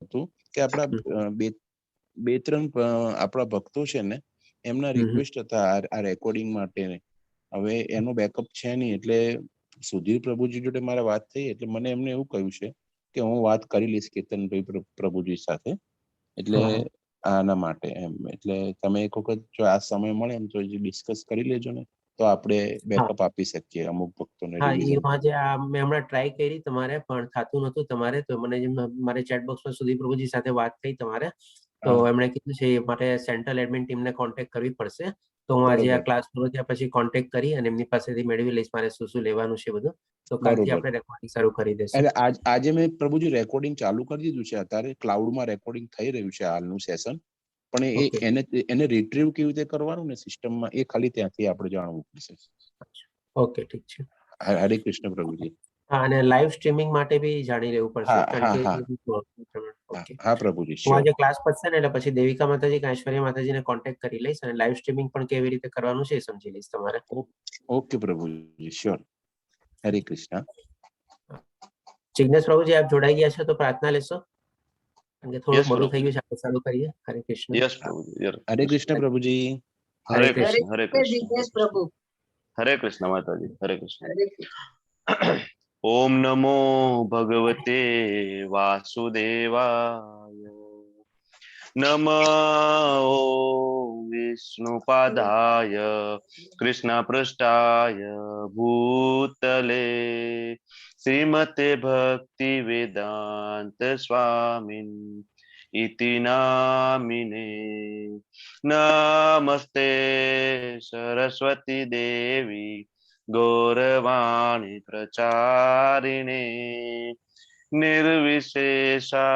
હતું કે આપણા બે બે ત્રણ આપણા ભક્તો છે ને, એમના હમ. રિક્વેસ્ટ હતા આ રેકોર્ડિંગ માટે. હવે એનો બેકઅપ છે નહીં, એટલે સુધીર પ્રભુજી જોડે મારે વાત થઈ, એટલે મને એમને એવું કહ્યું છે કે હું વાત કરી લઈશ કેતનભાઈ પ્રભુજી સાથે, એટલે આના માટે એમ. એટલે તમે એક વખત જો આ સમય મળે એમ તો ડિસ્કસ કરી લેજો ને, તો આપણે બેકઅપ આપી શકીએ અમુક ભક્તોને. હા, એ રિવિઝન. આજે આ મેં હમણાં ટ્રાય કરી તમારે, પણ થતું નતું તમારે. તો મને જેમ મારે ચેટ બોક્સમાં સુધીર પ્રભુજી સાથે વાત થઈ તમારે, તો એમણે કીધું છે એ માટે સેન્ટ્રલ એડમિન ટીમને કોન્ટેક્ટ કરવી પડશે. તો હું આજે આ ક્લાસ પૂરો થયા પછી કોન્ટેક્ટ કરી અને એમની પાસેથી મેળવી લઈશ મારે શું શું લેવાનું છે બધું. તો કાલથી આપણે રેકોર્ડિંગ શરૂ કરી દઈશું. એટલે આજે મેં પ્રભુજી રેકોર્ડિંગ ચાલુ કરી દીધું છે. અત્યારે ક્લાઉડમાં રેકોર્ડિંગ થઈ રહ્યું છે હાલનું સેશન, પણ એ એને એને રિટ્રીવ કેવી રીતે કરવાનું ને સિસ્ટમમાં, એ ખાલી ત્યાંથી આપણે જાણવું પડશે. ઓકે, ઠીક છે. હરે કૃષ્ણ પ્રભુજી. હા, અને લાઈવ સ્ટ્રીમિંગ માટે બી જાણી લેવું પડશે, કારણ કે ઓકે. હા પ્રભુજી. હું આજે ક્લાસ પતશે ને એટલે પછી દેવિકા માતાજી કે ઐશ્વર્યા માતાજીને કોન્ટેક્ટ કરી લઈશ અને લાઈવ સ્ટ્રીમિંગ પણ કેવી રીતે કરવાનું છે એ સમજી લઈશ તમારે. ઓકે પ્રભુજી, શ્યોર. હરે કૃષ્ણ. જિજ્ઞેશ પ્રભુજી, આપ જોડાઈ ગયા છો તો પ્રાર્થના લેશો, કારણ કે થોડું Yes, મોડું પ્રભુ. થઈ ગયું છે, આપણે ચાલુ કરીએ. હરે કૃષ્ણ. યસ પ્રભુજી. હરે કૃષ્ણ પ્રભુજી. હરે હરે કૃષ્ણ, હરે કૃષ્ણ. જિજ્ઞેશ પ્રભુ. હરે કૃષ્ણ માતાજી, હરે કૃષ્ણ. હરે કૃષ્ણ. ઓમ નમો ભગવતે વાસુદેવાય. નમ ઓમ વિષ્ણુપાદાય કૃષ્ણ પૃષ્ઠાય ભૂતલે શ્રીમતે ભક્તિ વેદાંત સ્વામિન ઇતિ નામિને. નમસ્તે સરસ્વતી દેવી ગૌરવાણી પ્રચારિણે નિર્વિશેષા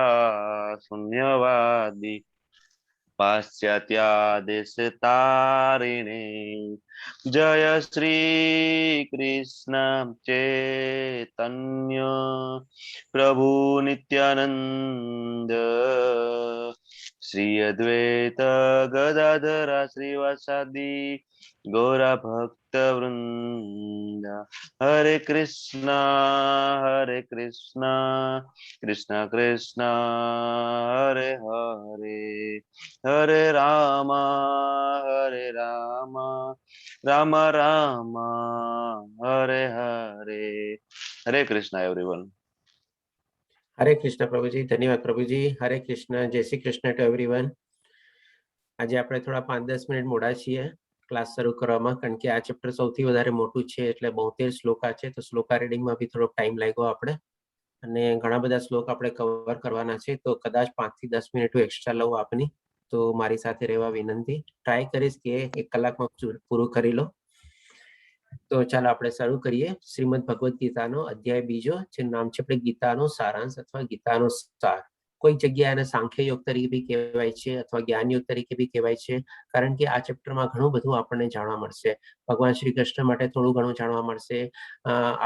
શૂન્યવાદી પાશ્ચાત્યાદેશ તારિણે. જય શ્રી કૃષ્ણ ચૈતન્ય પ્રભુ નિત્યાનંદ શ્રી અદ્વૈત ગદાધરા શ્રીવાસાદિ ગૌરા ભક્ત વૃંદ. હરે કૃષ્ણ હરે કૃષ્ણ કૃષ્ણ કૃષ્ણ હરે હરે, હરે રામ હરે રામ રામ રામ હરે હરે. હરે કૃષ્ણ એવરીવન. હરે કૃષ્ણ પ્રભુજી. ધન્યવાદ પ્રભુજી. હરે કૃષ્ણ, જય શ્રી કૃષ્ણ ટુ એવરીવન. આજે આપણે થોડા 5-10 મિનિટ મોડા છીએ ક્લાસ શરૂ કરવામાં, કારણ કે આ ચેપ્ટર સૌથી વધારે મોટું છે, એટલે 72 શ્લોકા છે, તો શ્લોકા રીડિંગમાં બી થોડોક ટાઈમ લાગ્યો આપણે, અને ઘણા બધા શ્લોક આપણે કવર કરવાના છે. તો કદાચ 5 થી 10 મિનિટ હું એક્સ્ટ્રા લઉં આપની, તો મારી સાથે રહેવા વિનંતી. ટ્રાય કરીશ કે 1 કલાકમાં પૂરું કરી લો. તો ચાલો આપણે શરૂ કરીએ શ્રીમદ ભગવદ્ ગીતાનો અધ્યાય બીજો, જેનું નામ છે આપણે ગીતાનો સારાંશ અથવા ગીતાનો સાર. કોઈ જગ્યાએ એને સાંખ્ય યોગ તરીકે બી કહેવાય છે અથવા જ્ઞાન યોગ તરીકે બી કહેવાય છે, કારણ કે આ ચેપ્ટરમાં ઘણું બધું આપણને જાણવા મળશે. ભગવાન શ્રી કૃષ્ણ માટે થોડું ઘણું જાણવા મળશે,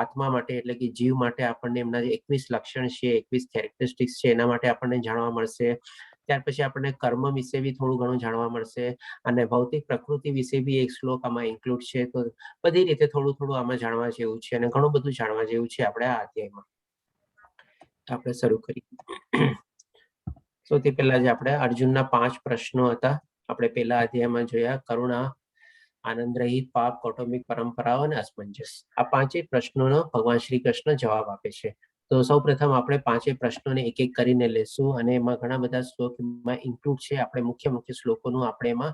આત્મા માટે એટલે કે જીવ માટે આપણને એમના જે 21 લક્ષણ છે, 21 કેરેક્ટરિસ્ટિક્સ છે, એના માટે આપણને જાણવા મળશે. ત્યાર પછી આપણને કર્મ વિશે બી થોડું ઘણું જાણવા મળશે અને ભૌતિક પ્રકૃતિ વિશે બી એક શ્લોક આમાં ઇન્ક્લુડ છે. તો બધી રીતે થોડું થોડું આમાં જાણવા જેવું છે અને ઘણું બધું જાણવા જેવું છે આપણે આ અધ્યાયમાં. આપણે શરૂ કરીએ. સૌથી પહેલા જે આપણે અર્જુનના 5 પ્રશ્નો હતા, આપણે પહેલા અધ્યાયમાં જોયા: કરુણા, આનંદ રહિત, પાપ, કૌટુંબિક પરંપરાઓ અને અસમંજસ. આ પાંચેય પ્રશ્નોનો ભગવાન શ્રી કૃષ્ણ જવાબ આપે છે. તો સૌ પ્રથમ આપણે પાંચેય પ્રશ્નોને એક એક કરીને લેશું અને એમાં ઘણા બધા શ્લોક એમાં ઇન્ક્લુડ છે. આપણે મુખ્ય મુખ્ય શ્લોકોનું આપણે એમાં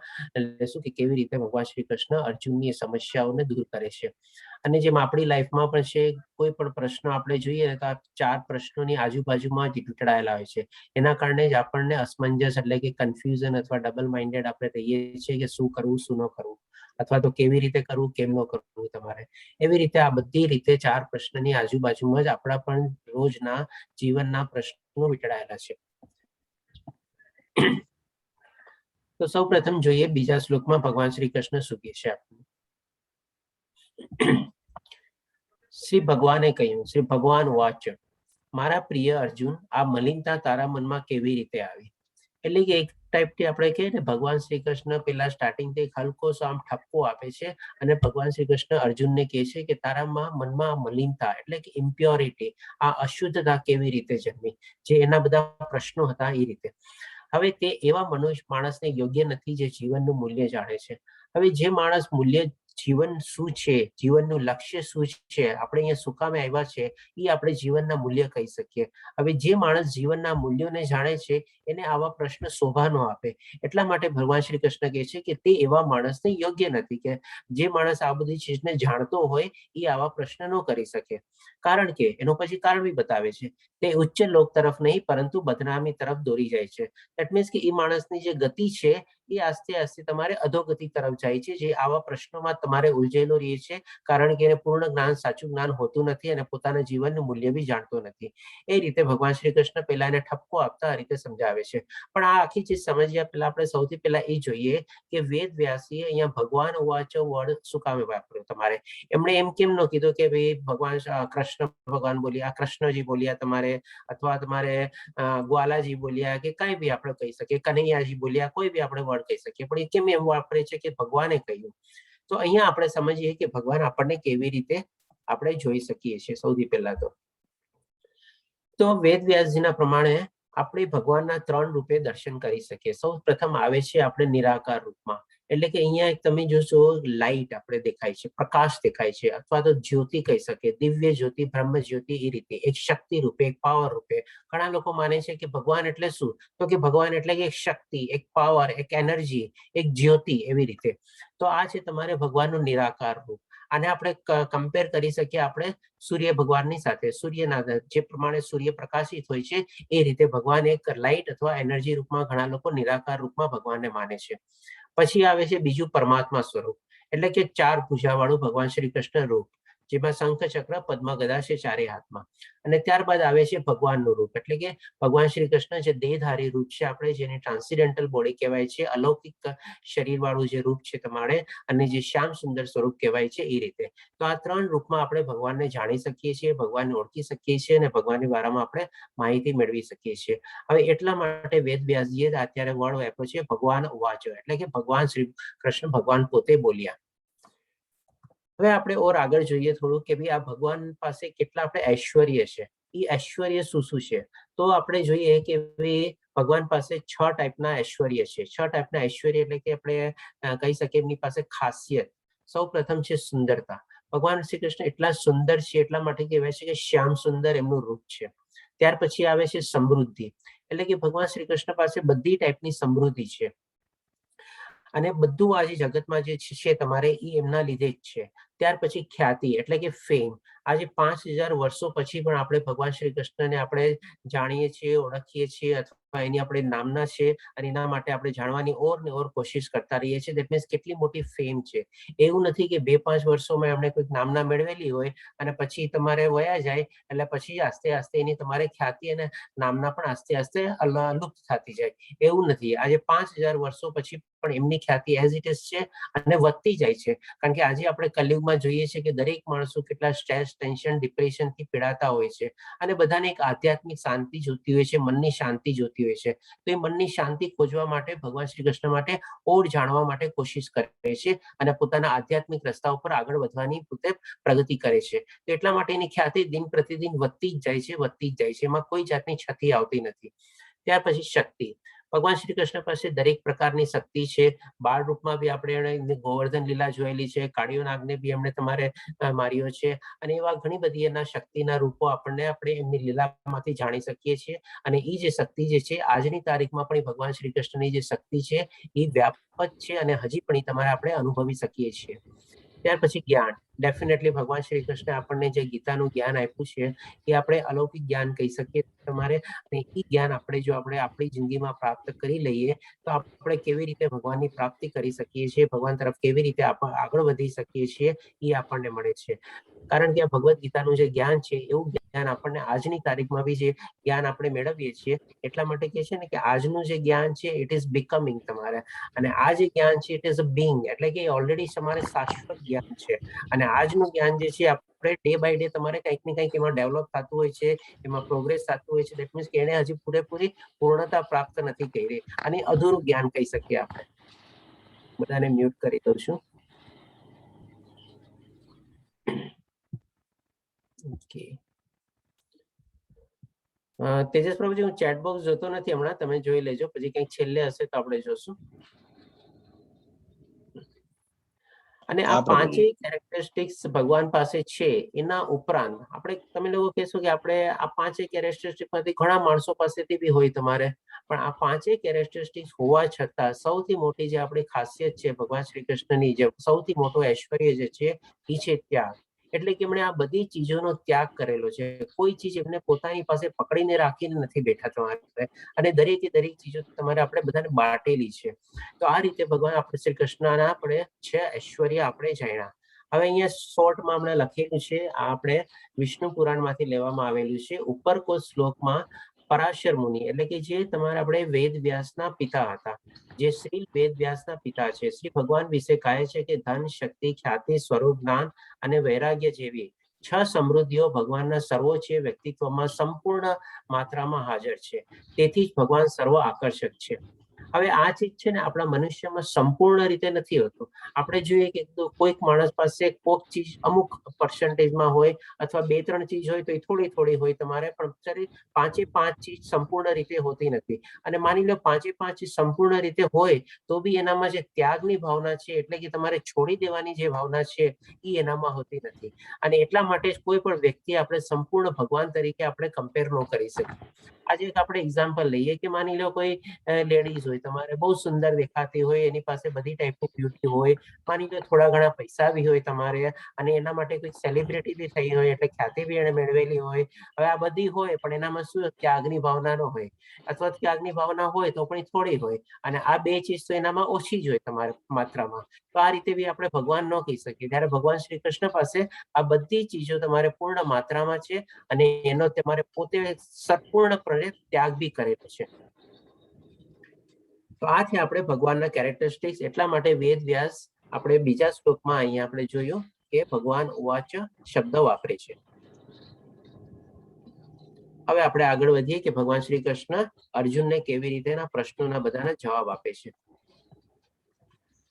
લેશું કે કેવી રીતે ભગવાન શ્રી કૃષ્ણ અર્જુનની એ સમસ્યાઓને દૂર કરે છે. અને જેમ આપણી લાઈફમાં પણ છે, કોઈ પણ પ્રશ્ન આપણે જોઈએ ને તો આ 4 પ્રશ્નોની આજુબાજુમાં જ વીંટળાયેલા હોય છે. એના કારણે જ આપણને અસમંજસ એટલે કે કન્ફ્યુઝન અથવા ડબલ માઇન્ડેડ આપણે રહીએ છીએ કે શું કરવું, શું ન કરવું, અથવા તો કેવી રીતે કરવું, કેમ ન કરવું તમારે. એવી રીતે આ બધી રીતે 4 પ્રશ્નની આજુબાજુમાં જ આપણા પણ રોજના જીવનના પ્રશ્નો વીંટળાયેલા છે. તો સૌ પ્રથમ જોઈએ બીજા શ્લોકમાં ભગવાન શ્રી કૃષ્ણ શું કહે છે આપણને. શ્રી ભગવાને કહ્યું, શ્રી ભગવાન વાચ, મારા પ્રિય અર્જુન, આ મલિનતા તારા મનમાં કેવી રીતે આવી? એટલે કે એક ટાઈપથી આપણે કહીએ ને, ભગવાન શ્રી કૃષ્ણ પેલા સ્ટાર્ટિંગથી એક હલકો સો આમ ઠપકો આપે છે અને ભગવાન શ્રી કૃષ્ણ અર્જુનને કહે છે કે તારામાં મનમાં મલિનતા એટલે કે ઇમ્પ્યોરિટી, આ અશુદ્ધતા કેવી રીતે જન્મી, જે એના બધા પ્રશ્નો હતા એ રીતે. હવે તે એવા મનુષ્ય માણસને યોગ્ય નથી જે જીવનનું મૂલ્ય જાણે છે. હવે જે માણસ મૂલ્ય, જીવન શું છે, જીવનનું લક્ષ્ય શું છે, આપણે અહીંયા શું કામે આવ્યા છે, એ આપણે જીવનના મૂલ્ય કહી શકીએ. હવે જે માણસ જીવનના મૂલ્યોને જાણે છે એને આવા પ્રશ્ન શોભા ન આપે. એટલા માટે ભગવાન શ્રી કૃષ્ણ કહે છે કે તે એવા માણસને યોગ્ય નથી કે જે માણસ આ બધી ચીજને જાણતો હોય એ આવા પ્રશ્ન ન કરી શકે. કારણ કે એનો પછી કારણ બી બતાવે છે, તે ઉચ્ચ લોક તરફ નહીં પરંતુ બદનામી તરફ દોરી જાય છે. That means કે એ માણસની જે ગતિ છે એ આસ્તે આસ્તે તમારે અધોગતિ તરફ જાય છે, જે આવા પ્રશ્નોમાં તમારે ઉલઝેલો રહે છે, કારણ કે એને પૂર્ણ જ્ઞાન, સાચું જ્ઞાન હોતું નથી અને પોતાના જીવનનું મૂલ્ય બી જાણતો નથી. એ રીતે ભગવાન શ્રી કૃષ્ણ પહેલા એને ઠપકો આપતા આ રીતે સમજાવે છે. પણ આ આખી ચીજ સમજ્યા પહેલા આપણે સૌથી પહેલા એ જોઈએ કે વેદ વ્યાસી અહીંયા ભગવાન ઉવાચ વર્ડ શું કામે વાપર્યો તમારે? એમણે એમ કેમ ન કીધું કે ભાઈ ભગવાન કૃષ્ણ ભગવાન બોલ્યા, કૃષ્ણજી બોલ્યા તમારે, અથવા તમારે ગ્વાલાજી બોલ્યા, કે કઈ બી આપણે કહી શકીએ, કનૈયાજી બોલ્યા, કોઈ બી આપણે વર્ડ કહી શકીએ. પણ એ કેમ એમ વાપરે છે કે ભગવાને કહ્યું? તો અહીંયા આપણે સમજીએ કે ભગવાન આપણને કેવી રીતે આપણે જોઈ શકીએ છીએ. સૌથી પહેલા તો વેદ વ્યાસજીના પ્રમાણે આપણે ભગવાનના ત્રણ રૂપે દર્શન કરી શકીએ. સૌ પ્રથમ આવે છે આપણે નિરાકાર રૂપમાં, એટલે કે અહીંયા એક તમે જોશો લાઈટ આપણે દેખાય છે, પ્રકાશ દેખાય છે, અથવા તો જ્યોતિ કહી શકીએ, દિવ્ય જ્યોતિ, બ્રહ્મ જ્યોતિ. એ રીતે એક શક્તિ રૂપે, એક પાવર રૂપે. ઘણા લોકો માને છે કે ભગવાન એટલે શું? તો કે ભગવાન એટલે કે એક શક્તિ, એક પાવર, એક એનર્જી, એક જ્યોતિ, એવી રીતે. તો આ છે તમારે ભગવાનનું નિરાકાર રૂપ. આને આપણે કમ્પેર કરી શકીએ આપણે સૂર્ય ભગવાનની સાથે. સૂર્યના જે પ્રમાણે સૂર્ય પ્રકાશિત હોય છે એ રીતે ભગવાન એક લાઇટ અથવા એનર્જી રૂપમાં ઘણા લોકો નિરાકાર રૂપમાં ભગવાનને માને છે. પછી આવે છે બીજું પરમાત્મા સ્વરૂપ, એટલે કે ચાર ભુજાવાળું ભગવાન શ્રી કૃષ્ણ રૂપ, જેમાં શંખ, ચક્ર, પદ્મ, ગદા છે ચારે હાથમાં. અને ત્યારબાદ આવે છે ભગવાનનું રૂપ, એટલે કે ભગવાન શ્રી કૃષ્ણ જે દેહધારી રૂપ છે, આપણે જેને ટ્રાન્સેન્ડેન્ટલ બોડી કહેવાય છે, અલૌકિક શરીરવાળું જે રૂપ છે તમારે, અને જે શ્યામ સુંદર સ્વરૂપ કહેવાય છે એ રીતે. તો આ ત્રણ રૂપમાં આપણે ભગવાનને જાણી શકીએ છીએ, ભગવાનને ઓળખી શકીએ છીએ અને ભગવાનની બારામાં આપણે માહિતી મેળવી શકીએ છીએ. હવે એટલા માટે વેદ વ્યાસજીએ અત્યારે વર્ડ આપ્યો છે ભગવાન ઉવાચ, એટલે કે ભગવાન શ્રી કૃષ્ણ ભગવાન પોતે બોલ્યા. હવે આપણે ઓર આગળ જોઈએ થોડું કે ભાઈ આ ભગવાન પાસે કેટલા આપણે ઐશ્વર્ય છે, એ ઐશ્વર્ય શું શું છે? તો આપણે જોઈએ કે ભાઈ ભગવાન પાસે છ ટાઈપના ઐશ્વર્ય છે. છ ટાઈપના ઐશ્વર્ય એટલે કે આપણે કહી શકીએ એમની પાસે ખાસિયત. સૌ પ્રથમ છે સુંદરતા. ભગવાન શ્રી કૃષ્ણ એટલા સુંદર છે, એટલા માટે કહેવાય છે કે શ્યામ સુંદર એમનું રૂપ છે. ત્યાર પછી આવે છે સમૃદ્ધિ, એટલે કે ભગવાન શ્રી કૃષ્ણ પાસે બધી ટાઈપની સમૃદ્ધિ છે અને બધું આજે જગતમાં જે છે તમારે એ એમના લીધે જ છે. ત્યાર પછી ખ્યાતિ એટલે કે ફેમ. આજે 5000 વર્ષો પછી પણ આપણે ભગવાન શ્રી કૃષ્ણને આપણે જાણીએ છીએ, ઓળખીએ છીએ અથવા એની આપણે નામના છે અને એના માટે આપણે જાણવાની ઓર ને ઓર કોશિશ કરતા રહીએ છીએ. That means કેટલી મોટી ફેમ છે. એવું નથી કે 2-5 વર્ષોમાં એમણે કોઈક નામના મેળવેલી હોય અને પછી તમારે વયા જાય, એટલે પછી આસ્તે આસ્તે એની તમારે ખ્યાતિ અને નામના પણ આસ્તે આસ્તે લુપ્ત થતી જાય, એવું નથી. આજે 5000 વર્ષો પછી પણ એમની ખ્યાતિ એઝ it is છે અને વધતી જાય છે. કારણ કે આજે આપણે કલયુગમાં જોઈએ છે કે દરેક માણસો કેટલા સ્ટ્રેસ, ટેન્શન, ડિપ્રેશન થી પીડાતા હોય છે અને બધાને એક આધ્યાત્મિક શાંતિ જોતી હોય છે, મનની શાંતિ જોતી હોય છે. તો એ મનની શાંતિ ખોજવા માટે ભગવાન શ્રી કૃષ્ણ માટે ઓર જાણવા માટે કોશિશ કરે છે અને પોતાના આધ્યાત્મિક રસ્તા ઉપર આગળ વધવાની પોતે પ્રગતિ કરે છે. તો એટલા માટે એની ખ્યાતિ દિન પ્રતિદિન વધતી જ જાય છે, વધતી જ જાય છે, એમાં કોઈ જાતની ક્ષતિ આવતી નથી. ત્યાર પછી શક્તિ. ભગવાન શ્રી કૃષ્ણ પાસે દરેક પ્રકારની શક્તિ છે. બાળ રૂપમાં બી આપણે એણે ગોવર્ધન લીલા જોયેલી છે, કાળિયો નાગને બી એમણે તમારે માર્યો છે અને એવા ઘણી બધી એના શક્તિના રૂપો આપણને આપણે એમની લીલામાંથી જાણી શકીએ છીએ. અને એ જે શક્તિ જે છે, આજની તારીખમાં પણ ભગવાન શ્રી કૃષ્ણની જે શક્તિ છે એ વ્યાપક છે અને હજી પણ એ તમારે આપણે અનુભવી શકીએ છીએ. ત્યાર પછી જ્ઞાન. ડેફિનેટલી ભગવાન શ્રી કૃષ્ણે આપણને જે ગીતાનું જ્ઞાન આપ્યું છે એ આપણે અલૌકિક જ્ઞાન કહી શકીએ તમારે. અને એ જ્ઞાન આપણે જો આપણે આપણી જિંદગીમાં પ્રાપ્ત કરી લઈએ તો આપણે કેવી રીતે ભગવાનની પ્રાપ્તિ કરી શકીએ છીએ, ભગવાન તરફ કેવી રીતે આગળ વધી શકીએ છીએ, એ આપણને મળે છે. કારણ કે આ ભગવદ્ ગીતાનું જે જ્ઞાન છે એવું જ્ઞાન આપણને આજની તારીખમાં બી જે જ્ઞાન આપણે મેળવીએ છીએ, એટલા માટે કે છે ને કે આજનું જે જ્ઞાન છે it is becoming તમારે, અને આ જે જ્ઞાન છે it is a Bing, એટલે કે ઓલરેડી તમારે શાશ્વત જ્ઞાન છે. અને આજનું જ્ઞાન જે છે આપણે ડે બાય ડે તમારે કંઈક ને કંઈક એમાં ડેવલપ થતું હોય છે, એમાં પ્રોગ્રેસ થતું હોય છે. That means કે એને હજી પૂરેપૂરી પૂર્ણતા પ્રાપ્ત નથી કરી અને અધૂરું જ્ઞાન કહી શકીએ આપણે. બધાને મ્યુટ કરી દઉં છું. ઓકે, તેજસ પ્રભુજી, હું ચેટ બોક્સ જોતો નથી હમણાં, તમે જોઈ લેજો, પછી કંઈક છેલ્લે હશે તો આપણે જોશું. અને આ હા પ્રભુજી. પાંચેય કેરેક્ટરિસ્ટિક્સ ભગવાન પાસે છે. એના ઉપરાંત આપણે, તમે લોકો કહેશો કે આપણે આ પાંચેય કેરેક્ટરિસ્ટિક માંથી ઘણા માણસો પાસેથી બી હોય તમારે, પણ આ પાંચેય કેરેક્ટરિસ્ટિક્સ હોવા છતાં સૌથી મોટી જે આપણી ખાસિયત છે ભગવાન શ્રી કૃષ્ણની, જે સૌથી મોટો ઐશ્વર્ય જે છે એ છે ત્યાગ. એટલે કે એમણે આ બધી ચીજોનો ત્યાગ કરેલો છે. કોઈ ચીજ એમને પોતાની પાસે પકડીને રાખીને નથી બેઠા તમારે, અને દરેકે દરેક ચીજો તમારે આપણે બધાને બાટેલી છે. તો આ રીતે ભગવાન આપણે શ્રી કૃષ્ણના આપણે છે ઐશ્વર્ય આપણે જાણ્યા. હવે અહીંયા શોર્ટમાં હમણાં લખેલું છે, આ આપણે વિષ્ણુ પુરાણમાંથી લેવામાં આવેલું છે. ઉપરકોટ શ્લોકમાં પરાશર મુનિ, એટલે કે જે તમારા આપણે વેદ વ્યાસના પિતા હતા, જે શ્રી વેદ વ્યાસના પિતા છે, શ્રી ભગવાન વિશે કહે છે કે ધન, શક્તિ, ખ્યાતિ, સ્વરૂપ, જ્ઞાન અને વૈરાગ્ય જેવી 6 સમૃદ્ધિઓ ભગવાનના સર્વોચ્ચ વ્યક્તિત્વમાં સંપૂર્ણ માત્રામાં હાજર છે. તેથી જ ભગવાન સર્વ આકર્ષક છે. હવે આ ચીજ છે ને આપણા મનુષ્યમાં સંપૂર્ણ રીતે નથી હોતું. આપણે જોઈએ કે કોઈક માણસ પાસે કોઈક ચીજ અમુક પર્સન્ટેજમાં હોય અથવા 2-3 ચીજ હોય તો એ થોડી થોડી હોય તમારે, પણ બિચારી પાંચે પાંચ ચીજ સંપૂર્ણ રીતે હોતી નથી. અને માની લો પાંચે પાંચ ચીજ સંપૂર્ણ રીતે હોય તો બી એનામાં જે ત્યાગની ભાવના છે, એટલે કે તમારે છોડી દેવાની જે ભાવના છે એ એનામાં હોતી નથી. અને એટલા માટે જ કોઈ પણ વ્યક્તિ આપણે સંપૂર્ણ ભગવાન તરીકે આપણે કમ્પેર ન કરી શકીએ. આજે એક આપણે એક્ઝામ્પલ લઈએ કે માની લો કોઈ લેડીઝ હોય, તમારે બહુ સુંદર દેખાતી હોય, એની પાસે બધી ટાઈપની બ્યુટી હોય, માની લો થોડા ઘણા પૈસા બી હોય તમારે, અને એના માટે કોઈ સેલિબ્રિટી બી થઈ હોય, એટલે ખ્યાતિ બી એણે મેળવેલી હોય. હવે આ બધી હોય પણ એનામાં શું ત્યાગની ભાવના ન હોય, અથવા ત્યાગની ભાવના હોય તો પણ થોડી હોય, અને આ બે ચીજ તો એનામાં ઓછી જ હોય તમારે માત્રામાં. તો આ રીતે બી આપણે ભગવાન ન કહી શકીએ. ત્યારે ભગવાન શ્રી કૃષ્ણ પાસે આ બધી ચીજો તમારે પૂર્ણ માત્રામાં છે અને એનો તમારે પોતે સંપૂર્ણપણે ત્યાગ બી કરેલો છે. તો આ છે આપણે ભગવાનના કેરેક્ટરિસ્ટિક્સ. એટલા માટે વેદ વ્યાસ આપણે બીજા શ્લોકમાં અહીંયા આપણે જોયું કે ભગવાન ઉવાચ શબ્દ વાપરે છે. હવે આપણે આગળ વધીએ કે ભગવાન શ્રી કૃષ્ણ અર્જુનને કેવી રીતે એના પ્રશ્નોના બધાના જવાબ આપે છે.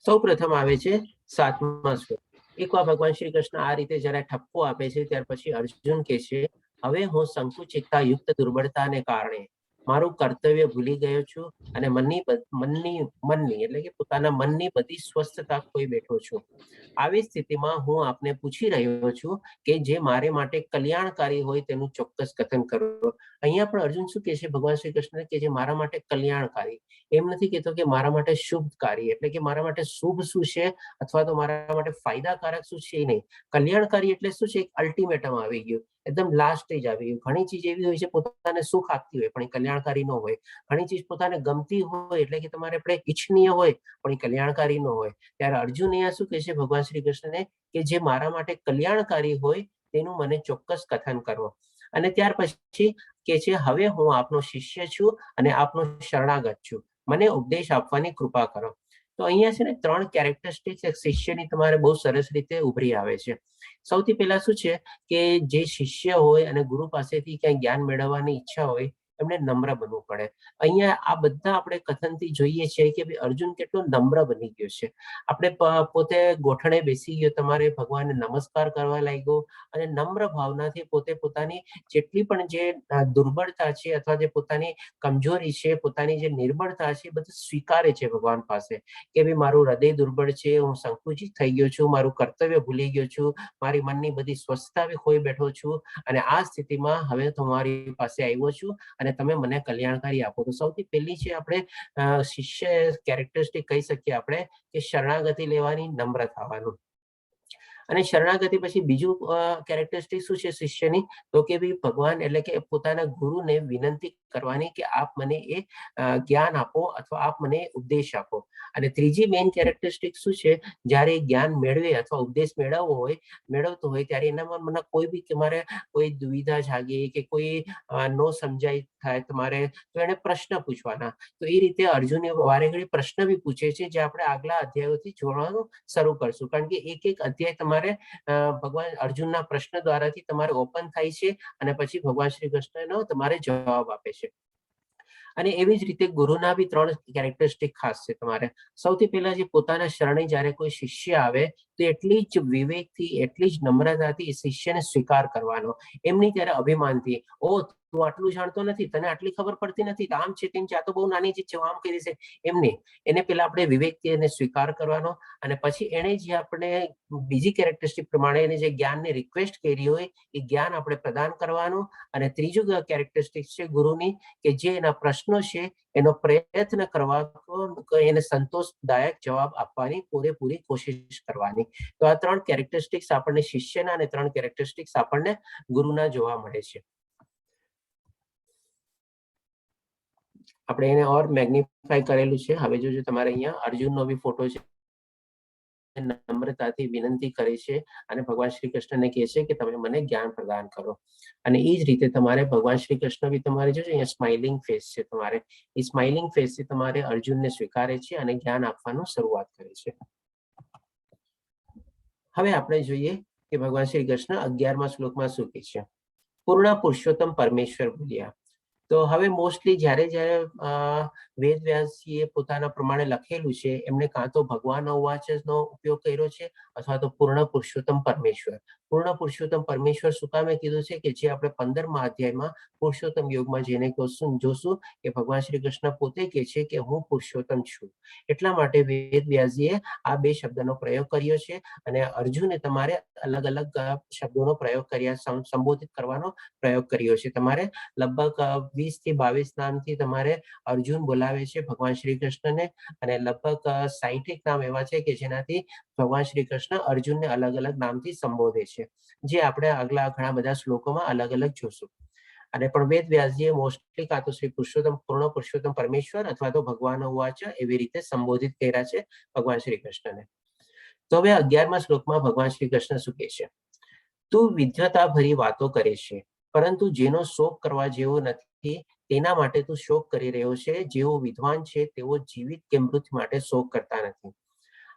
સૌ પ્રથમ આવે છે 7મા શ્લોક. એકવાર ભગવાન શ્રી કૃષ્ણ આ રીતે જરા ઠપકો આપે છે, ત્યાર પછી અર્જુન કહે છે, હવે હું સંકુચિતતા યુક્ત દુર્બળતાને કારણે મારું કર્તવ્ય ભૂલી ગયો છું અને મનની મનની મનની એટલે કે પોતાના મનની બધી સ્વસ્થતા ખોઈ બેઠો છું. આવી સ્થિતિમાં હું આપને પૂછી રહ્યો છું કે જે મારે માટે કલ્યાણકારી હોય તેનું ચોક્કસ કથન કરો. અહીંયા પણ અર્જુન શું કહે છે ભગવાન શ્રી કૃષ્ણ કે જે મારા માટે કલ્યાણકારી, એમ નથી કહેતો કે મારા માટે શુભકારી, એટલે કે મારા માટે શુભ શું છે અથવા તો મારા માટે ફાયદાકારક શું છે એ નહીં. કલ્યાણકારી એટલે શું છે, એક અલ્ટિમેટમ આવી ગયું, એકદમ લાસ્ટ સ્ટેજ આવી ગયું. ઘણી ચીજ એવી હોય છે પોતાને સુખ આપતી હોય પણ એ કલ્યાણકારી ન હોય, ઘણી ચીજ પોતાને ગમતી હોય એટલે કે તમારે આપણે ઈચ્છનીય હોય પણ એ કલ્યાણકારી ન હોય. ત્યારે અર્જુન અહીંયા શું કહે છે ભગવાન શ્રી કૃષ્ણને કે જે મારા માટે કલ્યાણકારી હોય તેનું મને ચોક્કસ કથન કરો. અને ત્યાર પછી કે છે હવે હું આપનો શિષ્ય છું અને આપનો શરણાગત છું, મને ઉપદેશ આપવાની કૃપા કરો. તો અહીંયા છે ને 3 કેરેક્ટરિસ્ટિક્સ એક શિષ્યની તમારે બહુ સરસ રીતે ઉભરી આવે છે. સૌથી પહેલા શું છે કે જે શિષ્ય હોય અને ગુરુ પાસેથી ક્યાંય જ્ઞાન મેળવવાની ઈચ્છા હોય એમણે નમ્ર બનવું પડે. અહીંયા આ બધા આપણે કથનથી જોઈએ છીએ કે ભાઈ અર્જુન કેટલો નમ્ર બની ગયો છે. આપણે પોતે ગોઠણે બેસી ગયો, તમારે ભગવાનને નમસ્કાર કરવા લાગ્યો અને નમ્ર ભાવનાથી પોતે પોતાની જેટલી પણ જે દુર્બળતા છે અથવા જે પોતાની કમજોરી છે, પોતાની જે નિર્બળતા છે એ બધું સ્વીકારે છે ભગવાન પાસે કે ભાઈ મારું હૃદય દુર્બળ છે, હું સંકુચિત થઈ ગયો છું, મારું કર્તવ્ય ભૂલી ગયો છું, મારી મનની બધી સ્વસ્થતા બી ખોઈ બેઠો છું અને આ સ્થિતિમાં હવે તમારી પાસે આવ્યો છું અને તમે મને કલ્યાણકારી આપો. તો સૌથી પહેલી છે આપણે શિષ્ય કેરેક્ટરિસ્ટિક કહી શકીએ આપણે કે શરણાગતિ લેવાની, નમ્ર થવાનું. અને શરણાગતિ પછી બીજું કેરેક્ટરિસ્ટિક શું છે શિષ્યની? તો કે ભાઈ, ભગવાન એટલે કે પોતાના ગુરુને વિનંતી કરવાની કે આપ મને એ જ્ઞાન આપો અથવા આપ મને ઉપદેશ આપો. અને ત્રીજી મેઇન કેરેક્ટરિસ્ટિક શું છે? જ્યારે જ્ઞાન મેળવે અથવા ઉપદેશ મેળવવો હોય, મેળવતો હોય, ત્યારે એનામાં મને કોઈ બી તમારે કોઈ દુવિધા જાગે કે કોઈ નો સમજાય થાય તમારે, તો એને પ્રશ્ન પૂછવાના. તો એ રીતે અર્જુન વારે ઘડી પ્રશ્ન બી પૂછે છે, જે આપણે આગલા અધ્યાયોથી જોડવાનું શરૂ કરશું, કારણ કે એક એક અધ્યાય તમારે ભગવાન અર્જુનના પ્રશ્ન દ્વારાથી તમારે ઓપન થાય છે અને પછી ભગવાન શ્રી કૃષ્ણનો તમારે જવાબ આપે છે. અને એવી જ રીતે ગુરુના બી ત્રણ કેરેક્ટરિસ્ટિક ખાસ છે તમારે. સૌથી પહેલા, જે પોતાના શરણે જ્યારે કોઈ શિષ્ય આવે તો એટલી જ વિવેકથી, એટલી જ નમ્રતાથી એ શિષ્યને સ્વીકાર કરવાનો. એમ નહીં ત્યારે અભિમાનથી, "ઓ, તું આટલું જાણતો નથી, તને આટલી ખબર પડતી નથી, આમ છે, તેમ છે, આ તો બહુ નાની ચીજ છે, આમ કરી છે." એમ નહીં. એને પેલા આપણે વિવેકથી એને સ્વીકાર કરવાનો અને પછી એને જે આપણે બીજી કેરેક્ટરિસ્ટિક પ્રમાણે એને જે જ્ઞાનની રિક્વેસ્ટ કરી હોય એ જ્ઞાન આપણે પ્રદાન કરવાનું. અને ત્રીજું કેરેક્ટરિસ્ટિક છે ગુરુની કે જે એના પ્રશ્નો છે એનો પ્રયત્ન કરવા, એને સંતોષદાયક જવાબ આપવાની પૂરેપૂરી કોશિશ કરવાની. તો આ ત્રણ કેરેક્ટરિસ્ટિક્સ આપણને શિષ્યના અને ત્રણ કેરેક્ટરિસ્ટિક્સ આપણને ગુરુના જોવા મળે છે. આપણે એને ઓર મેગ્નિફાય કરેલું છે. હવે જોજો, તમારે અહીંયા અર્જુનનો બી ફોટો છે. નમ્રતાથી વિનંતી કરે છે અને ભગવાન શ્રી કૃષ્ણને કહે છે કે તમે મને જ્ઞાન પ્રદાન કરો. અને એ જ રીતે તમારે ભગવાન શ્રી કૃષ્ણ બી તમારે જોજો, અહીંયા સ્માઇલિંગ ફેસ છે તમારે. એ સ્માઇલિંગ ફેસથી તમારે અર્જુનને સ્વીકારે છે અને જ્ઞાન આપવાનું શરૂઆત કરે છે. હવે આપણે જોઈએ કે ભગવાન શ્રી કૃષ્ણ 11મા શ્લોકમાં શું કહે છે. પૂર્ણ પુરુષોત્તમ પરમેશ્વર બોલ્યા. તો હવે મોસ્ટલી જ્યારે જ્યારે વેદ વ્યાસજીએ પોતાના પ્રમાણે લખેલું છે, એમણે કાં તો ભગવાન ઉવાચનો ઉપયોગ કર્યો છે અથવા તો પૂર્ણ પુરુષોત્તમ પરમેશ્વર. પૂર્ણ પુરુષોત્તમ પરમેશ્વર શું કામે કીધું છે? કે જે આપણે 15મા અધ્યાયમાં પુરુષોત્તમ યોગમાં જઈને જોશું કે ભગવાન શ્રી કૃષ્ણ પોતે કહે છે કે હું પુરુષોત્તમ છું. એટલા માટે વેદ વ્યાસજીએ આ બે શબ્દનો પ્રયોગ કર્યો છે અને અર્જુને તમારે અલગ અલગ શબ્દોનો પ્રયોગ કર્યા, સંબોધિત કરવાનો પ્રયોગ કર્યો છે. તમારે લગભગ 20 થી 22 નામથી તમારે અર્જુન બોલાવે છે ભગવાન શ્રી કૃષ્ણને અને લગભગ 60 નામ એવા છે કે જેનાથી ભગવાન શ્રી કૃષ્ણ અર્જુનને અલગ અલગ નામથી સંબોધે છે, જે આપણે આગલા ઘણા બધા શ્લોકોમાં અલગ અલગ જોશું. અને પણ વેદ વ્યાસજીએ મોસ્ટલી કાં તો શ્રી પુરુષોત્તમ, પૂર્ણ પુરુષોત્તમ પરમેશ્વર અથવા તો ભગવાન ઉવાચ, એવી રીતે સંબોધિત કર્યા છે ભગવાન શ્રી કૃષ્ણને. તો હવે 11મા શ્લોકમાં ભગવાન શ્રી કૃષ્ણ શું કહે છે? તું વિદ્વતા ભરી વાતો કરે છે, પરંતુ જેનો શોક કરવા જેવો નથી તેના માટે તું શોક કરી રહ્યો છે. જેઓ વિદ્વાન છે તેઓ જીવિત કે મૃત માટે શોક કરતા નથી.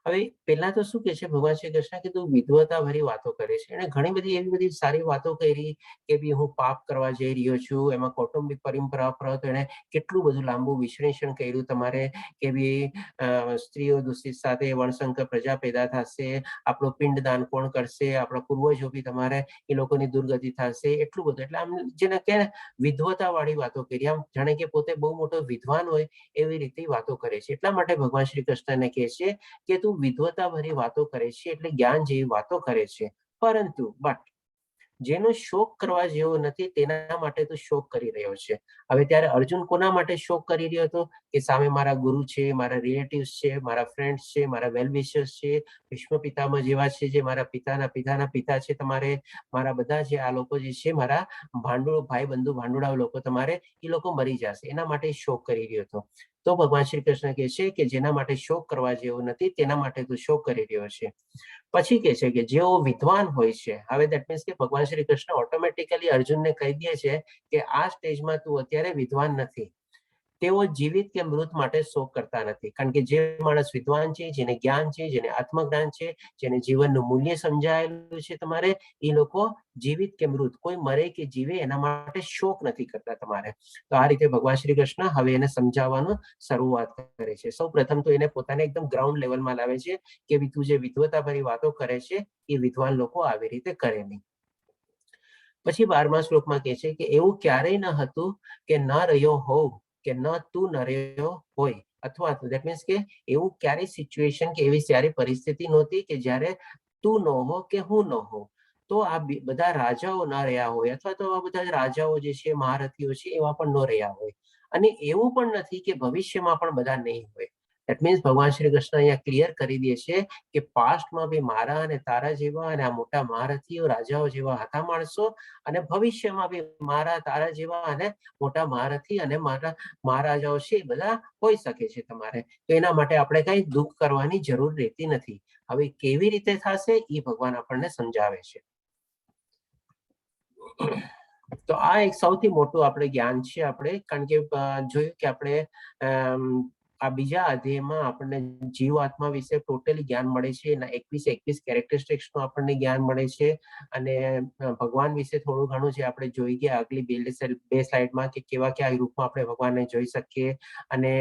હવે પહેલા તો શું કે છે ભગવાન શ્રી કૃષ્ણ કે તું વિદ્વતા ભરી વાતો કરે છે. એને ઘણી બધી એવી બધી સારી વાતો કરી કે ભઈ, હું પાપ કરવા જઈ રહ્યો છું. એમાં કૌટુંબિક પરંપરા પર તો એને કેટલું બધું લાંબુ વિશ્લેષણ કર્યું તમારે કે ભઈ, સ્ત્રીઓ દૂષિત સાથે વર્ણસંકર પ્રજા પેદા થશે, આપણું પિંડદાન કોણ કરશે, આપણા પૂર્વજો બી તમારે એ લોકોની દુર્ગતિ થશે, એટલું બધું. એટલે આમ જેને કે વિદ્વતા વાળી વાતો કરી, આમ જાણે કે પોતે બહુ મોટો વિદ્વાન હોય એવી રીતે વાતો કરે છે. એટલા માટે ભગવાન શ્રી કૃષ્ણને કહે છે કે તું વિદ્વતા ભરી વાતો કરે છે, એટલે જ્ઞાન જેવી વાતો કરે છે, પરંતુ બટ જેનો શોક કરવા જેવો નથી તેના માટે તું શોક કરી રહ્યો છે. હવે ત્યારે અર્જુન કોના માટે શોક કરી રહ્યો હતો? કે સામે મારા ગુરુ છે, મારા રિલેટિવ્સ છે, મારા ફ્રેન્ડ્સ છે, મારા વેલ વિશર્સ છે, ભીષ્મ પિતામહ જેવા છે, જે મારા પિતાના પિતાના પિતા છે, તમારે મારા બધા જે આ લોકો જે છે, મારા ભાંડુળ ભાઈ બંધુ, ભાંડુડા લોકો તમારે, એ લોકો મરી જશે, એના માટે શોક કરી રહ્યો હતો. તો ભગવાન શ્રી કૃષ્ણ કહે છે કે જેના માટે શોક કરવા જેવો નથી તેના માટે તું શોક કરી રહ્યો છે. પછી કહે છે કે જેઓ વિદ્વાન હોય છે, હવે that means કે ભગવાન શ્રી કૃષ્ણ ઓટોમેટિકલી અર્જુનને કહી દે છે કે આ સ્ટેજમાં તું અત્યારે વિદ્વાન નથી, તેઓ જીવિત કે મૃત માટે શોક કરતા નથી. કારણ કે જે માણસ વિદ્વાન છે, જેને જ્ઞાન છે, જેને આત્મજ્ઞાન છે, જેને જીવનનું મૂલ્ય સમજાયેલું છે તમારે, એ લોકો જીવિત કે મૃત, કોઈ મરે કે જીવે, એના માટે શોક નથી કરતા તમારે. તો આ રીતે ભગવાન શ્રી કૃષ્ણ હવે એને સમજાવવાનું શરૂઆત કરે છે. સૌ પ્રથમ તો એને પોતાને એકદમ ગ્રાઉન્ડ લેવલમાં લાવે છે કે તું જે વિદ્વતા ભરી વાતો કરે છે એ વિદ્વાન લોકો આવી રીતે કરે નહીં. પછી 12મા શ્લોકમાં કહે છે કે એવું ક્યારેય ન હતું કે ન રહ્યો હોવ કે ન તું ન રહ્યો હોય, અથવા તો that means કે એવું ક્યારેય સિચ્યુએશન કે એવી ક્યારે પરિસ્થિતિ નહોતી કે જ્યારે તું ન હો કે હું ન હોઉં, તો આ બધા રાજાઓ ન રહ્યા હોય અથવા તો આ બધા રાજાઓ જે છે, મહારથીઓ છે, એવા પણ ન રહ્યા હોય. અને એવું પણ નથી કે ભવિષ્યમાં પણ બધા નહીં હોય. That means ભગવાન શ્રી કૃષ્ણ અહીંયા ક્લિયર કરી દે છે કે પાસ્ટમાં બી મારા અને તારા જેવા અને આ મોટા મહારથીઓ, રાજાઓ જેવા હતા માણસો, અને ભવિષ્યમાં બી મારા, તારા જેવા અને મોટા મહારથી અને મારા મહારાજાઓ છે, એ બધા હોઈ શકે છે તમારે. તો એના માટે આપણે કઈ દુઃખ કરવાની જરૂર રહેતી નથી. હવે કેવી રીતે થશે એ ભગવાન આપણને સમજાવે છે. તો આ એક સૌથી મોટું આપણે જ્ઞાન છે આપણે, કારણ કે જોયું કે આપણે આ બીજા અધ્યાયમાં આપણને જીવ આત્મા વિશે ટોટલી જ્ઞાન મળે છે. એના 21 21 કેરેક્ટરિસ્ટિક્સ નું આપણને જ્ઞાન મળે છે અને ભગવાન વિશે થોડું ઘણું જે આપણે જોઈ ગયા આગલી બે બે સ્લાઇડમાં કે કેવા કયા રૂપમાં આપણે ભગવાનને જોઈ શકીએ અને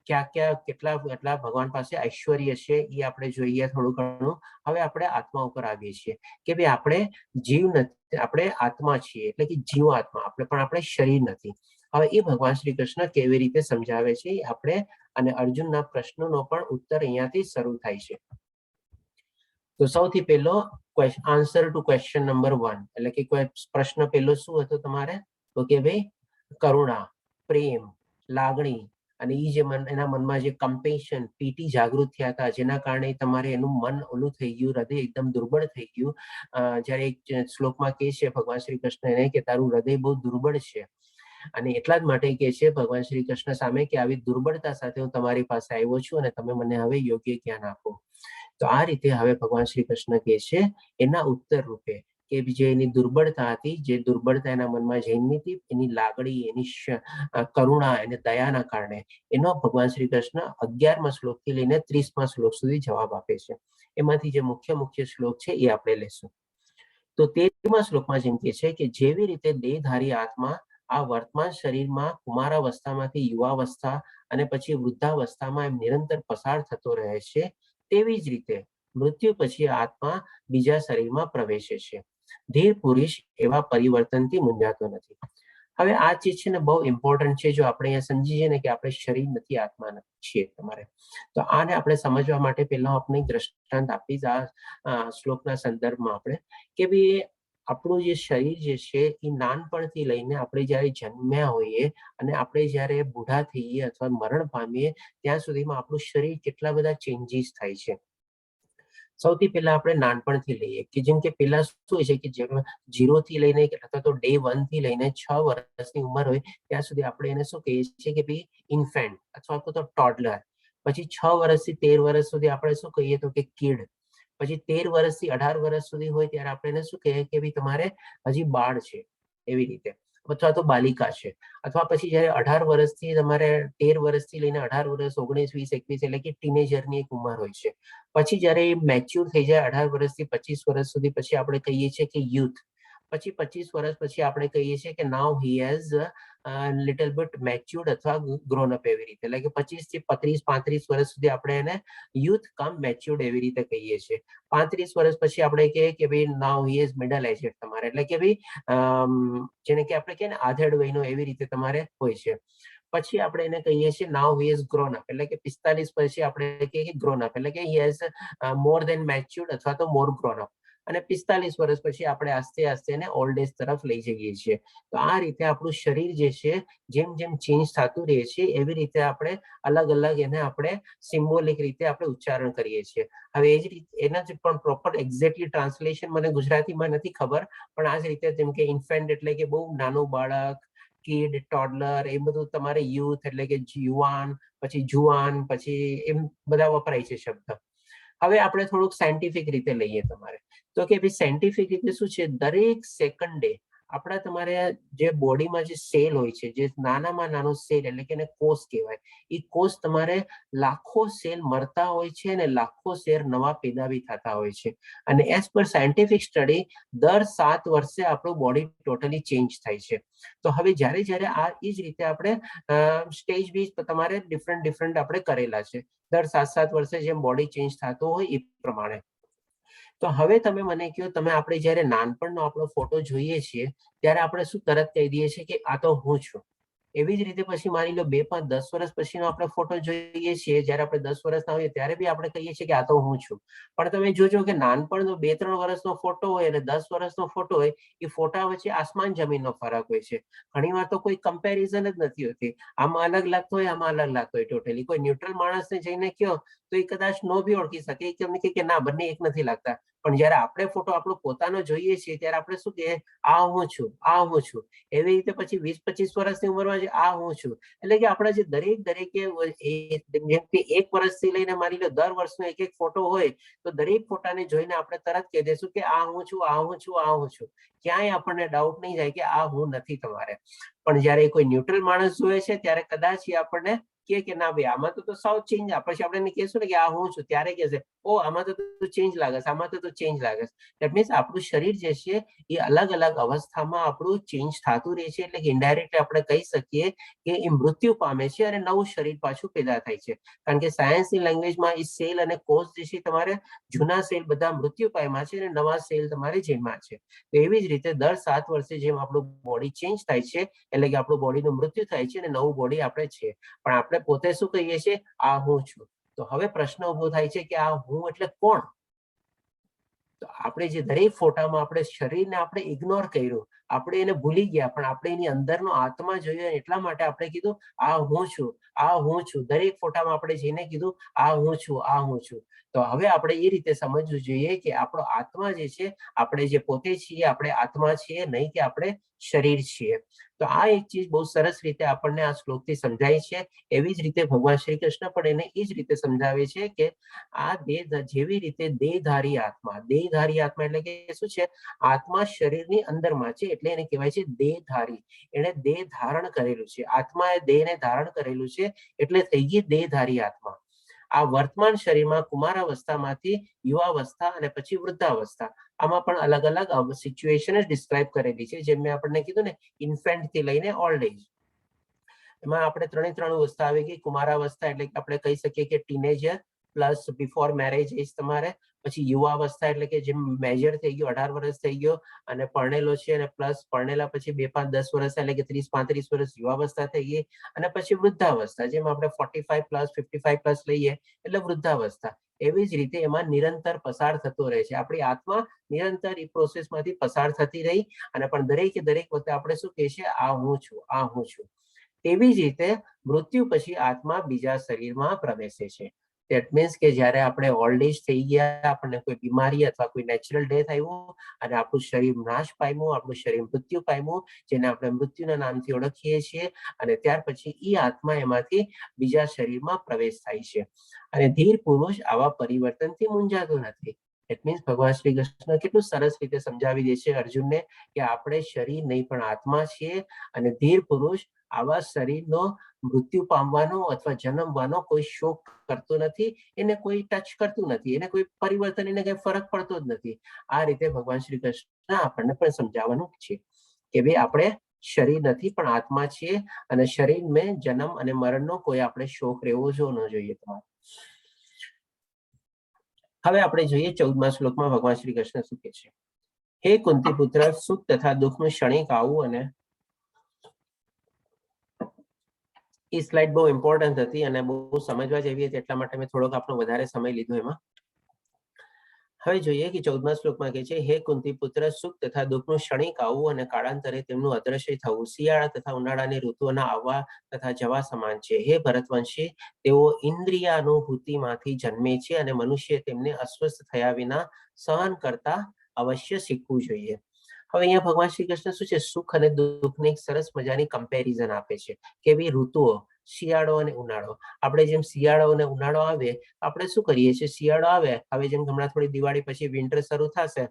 ક્યાં ક્યાં, કેટલા કેટલા ભગવાન પાસે ઐશ્વર્ય છે, એ આપણે જોઈએ થોડું ઘણું. હવે આપણે આત્મા ઉપર આવીએ છીએ કે ભાઈ, આપણે જીવ નથી, આપણે આત્મા છીએ, એટલે કે જીવ આત્મા આપણે, પણ આપણે શરીર નથી. હવે એ ભગવાન શ્રી કૃષ્ણ કેવી રીતે સમજાવે છે એ આપણે અને અર્જુનના પ્રશ્નોનો પણ ઉત્તર અહીંયાથી શરૂ થાય છે. તો સૌથી પહેલો આન્સર ટુ ક્વેશ્ચન નંબર 1, એટલે કે પ્રશ્ન પહેલો શું હતો તમારે? તો કે ભાઈ, કરુણા, પ્રેમ, લાગણી અને એ જે મન, એના મનમાં જે કમ્પેશન, પીટી જાગૃત થયા હતા, જેના કારણે તમારે એનું મન ઓલું થઈ ગયું, હૃદય એકદમ દુર્બળ થઈ ગયું. જ્યારે એક શ્લોકમાં કહે છે ભગવાન શ્રી કૃષ્ણ એને કે તારું હૃદય બહુ દુર્બળ છે, અને એટલા જ માટે કે છે ભગવાન શ્રી કૃષ્ણ સામે કે આવી દુર્બળતા સાથે હું તમારી પાસે આવ્યો છું અને તમે મને હવે યોગ્ય જ્ઞાન આપો. તો આ રીતે હવે ભગવાન શ્રી કૃષ્ણ કહે છે એના ઉત્તર રૂપે કે જે એની દુર્બળતા હતી, જે દુર્બળતા એના મનમાં જન્મી હતી, એની લાગણી, એની કરુણા અને દયાના કારણે એનો ભગવાન શ્રી કૃષ્ણ 11મા શ્લોકથી લઈને 30મા શ્લોક સુધી જવાબ આપે છે. એમાંથી જે મુખ્ય મુખ્ય શ્લોક છે એ આપણે લેશું. તો 13મા શ્લોકમાં જેમ કે છે કે જેવી રીતે દેહધારી આત્મા આ વર્તમાન શરીરમાં કુમારાવસ્થામાંથી યુવાવસ્થા અને પછી વૃદ્ધાવસ્થામાં એમ નિરંતર પસાર થતો રહે છે, તેવી જ રીતે મૃત્યુ પછી આત્મા બીજા શરીરમાં પ્રવેશે છે. ધીર પુરુષ એવા પરિવર્તનથી મૂંઝાતો નથી. હવે આ ચીજ છે ને બહુ ઇમ્પોર્ટન્ટ છે. જો આપણે અહીંયા સમજીએ ને કે આપણે શરીર નથી, આત્મા નથી છીએ તમારે, તો આને આપણે સમજવા માટે પહેલા હું આપણે એક દ્રષ્ટાંત આપીશ આ શ્લોકના સંદર્ભમાં આપણે, કે ભાઈ, આપણું જે શરીર જે છે એ નાનપણથી લઈને આપણે જ્યારે જન્મ્યા હોઈએ અને આપણે જ્યારે બુઢા થઈએ અથવા મરણ પામીએ ત્યાં સુધીમાં આપણું શરીર કેટલા બધા ચેન્જીસ થાય છે. સૌથી પહેલા આપણે નાનપણથી લઈએ કે જેમ કે પેલા શું હોય છે કે જેમ 0 થી લઈને અથવા તો ડે 1 થી લઈને 6 વર્ષની ઉંમર હોય ત્યાં સુધી આપણે એને શું કહીએ છીએ કે ભાઈ, ઇન્ફેન્ટ અથવા તો ટોડલર. પછી 6 વર્ષથી 13 વર્ષ સુધી આપણે શું કહીએ? તો કે કિડ. પછી 13 વર્ષથી 18 વર્ષ સુધી હોય ત્યારે આપણે એને શું કહીએ કે ભાઈ, તમારે હજી બાળ છે એવી રીતે, અથવા તો બાલિકા છે. અથવા પછી જયારે 18 વર્ષથી તમારે, 13 વર્ષથી લઈને 18 વર્ષ, 19, 20, 21, એટલે કે ટીનેજરની એક ઉંમર હોય છે. પછી જયારે એ મેચ્યોર થઈ જાય 18 વર્ષથી 25 વર્ષ સુધી, પછી આપણે કહીએ છીએ કે યુથ. પછી 25 વર્ષ પછી આપણે કહીએ છીએ કે now he has little bit matured અથવા ગ્રોન અપ એવી રીતે. એટલે કે 25 થી 30, 35 વર્ષ સુધી આપણે એને યુથ કમ મેચ્યોર્ડ એવી રીતે કહીએ છીએ. 35 વર્ષ પછી આપણે કહીએ કે ભાઈ, now he is middle aged તમારે, એટલે કે ભાઈ, જેને કે આપણે કહીએ ને આધેડ વયનો એવી રીતે તમારે હોય છે. પછી આપણે એને કહીએ છીએ now he is grown up, એટલે કે 45 પછી આપણે કહીએ કે ગ્રોન અપ, એટલે કે he has more than matured અથવા તો મોર ગ્રોન અપ. અને 45 વર્ષ પછી આપણે આસ્તે આસ્તે એને ઓલ્ડ એજ તરફ લઈ જઈએ છીએ. તો આ રીતે આપણું શરીર જે છે જેમ જેમ ચેન્જ થતું રહે છે, એવી રીતે આપણે અલગ અલગ એને આપણે સિમ્બોલિક રીતે આપણે ઉચ્ચારણ કરીએ છીએ. હવે એ જ રીતે એના જ પણ પ્રોપર એક્ઝેક્ટલી ટ્રાન્સલેશન મને ગુજરાતીમાં નથી ખબર, પણ આ જ રીતે જેમ કે ઇન્ફેન્ટ એટલે કે બહુ નાનું બાળક, કિડ, ટોડલર, એ બધું તમારે, યુથ એટલે કે યુવાન, પછી જુવાન, પછી એમ બધા વપરાય છે શબ્દ. હવે આપણે થોડુંક સાયન્ટિફિક રીતે લઈએ તમારે, તો કે ભાઈ, સાયન્ટિફિક રીતે શું છે? દરેક સેકન્ડે આપણા તમારે જે બોડીમાં જે સેલ હોય છે, જે નાનામાં નાનો સેલ, એટલે કે એને કોષ કહેવાય, એ કોષ તમારે લાખો સેલ મરતા હોય છે અને લાખો સેલ નવા પેદા બી થતા હોય છે. અને એઝ પર સાયન્ટિફિક સ્ટડી દર 7 વર્ષે આપણું બોડી ટોટલી ચેન્જ થાય છે. તો હવે જ્યારે જ્યારે આ એ જ રીતે આપણે સ્ટેજ બી તમારે ડિફરન્ટ ડિફરન્ટ આપણે કરેલા છે, દર 7 7 વર્ષે જેમ બોડી ચેન્જ થતો હોય એ પ્રમાણે. તો હવે તમે મને કહો, તમે આપણે જ્યારે નાનપણનો આપણો ફોટો જોઈએ છીએ ત્યારે આપણે શું તરત કહી દઈએ છીએ કે આ તો હું છું? એવી જ રીતે પછી માની લો 2, 5, 10 વર્ષ પછીનો આપણે ફોટો જોઈએ છીએ, જ્યારે આપણે 10 વર્ષના હોઈએ ત્યારે બી આપણે કહીએ છીએ કે આ તો હું છું. પણ તમે જોજો કે નાનપણનો 2, 3 વર્ષનો ફોટો હોય અને 10 વર્ષનો ફોટો હોય, એ ફોટા વચ્ચે આસમાન જમીનનો ફરક હોય છે. ઘણીવાર તો કોઈ કમ્પેરિઝન જ નથી હોતી. આમાં અલગ લાગતો હોય, આમાં અલગ લાગતો હોય. ટોટલી કોઈ ન્યુટ્રલ માણસને જઈને કહો તો એ કદાચ નો બી ઓળખી શકે. એ તમને કહે કે ના, બંને એક નથી લાગતા. પણ જ્યારે આપણે ફોટો આપણો પોતાનો જોઈએ છીએ ત્યારે આપણે શું કહીએ? આ હું છું, આ હું છું. એવી રીતે પછી 20, 25 વર્ષની ઉંમરમાં જે આ હું છું. એટલે કે આપણા જે દરેક દરેકે જેમ કે 1 વર્ષથી લઈને માની લો દર વર્ષનો એક એક ફોટો હોય, તો દરેક ફોટાને જોઈને આપણે તરત કહી દઈશું કે આ હું છું, આ હું છું, આ હું છું. ક્યાંય આપણને ડાઉટ નહીં જાય કે આ હું નથી તમારે. પણ જ્યારે કોઈ ન્યુટ્રલ માણસ જોવે છે ત્યારે કદાચ એ આપણને કહે કે ના ભાઈ, આમાં તો સાવ ચેન્જ. પછી આપણે એને કહીશું ને કે આ હું છું, ત્યારે કહેશે ઓ આમાં તો ચેન્જ લાગે છે, આમાં તો ચેન્જ લાગે છે. That means આપણું શરીર જે છે એ અલગ અલગ અવસ્થામાં આપણું ચેન્જ થતું રહે છે. એટલે કે ઇનડાયરેક્ટલી આપણે કહી શકીએ કે એ મૃત્યુ પામે છે અને નવું શરીર પાછું પેદા થાય છે. કારણ કે સાયન્સની લેંગ્વેજમાં એ સેલ અને કોષ જે છે, તમારે જૂના સેલ બધા મૃત્યુ પામ્યા છે અને નવા સેલ તમારે જન્મ્યા છે. તો એવી જ રીતે દર 7 વર્ષે જેમ આપણું બોડી ચેન્જ થાય છે, એટલે કે આપણું બોડીનું મૃત્યુ થાય છે અને નવું બોડી આપણે છે, પણ આપણે પોતે શું કહીએ છીએ? આ હું છું. તો હવે પ્રશ્ન ઉભો થાય છે કે આ હું એટલે કોણ? તો આપણે જે દરેક ફોટામાં આપણે શરીરને આપણે ઇગ્નોર કર્યું, આપણે એને ભૂલી ગયા, પણ આપણે એની અંદરનો આત્મા જોયો, એટલા માટે આપણે કીધું આ હું છું, આ હું છું. દરેક ફોટામાં આપણે જઈને કીધું આ હું છું, આ હું છું. તો હવે આપણે એ રીતે સમજવું જોઈએ કે આપણો આત્મા જે છે, આપણે જે પોતે છીએ, આપણે આત્મા છીએ, નહીં કે આપણે શરીર છીએ. તો આ એક ચીજ બહુ સરસ રીતે આપણને આ શ્લોકથી સમજાય છે. એવી જ રીતે ભગવાન શ્રી કૃષ્ણ પણ એને એ જ રીતે સમજાવે છે કે આ દેહ જેવી રીતે દેહધારી આત્મા, દેહધારી આત્મા એટલે કે શું છે? આત્મા શરીરની અંદરમાં છે, એટલે એને કહેવાય છે દેહધારી. એને દેહ ધારણ કરેલું છે, આત્માએ દેહને ધારણ કરેલું છે, એટલે થઈ ગઈ દેહધારી આત્મા. આ વર્તમાન શરીરમાં કુમારાવસ્થામાંથી યુવાવસ્થા અને પછી વૃદ્ધાવસ્થા, આમાં પણ અલગ અલગ સિચ્યુએશન જ ડિસ્ક્રાઇબ કરેલી છે. જેમ મેં આપણને કીધું ને, ઇન્ફેન્ટ થી લઈને ઓલ્ડ એજ, એમાં આપણે ત્રણે ત્રણ અવસ્થા આવી ગઈ. કુમારાવસ્થા એટલે કે આપણે કહી શકીએ કે teenager plus before marriage age તમારે. પછી યુવાવસ્થા એટલે કે જેમ મેજર થઈ ગયો, 18 વર્ષ થઈ ગયો અને પરણેલો છે, અને પ્લસ પરણેલા પછી 2, 5, 10 વર્ષ, એટલે કે 30, 35 વર્ષ યુવાવસ્થા થઈ ગઈ. અને પછી વૃદ્ધાવસ્થા, જેમ આપણે 45+, 55+ લઈએ એટલે વૃદ્ધાવસ્થા. એવી જ રીતે એમાં નિરંતર પસાર થતો રહે છે. આપણી આત્મા નિરંતર એ પ્રોસેસમાંથી પસાર થતી રહી અને પણ દરેકે દરેક વખતે આપણે શું કહીએ છીએ? આ હું છું, આ હું છું. તેવી જ રીતે મૃત્યુ પછી આત્મા બીજા શરીરમાં પ્રવેશે છે. That means કે જ્યારે આપણે ઓલ્ડ એજ થઈ ગયા, આપણને કોઈ બીમારી અથવા કોઈ નેચરલ ડેથ આવ્યું અને આપણું શરીર નાશ પામ્યું, આપણું શરીર મૃત્યુ પામ્યું, જેને આપણે મૃત્યુના નામથી ઓળખીએ છીએ, અને ત્યાર પછી એ આત્મા એમાંથી બીજા શરીરમાં પ્રવેશ થાય છે. અને ધીર પુરુષ આવા પરિવર્તનથી મૂંઝાતો નથી. It means ભગવાન શ્રી કૃષ્ણ કેટલું સરસ રીતે સમજાવી દે છે અર્જુનને કે આપણે શરીર નહીં પણ આત્મા છીએ અને ધીર પુરુષ આવા શરીરનો મૃત્યુ પામવાનો અથવા જન્મવાનો કોઈ શોક કરતો નથી, એને કોઈ ટચ કરતું નથી, એને કોઈ પરિવર્તન, એને કઈ ફરક પડતો જ નથી. આ રીતે ભગવાન શ્રી કૃષ્ણ આપણને પણ સમજાવવાનું છે કે ભાઈ, આપણે શરીર નથી પણ આત્મા છીએ અને શરીર મેં જન્મ અને મરણનો કોઈ આપણે શોક રહેવો જો ન જોઈએ તમારે. હવે આપણે જોઈએ 14મા શ્લોકમાં ભગવાન શ્રી કૃષ્ણ શું કહે છે. હે કુંતી પુત્ર, સુખ તથા દુઃખનું ક્ષણિક આવું અને એ સ્લાઇડ બહુ ઇમ્પોર્ટન્ટ હતી અને બહુ સમજવા જેવી હતી, એટલા માટે મેં થોડોક આપણો વધારે સમય લીધો એમાં. હવે જોઈએ કે 14મા શ્લોકમાં કહે છે, હે કુંતી પુત્ર, સુખ તથા દુઃખનું ક્ષણિક આવવું અને કાળાંતરે તેમનું અદ્રશ્ય થવું શિયાળા તથા ઉનાળાની ઋતુઓના આવવા તથા જવા સમાન છે. હે ભરતવંશી, તેઓ ઇન્દ્રિયાનુભૂતિમાંથી જન્મે છે અને મનુષ્ય તેમને અસ્વસ્થ થયા વિના સહન કરતા અવશ્ય શીખવું જોઈએ. હવે અહીંયા ભગવાન શ્રી કૃષ્ણ શું છે, સુખ અને દુઃખની એક સરસ મજાની કમ્પેરિઝન આપે છે કે ભાઈ, ઋતુઓ શિયાળો અને ઉનાળો, આપણે જેમ શિયાળો અને ઉનાળો આવે આપણે શું કરીએ છીએ? શિયાળો આવે, હવે જેમ હમણાં થોડી દિવાળી પછી વિન્ટર શરૂ થશે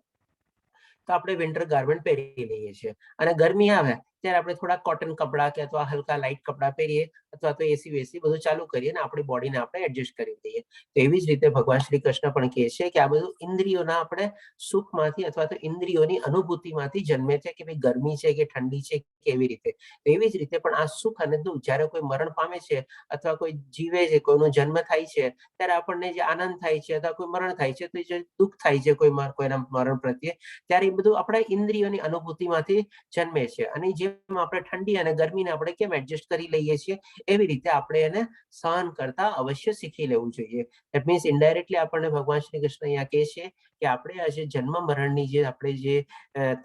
તો આપણે વિન્ટર ગાર્મેન્ટ પહેરી લઈએ છીએ, અને ગરમી આવે ત્યારે આપણે થોડા કોટન કપડા કે અથવા હલકા લાઇટ કપડા પહેરીએ અથવા તો એસી વેસી બધું ચાલુ કરીએ અને આપણી બોડીને આપણે એડજસ્ટ કરી દઈએ. તો એવી જ રીતે ભગવાન શ્રી કૃષ્ણ પણ કહે છે કે આ બધું ઇન્દ્રિયોના આપણે સુખમાંથી અથવા તો ઇન્દ્રિયોની અનુભૂતિમાંથી જન્મે છે કે ભાઈ, ગરમી છે કે ઠંડી છે કેવી રીતે. તો એવી જ રીતે પણ આ સુખ અને દુઃખ, જ્યારે કોઈ મરણ પામે છે અથવા કોઈ જીવે છે, કોઈનો જન્મ થાય છે ત્યારે આપણને જે આનંદ થાય છે, અથવા કોઈ મરણ થાય છે તો જે દુઃખ થાય છે કોઈ કોઈના મરણ પ્રત્યે, ત્યારે એ બધું આપણા ઇન્દ્રિયોની અનુભૂતિમાંથી જન્મે છે. અને જેમ જેમ આપણે ઠંડી અને ગરમીને આપણે કેમ એડજસ્ટ કરી લઈએ છીએ, એવી રીતે આપણે એને સહન કરતા અવશ્ય શીખી લેવું જોઈએ. That means indirectly આપણને ભગવાન શ્રી કૃષ્ણ અહીંયા કહે છે કે આપણે આ જે જન્મ મરણની જે આપણે જે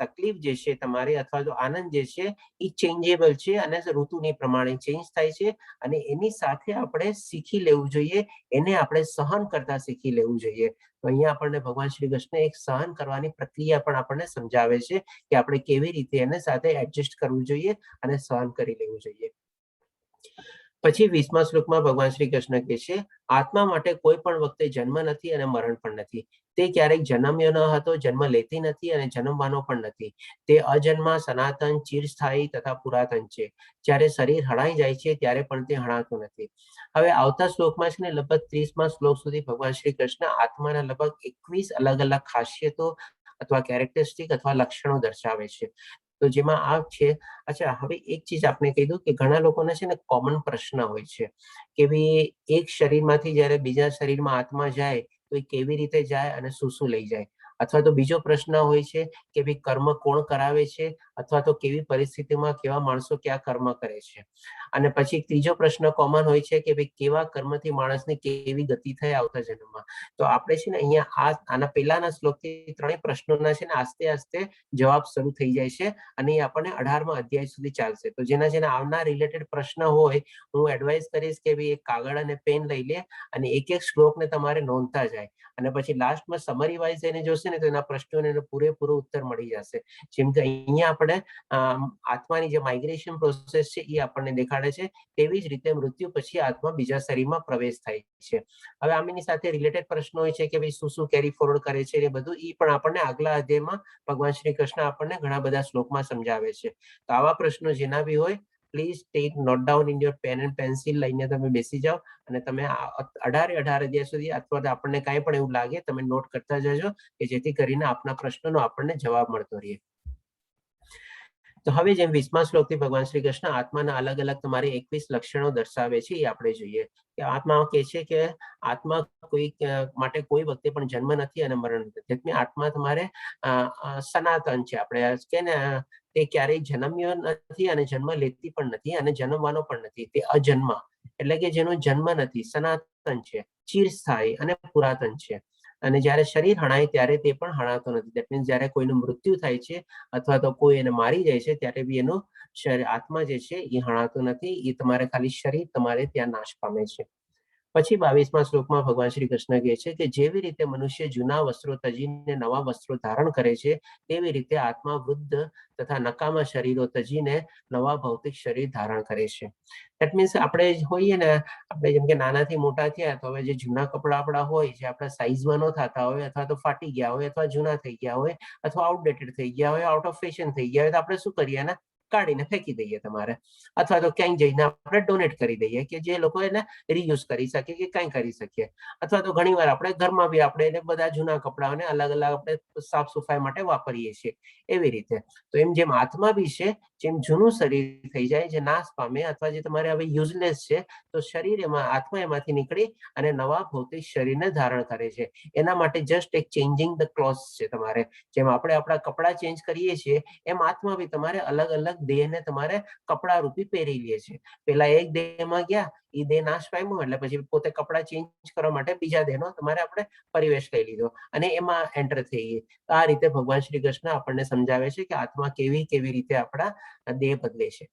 તકલીફ જે છે તમારી અથવા તો આનંદ જે છે, એ ચેન્જેબલ છે અને ઋતુની પ્રમાણે ચેન્જ થાય છે અને એની સાથે આપણે શીખી લેવું જોઈએ, એને આપણે સહન કરતા શીખી લેવું જોઈએ. તો અહીંયા આપણને ભગવાન શ્રી કૃષ્ણ એક સહન કરવાની પ્રક્રિયા પણ આપણને સમજાવે છે કે આપણે કેવી રીતે એને સાથે એડજસ્ટ કરવું જોઈએ અને સહન કરી લેવું જોઈએ. પછી 20મા શ્લોકમાં ભગવાન શ્રી કૃષ્ણ કહે છે, આત્મા માટે કોઈ પણ વખતે જન્મ નથી અને મરણ પણ નથી. તે ક્યારેક જન્મ્યો ન હતો, જન્મ લેતી નથી અને જન્મવાનો પણ નથી. તે અજન્મા, સનાતન, ચિરસ્થાયી તથા પુરાતન છે. જ્યારે શરીર હણાઈ જાય છે ત્યારે પણ તે હણાતું નથી. હવે આવતા શ્લોકમાં છે ને, લગભગ 30મા શ્લોક સુધી ભગવાન શ્રી કૃષ્ણ આત્માના લગભગ 21 અલગ અલગ ખાસિયતો અથવા કેરેક્ટરિસ્ટિક અથવા લક્ષણો દર્શાવે છે. તો જેમાં આ છે. અચ્છા, હવે એક ચીજ આપને કહી દઉં કે ઘણા લોકોને છે ને કોમન પ્રશ્ન હોય છે કે ભાઈ, એક શરીરમાંથી જ્યારે બીજા શરીરમાં આત્મા જાય તો એ કેવી રીતે જાય અને શું શું લઈ જાય? અથવા તો બીજો પ્રશ્ન હોય છે કે ભાઈ, કર્મ કોણ કરાવે છે અથવા તો કેવી પરિસ્થિતિમાં કેવા માણસો ક્યાં કર્મ કરે છે? અને પછી ત્રીજો પ્રશ્ન કોમન હોય છે કે ભાઈ, કેવા કર્મથી માણસની કેવી ગતિ થાય આવતા જન્મમાં? તો આપણે છે ને અહીંયા આ આના પહેલાના શ્લોકથી ત્રણેય પ્રશ્નોના છે ને આસ્તે આસ્તે જવાબ શરૂ થઈ જાય છે અને એ આપણને 18મા અધ્યાય સુધી ચાલશે. તો જેના જેના આવના રિલેટેડ પ્રશ્ન હોય, હું એડવાઇસ કરીશ કે ભાઈ, એક કાગળ અને પેન લઈ લે અને એક એક શ્લોકને તમારે નોંધતા જાય અને પછી લાસ્ટમાં સમરી વાઇઝ એને જોશે ને તો એના પ્રશ્નોને એનો પૂરેપૂરો ઉત્તર મળી જશે. જેમ કે અહીંયા આપણે આત્માની જે માઇગ્રેશન પ્રોસેસ છે એ આપણને દેખાડે છે, તેવી જ રીતે મૃત્યુ પછી આત્મા બીજા શરીરમાં પ્રવેશ થાય છે. હવે આમની સાથે રિલેટેડ પ્રશ્નો હોય છે કે ભાઈ, શું શું કેરી ફોરવર્ડ કરે છે એ બધું, એ પણ આપણને આગલા અધ્યાયમાં ભગવાન શ્રી કૃષ્ણ આપણને ઘણા બધા શ્લોકમાં સમજાવે છે. તો આવા પ્રશ્નો જેના બી હોય, please take note down in your pen and pencil લઈને તમે બેસી જાઓ અને તમે અઢારે અઢાર અધ્યાય સુધી અથવા તો આપણને કાંઈ પણ એવું લાગે, તમે not કરતા જજો કે જેથી કરીને આપના પ્રશ્નોનો આપણને જવાબ મળતો રહે. તો હવે જેમ 20મા શ્લોકથી ભગવાન શ્રી કૃષ્ણ આત્માના અલગ અલગ તમારે 21 લક્ષણો દર્શાવે છે, એ આપણે જોઈએ કે આત્મા કહે છે કે આત્મા કોઈ માટે કોઈ વખતે પણ જન્મ નથી અને મરણ નથી. તેથી આત્મા તમારે સનાતન છે. આપણે કે ને, તે ક્યારેય જન્મ્યો નથી અને જન્મ લેતી પણ નથી અને જન્મવાનો પણ નથી. તે અજન્મ એટલે કે જેનો જન્મ નથી, સનાતન છે, ચિરસ્થાયી અને પુરાતન છે અને જ્યારે શરીર હણાય ત્યારે તે પણ હણાતો નથી. That means જ્યારે કોઈનું મૃત્યુ થાય છે અથવા તો કોઈ એને મારી જાય છે ત્યારે બી એનો શરીર, આત્મા જે છે એ હણાતો નથી. એ તમારે ખાલી શરીર તમારે ત્યાં નાશ પામે છે. પછી 22મા શ્લોકમાં ભગવાન શ્રી કૃષ્ણ કહે છે કે જેવી રીતે મનુષ્ય જૂના વસ્ત્રો તજીને નવા વસ્ત્રો ધારણ કરે છે, તેવી રીતે આત્મા વૃદ્ધ તથા નકામા શરીરો તજીને નવા ભૌતિક શરીર ધારણ કરે છે. That means આપણે હોઈએ ને, આપણે જેમ કે નાનાથી મોટા થયા, તો હવે જે જૂના કપડા આપણા હોય, જે આપણા સાઈઝમાં ન થતા હોય અથવા તો ફાટી ગયા હોય અથવા જૂના થઈ ગયા હોય અથવા આઉટડેટેડ થઈ ગયા હોય, આઉટ ઓફ ફેશન થઈ ગયા હોય, તો આપણે શું કરીએ? એને કાઢીને ફેંકી દઈએ તમારે અથવા તો ક્યાંય જઈને આપણે ડોનેટ કરી દઈએ કે જે લોકો એને રીયુઝ કરી શકે કે કંઈ કરી શકીએ. અથવા તો ઘણીવાર આપણે ઘરમાં બી આપણે એને બધા જૂના કપડાઓને અલગ અલગ આપણે સાફ સફાઈ માટે વાપરીએ છીએ. એવી રીતે તો એમ જેમ આત્મા બી છે, જેમ જૂનું શરીર થઈ જાય, જે નાશ પામે અથવા જે તમારે હવે યુઝલેસ છે, તો શરીર એમાં આત્મા એમાંથી નીકળી અને નવા ભૌતિક શરીરને ધારણ કરે છે. એના માટે જસ્ટ એક ચેન્જિંગ the cloth છે તમારે. જેમ આપણે આપણા કપડાં ચેન્જ કરીએ છીએ, એમ આત્મા બી તમારે અલગ અલગ દેહને તમારે કપડા રૂપી પહેરી લે છે. પેલા એક દેહમાં ગયા, એ દેહ નાશ પામ્યો, એટલે પછી પોતે કપડા ચેન્જ કરવા માટે બીજા દેહનો તમારે આપણે પરિવેશ લઈ લીધો અને એમાં એન્ટર થઈ ગઈ. તો આ રીતે ભગવાન શ્રી કૃષ્ણ આપણને સમજાવે છે કે આત્મા કેવી કેવી રીતે આપણા દેહ બદલે છે.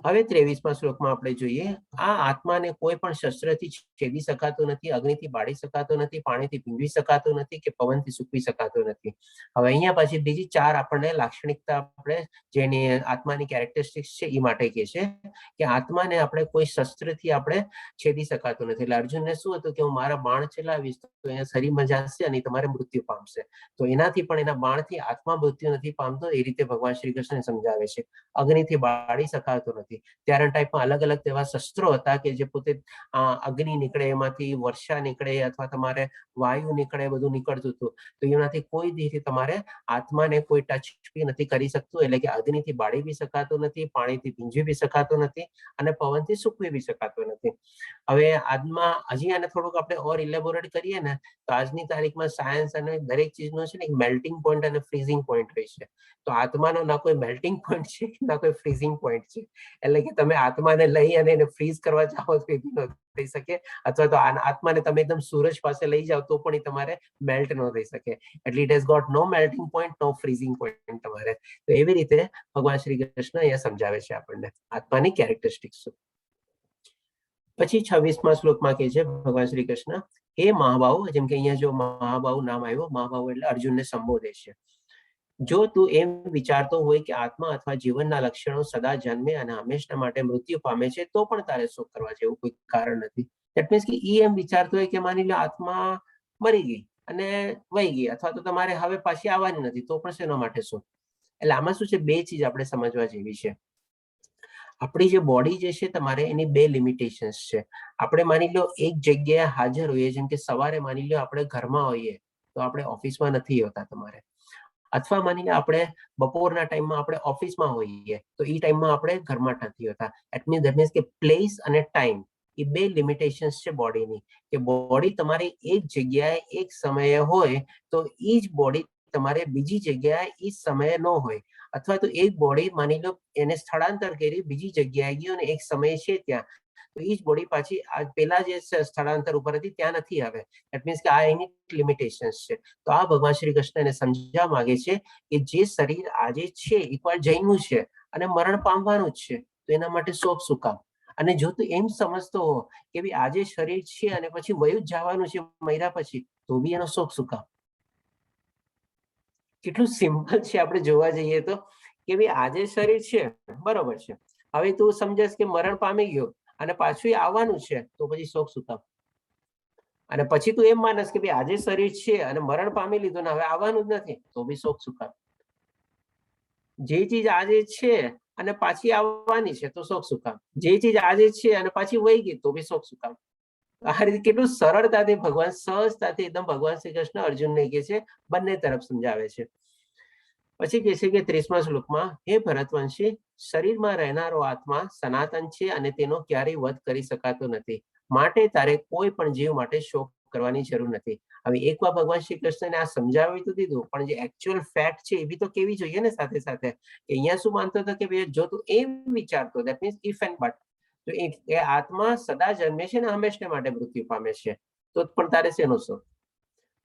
હવે 23મા શ્લોકમાં આપણે જોઈએ, આ આત્માને કોઈ પણ શસ્ત્રથી છેદી શકાતો નથી, અગ્નિથી બાળી શકાતો નથી, પાણીથી ભીંજવી શકાતો નથી કે પવનથી સૂકવી શકાતો નથી. હવે અહીંયા પછી બીજી ચાર આપણને લાક્ષણિકતા આપણે જેની આત્માની કેરેક્ટરિસ્ટિક્સ છે એ માટે કહે છે કે આત્માને આપણે કોઈ શસ્ત્રથી આપણે છેદી શકાતો નથી. એટલે અર્જુનને શું હતું કે હું મારા બાણ ચલાવીશ તો એના શરીરમાં જશે અને તમારે મૃત્યુ પામશે. તો એનાથી પણ, એના બાણથી આત્મા મૃત્યુ નથી પામતો, એ રીતે ભગવાન શ્રી કૃષ્ણ સમજાવે છે. અગ્નિથી બાળી શકાતો નથી. હતી. ત્યારના ટાઈપમાં અલગ અલગ એવા શસ્ત્રો હતા કે જે પોતે અગ્નિ નીકળે, એમાંથી વર્ષા નીકળે અથવા તમારે વાયુ નીકળે, બધું નીકળતું હતું. તો એનાથી કોઈ દીથી તમારે આત્માને કોઈ ટચ બી નથી કરી શકતું, એટલે કે અગ્નિથી બાળી બી શકાતું નથી, પાણીથી ભીંજવી બી શકાતું નથી અને પવનથી સૂકવી બી શકાતું નથી. હવે આજમાં હજી આને થોડુંક આપણે ઓર ઇલેબોરેટ કરીએ ને, તો આજની તારીખમાં સાયન્સ અને દરેક ચીજનો છે ને એક મેલ્ટિંગ પોઈન્ટ અને ફ્રીઝિંગ પોઈન્ટ હોય છે. તો આત્માનો ના કોઈ મેલ્ટિંગ પોઈન્ટ છે, ના કોઈ ફ્રીઝિંગ પોઈન્ટ છે. એટલે કે તમે આત્માને લઈ અને એને ફ્રીઝ કરવા જાઓ તો એ બી ન થઈ શકે, અથવા તો આત્માને તમે એકદમ સૂરજ પાસે લઈ જાઓ તો પણ એ તમારે મેલ્ટ ન થઈ શકે. એટલે it has got no melting point, no freezing point તમારે. તો એવી રીતે ભગવાન શ્રી કૃષ્ણ અહીંયા સમજાવે છે આપણને આત્માની કેરેક્ટરિસ્ટિક્સ. પછી 26મા શ્લોકમાં કહે છે ભગવાન શ્રી કૃષ્ણ, હે મહાબાહુ, જેમ કે અહીંયા જો મહાબાહુ નામ આવ્યો, મહાબાહુ એટલે અર્જુનને સંબોધે છે. જો તું એમ વિચારતો હોય કે આત્મા અથવા જીવનના લક્ષણો સદા જન્મે અને હંમેશા માટે મૃત્યુ પામે છે, તો પણ તારે શોક કરવા જેવું કોઈ કારણ નથી. That means કે ઈ એમ વિચારતો હોય કે માની લો આત્મા મરી ગઈ અને વહી ગઈ અથવા તો તમારે હવે પાછી આવવાની નથી, તો પણ શેના માટે શોક? એટલે આમાં શું છે, બે ચીજ આપણે સમજવા જેવી છે. આપણી જે બોડી જે છે તમારે, એની બે લિમિટેશન્સ છે. આપણે માની લો એક જગ્યાએ હાજર હોઈએ, જેમ કે સવારે માની લો આપણે ઘરમાં હોઈએ તો આપણે ઓફિસમાં નથી હોતા તમારે, અથવા માની લો આપણે બપોરના ટાઈમમાં આપણે ઓફિસમાં હોઈએ તો એ ટાઈમમાં આપણે ઘરમાં નથી હોતા. That means કે પ્લેસ અને ટાઈમ એ બે લિમિટેશન્સ છે બોડીની, કે બોડી તમારી એક જગ્યાએ એક સમયે હોય તો એ જ બોડી તમારે બીજી જગ્યાએ એ જ સમયે ન હોય, અથવા તો એક બોડી માની લો એને સ્થળાંતર કરી બીજી જગ્યાએ ગયું અને એક સમય છે ત્યાં, તો એ જ બોડી પાછી આ પેલા જે સ્થળાંતર ઉપર હતી ત્યાં નથી આવે. That means કે આ એની લિમિટેશન્સ છે. તો આ ભગવાન શ્રી કૃષ્ણ એને સમજાવવા માંગે છે કે જે શરીર આજે છે, એકવાર જન્મ્યું છે અને મરણ પામવાનું જ છે, તો એના માટે શોક શું કામ? અને જો તું એમ સમજતો હો કે ભાઈ, આજે શરીર છે અને પછી વયું જ જવાનું છે મર્યા પછી, તો બી એનો શોક શું કામ? કેટલું સિમ્પલ છે આપણે જોવા જઈએ તો, કે ભાઈ, આજે શરીર છે, બરોબર છે. હવે તું સમજસ કે મરણ પામી ગયો અને પાછું એ આવવાનું છે, તો પછી શોક શું કામ? અને પછી તું એમ માનસ કે ભાઈ, આજે શરીર છે અને મરણ પામી લીધું ને હવે આવવાનું જ નથી, તો બી શોક શું કામ? જે ચીજ આજે છે અને પાછી આવવાની છે તો શોક શું કામ? જે ચીજ આજે છે અને પાછી વહી ગઈ તો બી શોક શું કામ? આ રીતે કેટલું સરળતાથી ભગવાન, સહજતાથી એકદમ ભગવાન શ્રી કૃષ્ણ અર્જુનને કહે છે, બંને તરફ સમજાવે છે. પછી કહે છે કે 30મા શ્લોકમાં, હે ભરતવંશી, શરીરમાં રહેનારો આત્મા સનાતન છે અને તેનો ક્યારેય વધ કરી શકાતો નથી, માટે તારે કોઈ પણ જીવ માટે શોક કરવાની જરૂર નથી. હવે એકવાર ભગવાન શ્રી કૃષ્ણને આ સમજાવી તો દીધું, પણ જે એકચ્યુઅલ ફેક્ટ છે એ બી તો કેવી જોઈએ ને સાથે સાથે, કે અહીંયા શું માનતો હતો કે ભાઈ, જો તું એમ વિચારતો, that means if and but, તો એ આત્મા સદા જન્મે છે ને હંમેશને માટે મૃત્યુ પામે છે, તો પણ તારે શેનો શોક?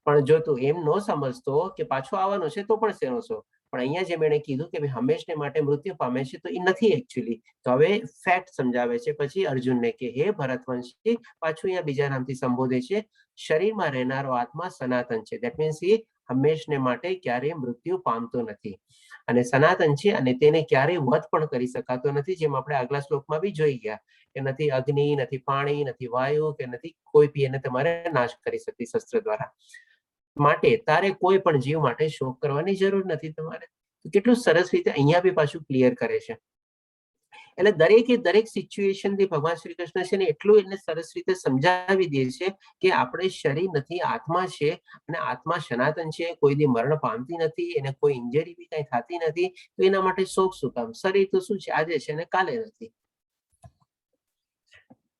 પણ જો તું એમ ન સમજતો કે પાછો આવવાનો છે, તો પણ શેનો શોક? પણ અહીંયા જેમ એણે કીધું કે ભાઈ, હંમેશને માટે મૃત્યુ પામે છે, તો એ નથી એકચ્યુઅલી. તો હવે ફેક્ટ સમજાવે છે પછી અર્જુનને કે હે ભરતવંશી, પાછું અહીંયા બીજા નામથી સંબોધે છે, શરીરમાં રહેનારો આત્મા સનાતન છે. That means એ હંમેશને માટે ક્યારેય મૃત્યુ પામતો નથી અને સનાતન છે અને તેને ક્યારેય વધ પણ કરી શકાતો નથી, જેમ આપણે આગલા શ્લોકમાં બી જોઈ ગયા કે નથી અગ્નિ, નથી પાણી, નથી વાયુ કે નથી કોઈ બી એને તમારે નાશ કરી શકતી શસ્ત્ર દ્વારા. માટે તારે કોઈ પણ જીવ માટે શોક કરવાની જરૂર નથી તમારે. તો કેટલું સરસ રીતે અહીંયા બી પાછું ક્લિયર કરે છે. એટલે દરેકે દરેક સિચ્યુએશન થી ભગવાન શ્રી કૃષ્ણ છે ને એટલું એને સરસ રીતે સમજાવી દે છે કે આપણે શરીર નથી, આત્મા છે અને આત્મા સનાતન છે, કોઈ દી મરણ પામતી નથી, એને કોઈ ઇન્જરી બી કઈ થતી નથી, તો એના માટે શોક શું કામ? શરીર તો શું છે, આજે છે ને કાલે નથી.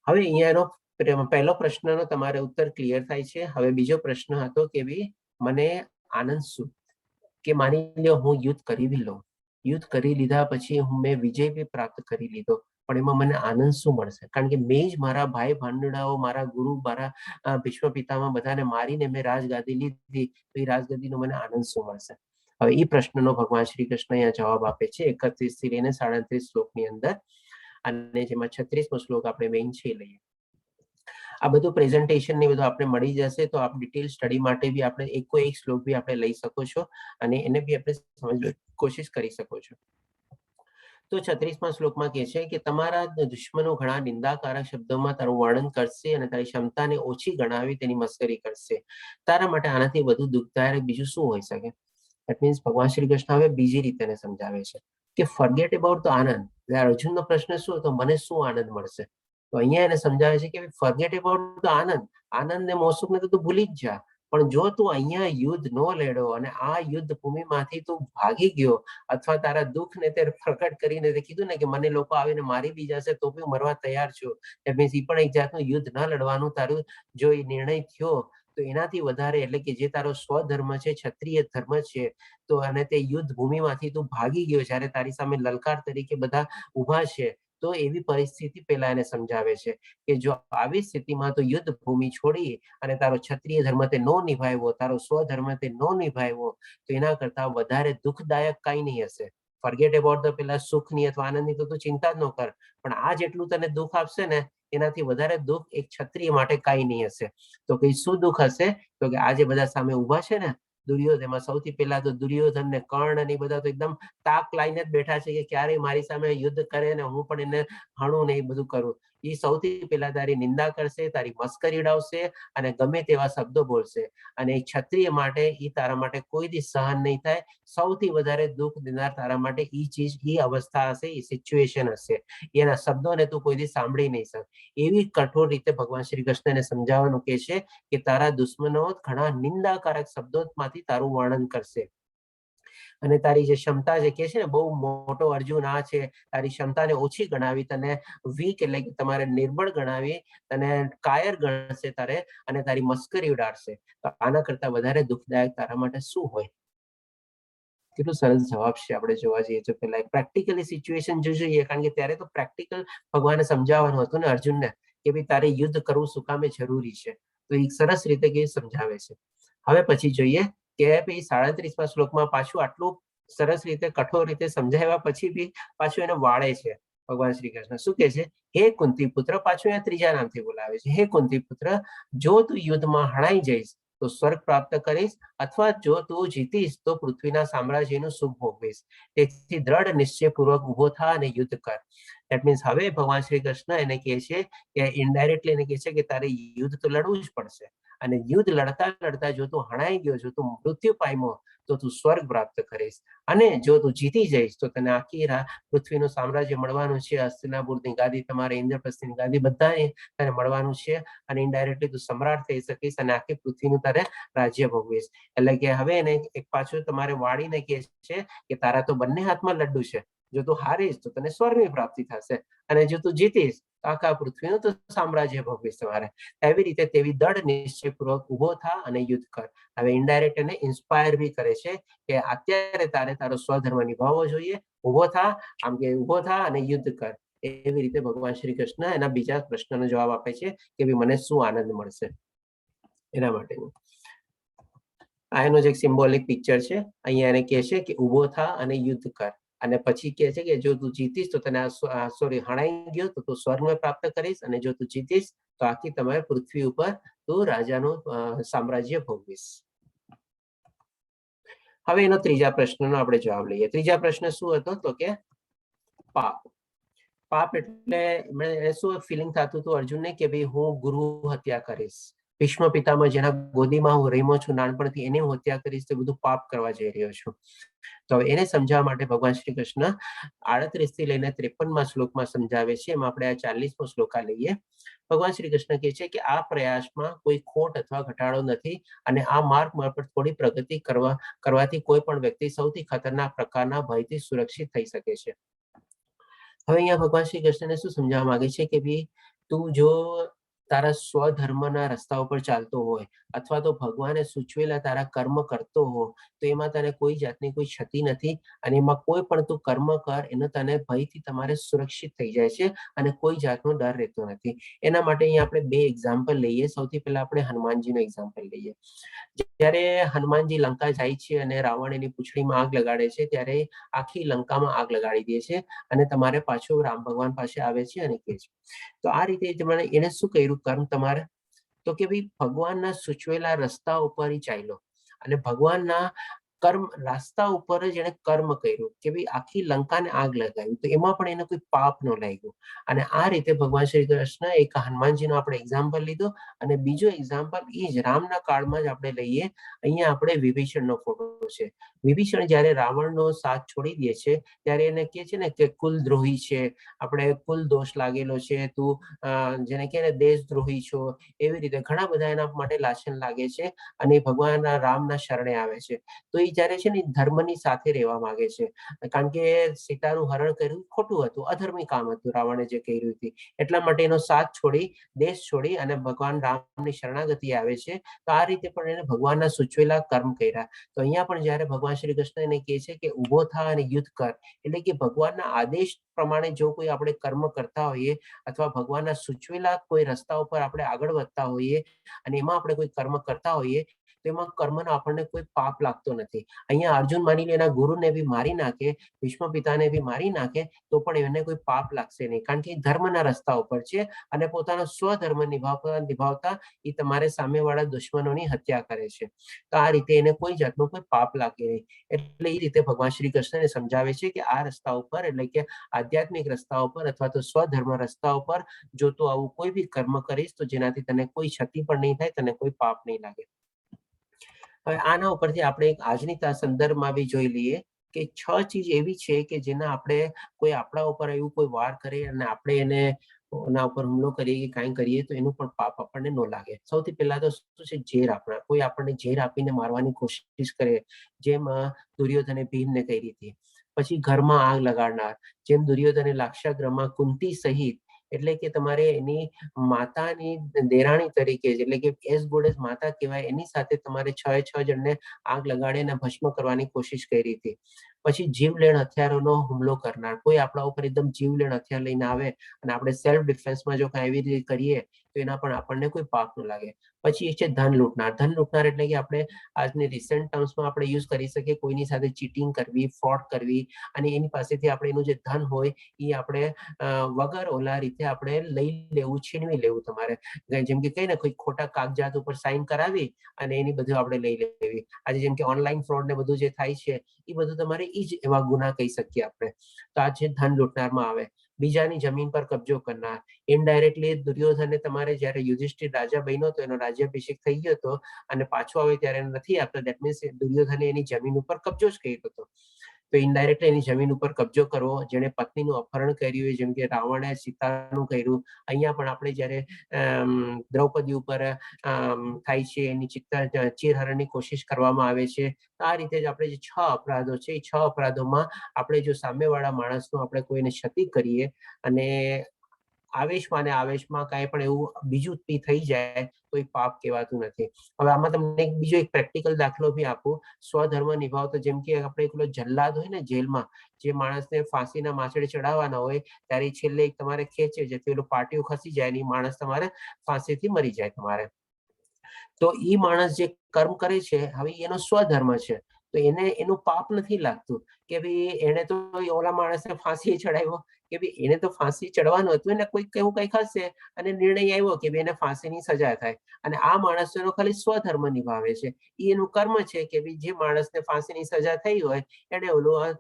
હવે અહીંયા એનો પહેલો પ્રશ્નનો તમારે ઉત્તર ક્લિયર થાય છે. હવે બીજો પ્રશ્ન હતો કે ભાઈ, મને આનંદ શું? કે માની લો હું યુદ્ધ કરી બી લઉં, યુદ્ધ કરી લીધા પછી હું મેં વિજય બી પ્રાપ્ત કરી લીધો, પણ એમાં મને આનંદ શું મળશે? કારણ કે મેં જ મારા ભાઈ ભાંડુડાઓ, મારા ગુરુ, મારા ભીષ્મ પિતામહ બધાને મારીને મેં રાજગાદી લીધી, તો એ રાજગાદીનો મને આનંદ શું મળશે? હવે એ પ્રશ્નનો ભગવાન શ્રી કૃષ્ણ અહીંયા જવાબ આપે છે 31 થી લઈને 37 શ્લોકની અંદર, અને જેમાં 36મો શ્લોક આપણે મેઇન છે એ લઈએ. આ બધું પ્રેઝન્ટેશન ને બધું આપણે મળી જશે, તો આપ ડિટેલ સ્ટડી માટે બી આપણે એકો એક શ્લોક બી આપણે લઈ શકો છો અને એને બી આપણે સમજવાની કોશિશ કરી શકો છો. તો 36મા શ્લોકમાં કહે છે કે તમારા દુશ્મનો ઘણા નિંદાકારક શબ્દોમાં તારું વર્ણન કરશે અને તારી ક્ષમતાને ઓછી ગણાવી તેની મસ્કરી કરશે. તારા માટે આનાથી વધુ દુઃખદાયક બીજું શું હોઈ શકે? That means ભગવાન શ્રી કૃષ્ણ હવે બીજી રીતે એને સમજાવે છે કે ફોરગેટ અબાઉટ the Anand. અર્જુનનો પ્રશ્ન શું હતો? મને શું આનંદ મળશે? તો અહીંયા એને સમજાવે છે કે forget about the Anand, Anand ને મોસુખ ને તો તું ભૂલી જ જા, પણ જો તું અહીંયા યુદ્ધ નો લડ્યો અને આ યુદ્ધ ભૂમિમાંથી તું ભાગી ગયો અથવા તારા દુઃખને તે પ્રકટ કરીને તે કીધું ને કે મને લોકો આવીને મારી બી જશે તો બી હું મરવા તૈયાર છું, that means એ પણ એક જાતનું યુદ્ધ ન લડવાનું તારું જો એ નિર્ણય થયો તો એનાથી વધારે, એટલે કે જે તારો સ્વધર્મ છે, ક્ષત્રિય ધર્મ છે, તો અને તે યુદ્ધ ભૂમિમાંથી તું ભાગી ગયો જ્યારે તારી સામે લલકાર તરીકે બધા ઊભા છે, તો એવી પરિસ્થિતિ પેલા એને સમજાવે છે કે જો આવી સ્થિતિમાં તો યુદ્ધ ભૂમિ છોડી અને તારો ક્ષત્રિય ધર્મ તે નો નિભાવ્યો, તારો સ્વધર્મ તે નો નિભાવ્યો, તો એના કરતા વધારે દુઃખદાયક કાંઈ નહીં હશે. ફોરગેટ અબાઉટ the પેલા સુખની અથવા આનંદની તો તું ચિંતા જ ન કર, પણ આ જેટલું તને દુઃખ આપશે ને એનાથી વધારે દુઃખ એક ક્ષત્રિય માટે કાંઈ નહીં હશે. તો કે શું દુઃખ હશે? તો કે આ જે બધા સામે ઊભા છે ને દુર્યોધન, એમાં સૌથી પહેલા તો દુર્યોધન ને કર્ણ અને એ બધા તો એકદમ તાક લાઈને જ બેઠા છે કે ક્યારેય મારી સામે યુદ્ધ કરે ને હું પણ એને હણું ને એ બધું કરું. એ સૌથી પહેલા તારી નિંદા કરશે, તારી મસ્કરી ઉડાવશે અને ગમે તેવા શબ્દો બોલશે, અને એ ક્ષત્રિય માટે એ તારા માટે કોઈ દી સહન નહીં થાય. સૌથી વધારે દુઃખ દેનાર તારા માટે ઈ ચીજ, ઈ અવસ્થા હશે, ઈ સિચ્યુએશન હશે, એના શબ્દોને તું કોઈ દી સાંભળી નહીં શક. એવી કઠોર રીતે ભગવાન શ્રી કૃષ્ણને સમજાવવાનું કહે છે કે તારા દુશ્મનો ઘણા નિંદાકારક શબ્દોમાંથી તારું વર્ણન કરશે અને તારી જે ક્ષમતા જે કે છે ને બહુ મોટો અર્જુન આ છે, તારી ક્ષમતાને ઓછી ગણાવી, તને વીક એટલે કે તમારે નિર્બળ ગણાવી, તને કાયર ગણશે તારે અને તારી મસ્કરી ઉડાડશે. તો આના કરતા વધારે દુઃખદાયક તારા માટે શું હોય? કેટલું સરસ જવાબ છે. આપણે જોવા જઈએ તો પેલા પ્રેક્ટિકલી સિચ્યુએશન જો જોઈએ, કારણ કે ત્યારે તો પ્રેક્ટિકલ ભગવાને સમજાવવાનું હતું ને અર્જુનને કે ભાઈ તારે યુદ્ધ કરવું શું કામે જરૂરી છે, તો એ સરસ રીતે કે સમજાવે છે. હવે પછી જોઈએ કે ભાઈ 37મા શ્લોકમાં પાછું આટલું સરસ રીતે કઠોર રીતે સમજાવ્યા પછી બી પાછું એને વાળે છે ભગવાન શ્રી કૃષ્ણ. શું કે છે? હે કુંતી પુત્ર, પાછું અહીંયા ત્રીજા નામથી બોલાવે છે. હે કુંતી પુત્ર, જો તું યુદ્ધમાં હણાઈ જઈશ તો સ્વર્ગ પ્રાપ્ત કરીશ અથવા જો તું જીતીશ તો પૃથ્વીના સામ્રાજ્યનું સુખ ભોગવીશ. તેથી દ્રઢ નિશ્ચયપૂર્વક ઉભો થા અને યુદ્ધ કર. That means હવે ભગવાન શ્રી કૃષ્ણ એને કહે છે કે ઇનડાયરેક્ટલી એને કહે છે કે તારે યુદ્ધ તો લડવું જ પડશે અને યુદ્ધ લડતા લડતા જો તું હણાઈ ગયો, જો તું મૃત્યુ પામ્યો તો તું સ્વર્ગ પ્રાપ્ત કરીશ, અને જો તું જીતી જઈશ તો તને આખી પૃથ્વીનું સામ્રાજ્ય મળવાનું છે, હસ્તિનાપુરની ગાદી, તમારે ઇન્દ્રપ્રસ્થની ગાદી, બધાને તને મળવાનું છે અને ઇનડાયરેક્ટલી તું સમ્રાટ થઈ શકીશ અને આખી પૃથ્વીનું તારે રાજ્ય ભોગવીશ. એટલે કે હવે એને એક પાછું તમારે વાળીને કહે છે કે તારા તો બંને હાથમાં લડ્ડુ છે, જો તું હારીશ તો તને સ્વર્ગની પ્રાપ્તિ થશે અને જો તું જીતીશ તો આખા પૃથ્વીનું તો સામ્રાજ્ય ભોગવીશ તમારે. એવી રીતે તેવી દૃઢ નિશ્ચયપૂર્વક ઉભો થા અને યુદ્ધ કર. હવે ઇનડાયરેક્ટ એને ઇન્સ્પાયર બી કરે છે કે અત્યારે તારે તારો સ્વધર્મ નિભાવવો જોઈએ, ઉભો થા, આમ કે ઉભો થા અને યુદ્ધ કર. એવી રીતે ભગવાન શ્રી કૃષ્ણ એના બીજા પ્રશ્નનો જવાબ આપે છે કે ભાઈ મને શું આનંદ મળશે એના માટેનું. આ એનો જ એક સિમ્બોલિક પિક્ચર છે. અહીંયા એને કહે છે કે ઉભો થા અને યુદ્ધ કર, અને પછી કહે છે કે જો તું જીતીશ તો તને સોરી હણાઈ ગયો તો તું સ્વર્ગ પ્રાપ્ત કરીશ, અને જો તું જીતીશ તો આખી તમારે પૃથ્વી ઉપર તું રાજાનું સામ્રાજ્ય ભોગવીશ. હવે એનો ત્રીજા પ્રશ્નનો આપણે જવાબ લઈએ. ત્રીજા પ્રશ્ન શું હતો? તો કે પાપ. પાપ એટલે શું ફિલિંગ થતું હતું અર્જુનને કે ભાઈ હું ગુરુ હત્યા કરીશ, ભીષ્મ પિતામહ જેના ગોદીમાં હું રમ્યો છું નાનપણથી એને હું હત્યા કરીશ, તો બધું પાપ કરવા જઈ રહ્યો છું. તો એને સમજાવવા માટે ભગવાન શ્રી કૃષ્ણ 38 થી લઈને 53માં શ્લોકમાં સમજાવે છે. એમાં આપણે આ 40મો શ્લોકા લઈએ. ભગવાન શ્રી કૃષ્ણ કહે છે કે આ પ્રયાસમાં કોઈ ખોટ અથવા ઘટાડો નથી અને આ માર્ગ પર થોડી પ્રગતિ કરવાથી કોઈ પણ વ્યક્તિ સૌથી ખતરનાક પ્રકારના ભયથી સુરક્ષિત થઈ શકે છે. હવે અહીંયા ભગવાન શ્રી કૃષ્ણને શું સમજાવવા માંગે છે કે ભાઈ તું જો તારા સ્વધર્મના રસ્તા ઉપર ચાલતો હોય અથવા તો ભગવાને સૂચવેલા તારા કર્મ કરતો હો તો એમાં તને કોઈ જાતની કોઈ ક્ષતિ નથી અને એમાં કોઈ પણ તું કર્મ કર એનો તને ભયથી તમારે સુરક્ષિત થઈ જાય છે અને કોઈ જાતનો ડર રહેતો નથી. એના માટે અહીંયા આપણે બે એક્ઝામ્પલ લઈએ. સૌથી પહેલા આપણે હનુમાનજીનો એક્ઝામ્પલ લઈએ. જ્યારે હનુમાનજી લંકા જાય છે અને રાવણ એની પૂંછડીમાં આગ લગાડે છે ત્યારે આખી લંકામાં આગ લગાડી દે છે અને તમારે પાછો રામ ભગવાન પાસે આવે છે અને કહે છે. તો આ રીતે તમારે એને શું કર્યું કર્મ તમારે? તો કે ભાઈ ભગવાનના સૂચવેલા રસ્તા ઉપર ઈ ચાલ્યો અને ભગવાનના કર્મ રાસ્તા ઉપર જ એણે કર્મ કર્યું કે ભાઈ આખી લંકાને આગ લગાવી, તો એમાં પણ એને કોઈ પાપ ન લાગ્યું. અને આ રીતે ભગવાન શ્રી કૃષ્ણ એક હનુમાનજીનો આપણે એક્ઝામ્પલ લીધો, અને બીજો એક્ઝામ્પલ એ જ રામના કાળમાં જ આપણે લઈએ. અહીંયા આપણે વિભીષણનો ફોટો છે. વિભીષણ જ્યારે રાવણનો સાથ છોડી દે છે ત્યારે એને કહે છે ને કે કુલદ્રોહી છે, આપણે કુલ દોષ લાગેલો છે, તું જેને કહે ને દેશદ્રોહી છો, એવી રીતે ઘણા બધા એના માટે લાછન લાગે છે અને ભગવાન રામના શરણે આવે છે. તો એ જ્યારે છે ને ધર્મની સાથે રહેવા માંગે છે, કારણ કે સીતાનું હરણ કર્યું ખોટું હતું, અધર્મી કામ હતું રાવણે જે કર્યું હતું, એટલા માટે એનો સાથ છોડી, દેશ છોડી અને ભગવાન રામની શરણાગતિ આવે છે. તો આ રીતે પણ એને ભગવાનના સૂચવેલા કર્મ કર્યા. તો અહીંયા પણ જ્યારે ભગવાન શ્રી કૃષ્ણ એને કહે છે કે ઉભો થા અને યુદ્ધ કર, એટલે કે ભગવાનના આદેશ પ્રમાણે જો કોઈ આપણે કર્મ કરતા હોઈએ અથવા ભગવાનના સૂચવેલા કોઈ રસ્તા ઉપર આપણે આગળ વધતા હોઈએ અને એમાં આપણે કોઈ કર્મ કરતા હોઈએ, તો એમાં કર્મનો આપણને કોઈ પાપ લાગતો નથી. અહીંયા અર્જુન માની લે એના ગુરુને બી મારી નાખે, ભીષ્મ પિતાને બી મારી નાખે, તો પણ એને કોઈ પાપ લાગશે નહીં, કારણ કે એ ધર્મના રસ્તા ઉપર છે અને પોતાનો સ્વધર્મ નિભાવતા નિભાવતા એ તમારે સામેવાળા દુશ્મનોની હત્યા કરે છે. તો આ રીતે એને કોઈ જાતનું કોઈ પાપ લાગે નહીં. એટલે એ રીતે ભગવાન શ્રી કૃષ્ણને સમજાવે છે કે આ રસ્તા ઉપર, એટલે કે આધ્યાત્મિક રસ્તા ઉપર અથવા તો સ્વધર્મ રસ્તા ઉપર જો તું આવું કોઈ બી કર્મ કરીશ તો જેનાથી તને કોઈ ક્ષતિ પણ નહીં થાય, તને કોઈ પાપ નહીં લાગે. હવે આના ઉપરથી આપણે એક આજની સંદર્ભમાં બી જોઈ લઈએ કે 6 ચીજ એવી છે કે જેના આપણે કોઈ આપણા ઉપર એવું કોઈ વાર કરે અને આપણે એને એના ઉપર હુમલો કરીએ કે કાંઈ કરીએ તો એનું પણ પાપ આપણને ન લાગે. સૌથી પહેલા તો શું છે, ઝેર. આપણા કોઈ આપણને ઝેર આપીને મારવાની કોશિશ કરે, જેમ દુર્યોધને ભીમને કરી હતી. પછી ઘરમાં આગ લગાડનાર, જેમ દુર્યોધને લાક્ષાગૃહમાં કુંતી સહિત, એટલે કે તમારે એની માતાની દેરાણી તરીકે, એટલે કે એઝ ગુડ એઝ માતા કહેવાય, એની સાથે તમારે 6 6 જણને આગ લગાડી અને ભસ્મ કરવાની કોશિશ કરી હતી. પછી જીવલેણ હથિયારોનો હુમલો કરનાર, કોઈ આપણા ઉપર એકદમ જીવલેણ હથિયાર લઈને આવે અને આપણે સેલ્ફ ડિફેન્સમાં જો કાંઈ એવી રીતે કરીએ તો એના પણ આપણને કોઈ પાપ ન લાગે. પછી એક છે ધન લૂંટનાર. ધન લૂંટનાર એટલે કે આપણે આજની રિસેન્ટ ટર્મ્સમાં આપણે યુઝ કરી શકીએ, કોઈની સાથે ચીટિંગ કરવી, ફ્રોડ કરવી અને એની પાસેથી આપણે એનું જે ધન હોય એ આપણે વગર ઓલા રીતે આપણે લઈ લેવું, છીનવી લેવું. તમારે જેમ કે કઈ ને કોઈ ખોટા કાગજાત ઉપર સાઇન કરાવી અને એની બધું આપણે લઈ લેવી. આજે જેમ કે ઓનલાઈન ફ્રોડ ને બધું જે થાય છે એ બધું તમારે એ જ એવા ગુના કહી શકીએ આપણે. તો આ છે ધન લૂંટનારમાં આવે. બીજાની જમીન પર કબજો કરનાર, ઇનડાયરેક્ટલી દુર્યોધને તમારે જ્યારે યુધિષ્ઠિર રાજા બન્યો તો એનો રાજ્યાભિષેક થઈ ગયો હતો અને પાછો આવે ત્યારે એને નથી આપતા, that means દુર્યોધને એની જમીન ઉપર કબજો જ કર્યો હતો. તો ઇનડાયરેક્ટલી એની જમીન ઉપર કબજો કરવો, જેણે પત્નીનું અપહરણ કર્યું હોય, જેમ કે રાવણે સીતાનું કર્યું. અહીંયા પણ આપણે જ્યારે દ્રૌપદી ઉપર થાય છે એની ચિત્તા ચીરહરણની કોશિશ કરવામાં આવે છે. તો આ રીતે જ આપણે જે 6 અપરાધો છે એ 6 અપરાધોમાં આપણે જો સામેવાળા માણસનું આપણે કોઈને ક્ષતિ કરીએ અને આવેશમાં ને આવેશમાં કાંઈ પણ એવું બીજું બી થઈ જાય તો એ પાપ કહેવાતું નથી. હવે આમાં તમને એક બીજો એક પ્રેક્ટિકલ દાખલો બી આપું. સ્વધર્મ નિભાવતો, જેમ કે આપણે પેલો જલ્લાદ હોય ને જેલમાં, જે માણસને ફાંસીના માછડે ચડાવવાના હોય ત્યારે છેલ્લે એક તમારે ખેંચે, જેથી પેલું પાટિયું ખસી જાય ને એ માણસ તમારે ફાંસીથી મરી જાય તમારે. તો એ માણસ જે કર્મ કરે છે હવે એનો સ્વધર્મ છે, તો એને એનું પાપ નથી લાગતું કે ભાઈ એને તો ઓલા માણસને ફાંસી ચડાવ્યો, કે ભાઈ એને તો ફાંસી ચડવાનું હતું, એને કોઈક એવું કંઈક હશે અને નિર્ણય આવ્યો કે ભાઈ એને ફાંસીની સજા થાય, અને આ માણસ એનો ખાલી સ્વધર્મ નિભાવે છે, એ એનું કર્મ છે કે ભાઈ જે માણસને ફાંસીની સજા થઈ હોય એને ઓલું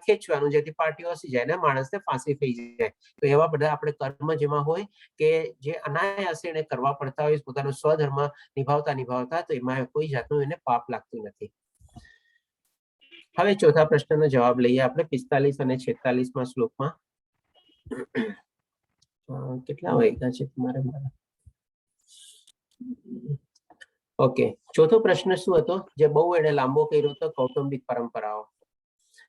ખેંચવાનું જેથી પાર્ટી હસી જાય ને માણસને ફાંસી થઈ જાય. તો એવા બધા આપણે કર્મ જેમાં હોય કે જે અનાયાસે એને કરવા પડતા હોય પોતાનો સ્વધર્મ નિભાવતા નિભાવતા, તો એમાં કોઈ જાતનું એને પાપ લાગતું નથી. હવે ચોથા પ્રશ્નનો જવાબ લઈએ આપણે 45 અને 46માં શ્લોકમાં. કેટલા વાગ્યા છે તમારે? મારા ઓકે, ચોથો પ્રશ્ન શું હતો જે બહુ એને લાંબો કર્યો હતો, કૌટુંબિક પરંપરાઓ.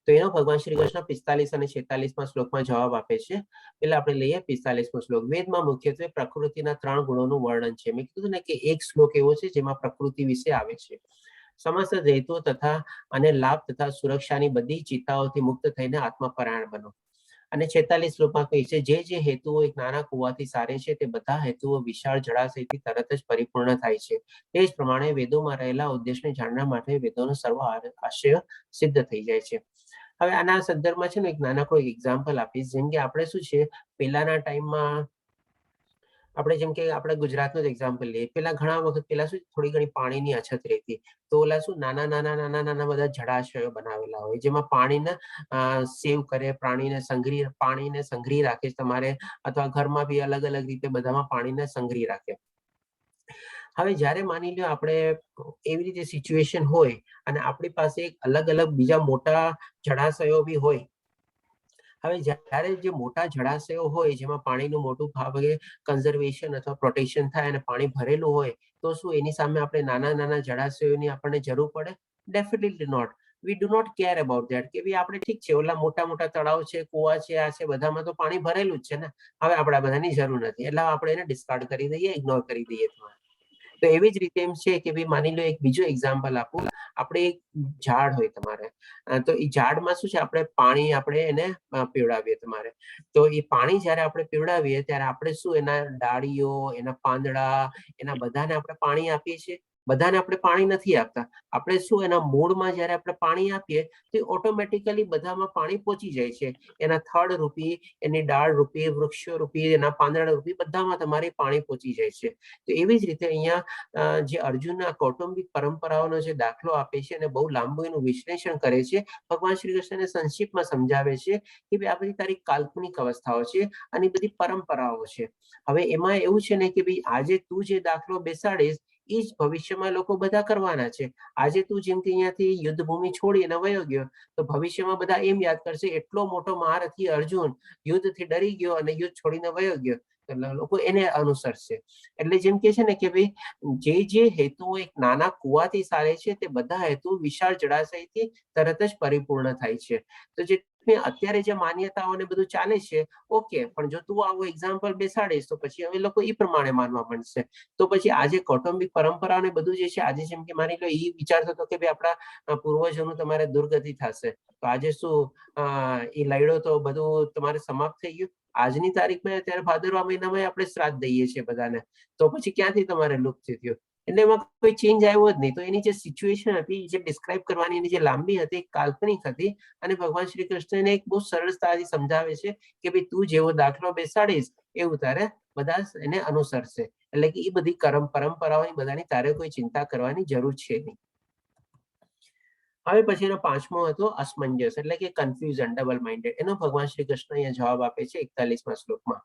તો એનો ભગવાન શ્રી કૃષ્ણ 45 અને 46માં શ્લોકમાં જવાબ આપે છે. પેલા આપણે લઈએ 45મો શ્લોક. વેદમાં મુખ્યત્વે પ્રકૃતિના 3 ગુણોનું વર્ણન છે. મેં કીધું ને કે એક શ્લોક એવો છે જેમાં પ્રકૃતિ વિશે આવે છે. સમસ્ત હેતુઓ તથા અને લાભ તથા સુરક્ષાની બધી ચિંતાઓથી મુક્ત થઈને આત્મપરાયણ બનો. અને 46 શ્લોકમાં કહે છે જે જે હેતુઓ એક નાના કુવાથી સારે છે તે બધા હેતુઓ વિશાળ જળાશયથી તરત જ પરિપૂર્ણ થાય છે. તે જ પ્રમાણે વેદોમાં રહેલા ઉદ્દેશને જાણવા માટે વેદોનો સર્વ આશય સિદ્ધ થઈ જાય છે. હવે આના સંદર્ભમાં છે ને એક નાનકડો એક્ઝામ્પલ આપીશ. જેમ કે આપણે શું છે, પહેલાના ટાઈમમાં આપણે જેમ કે આપણે ગુજરાતનો જ એક્ઝામ્પલ લઈએ. પેલા ઘણા વખત પેલા શું થોડી ઘણી પાણીની અછત રહેતી, તો ઓલા શું નાના નાના નાના નાના બધા જળાશયો બનાવેલા હોય, જેમાં પાણીને સેવ કરે, પ્રાણીને સંગ્રહી, પાણીને સંગ્રહી રાખે તમારે, અથવા ઘરમાં બી અલગ અલગ રીતે બધામાં પાણીને સંગ્રહી રાખે. હવે જ્યારે માની લો આપણે એવી રીતે સિચ્યુએશન હોય અને આપણી પાસે એક અલગ અલગ બીજા મોટા જળાશયો બી હોય. હવે જ્યારે જે મોટા જળાશયો હોય, જેમાં પાણીનું મોટું ભાગે કન્ઝર્વેશન અથવા પ્રોટેક્શન થાય અને પાણી ભરેલું હોય, તો શું એની સામે આપણે નાના નાના જળાશયોની આપણને જરૂર પડે? Definitely not. We do not care about that, કે ભાઈ આપણે ઠીક છે, ઓલા મોટા મોટા તળાવ છે, કુવા છે, આ છે, બધામાં તો પાણી ભરેલું જ છે ને, હવે આપણે બધાની જરૂર નથી, એટલે આપણે એને ડિસ્કાર્ડ કરી દઈએ, ઇગ્નોર કરી દઈએ. તો એવી જ રીતે એમ છે કે ભાઈ માની લો એક બીજું એક્ઝામ્પલ આપું. આપણે એક ઝાડ હોય તમારે, તો એ ઝાડમાં શું છે, આપણે પાણી આપણે એને પીવડાવીએ તમારે. તો એ પાણી જ્યારે આપણે પીવડાવીએ ત્યારે આપણે શું એના ડાળીઓ, એના પાંદડા, એના બધાને આપણે પાણી આપીએ છીએ? બધાને આપણે પાણી નથી આપતા. આપણે શું એના મૂળમાં જ્યારે આપણે પાણી આપીએ તો ઓટોમેટિકલી બધામાં પાણી પહોંચી જાય છે. એના થડ રૂપી, એની ડાળ રૂપી, વૃક્ષો રૂપી, એના પાંદડા રૂપી, બધામાં તમારે પાણી પહોંચી જાય છે. તો એવી જ રીતે અહીંયા જે અર્જુનના કૌટુંબિક પરંપરાઓનો જે દાખલો આપે છે અને બહુ લાંબુ એનું વિશ્લેષણ કરે છે, ભગવાન શ્રી કૃષ્ણને સંક્ષિપ્તમાં સમજાવે છે કે ભાઈ આ બધી તારી કાલ્પનિક અવસ્થાઓ છે અને બધી પરંપરાઓ છે. હવે એમાં એવું છે ને કે ભાઈ આજે તું જે દાખલો બેસાડીશ એ જ ભવિષ્યમાં લોકો બધા કરવાના છે. આજે તું જેમ કે અહીંયાથી યુદ્ધ ભૂમિ છોડી અને વયો ગયો, તો ભવિષ્યમાં બધા એમ યાદ કરશે, એટલો મોટો મહારથી અર્જુન યુદ્ધથી ડરી ગયો અને યુદ્ધ છોડીને વયો ગયો, એટલે લોકો એને અનુસરશે. એટલે જેમ કે છે ને કે ભાઈ જે જે હેતુઓ એક નાના કુવાથી સારે છે તે બધા હેતુ વિશાળ જળાશયથી તરત જ પરિપૂર્ણ થાય છે. તો જે અત્યારે જે માન્યતાઓ ને બધું ચાલે છે, ઓકે, પણ જો તું આવું એક્ઝામ્પલ બેસાડીશ તો પછી હવે લોકો એ પ્રમાણે માનવા માંડશે. તો પછી આજે કૌટુંબિક પરંપરા ને બધું જે છે, આજે જેમ કે માની લો એ વિચારતો હતો કે ભાઈ આપણા પૂર્વજોનું તમારે દુર્ગતિ થશે, તો આજે શું એ લડ્યો તો બધું તમારે સમાપ્ત થઈ ગયું? આજની તારીખમાં અત્યારે ભાદરવા મહિનામાં આપણે શ્રાદ્ધ દઈએ છીએ બધાને, તો પછી ક્યાંથી તમારે લુપ્ત થયું? એટલે એમાં કોઈ ચેન્જ આવ્યો જ નહીં. તો એની જે સિચ્યુએશન હતી, જે ડિસ્ક્રાઇબ કરવાની એની જે લાંબી હતી, કાલ્પનિક હતી, અને ભગવાન શ્રી કૃષ્ણ એને એક બહુ સરળતાથી સમજાવે છે કે ભાઈ તું જેવો દાખલો બેસાડીશ એવું તારે બધા એને અનુસરશે. એટલે કે એ બધી કરમ પરંપરાઓ બધાની તારે કોઈ ચિંતા કરવાની જરૂર છે નહીં. હવે પછીનો પાંચમો હતો અસમંજસ, એટલે કે કન્ફ્યુઝન, ડબલ માઇન્ડેડ. એનો ભગવાન શ્રી કૃષ્ણ અહીંયા જવાબ આપે છે 41મા શ્લોકમાં.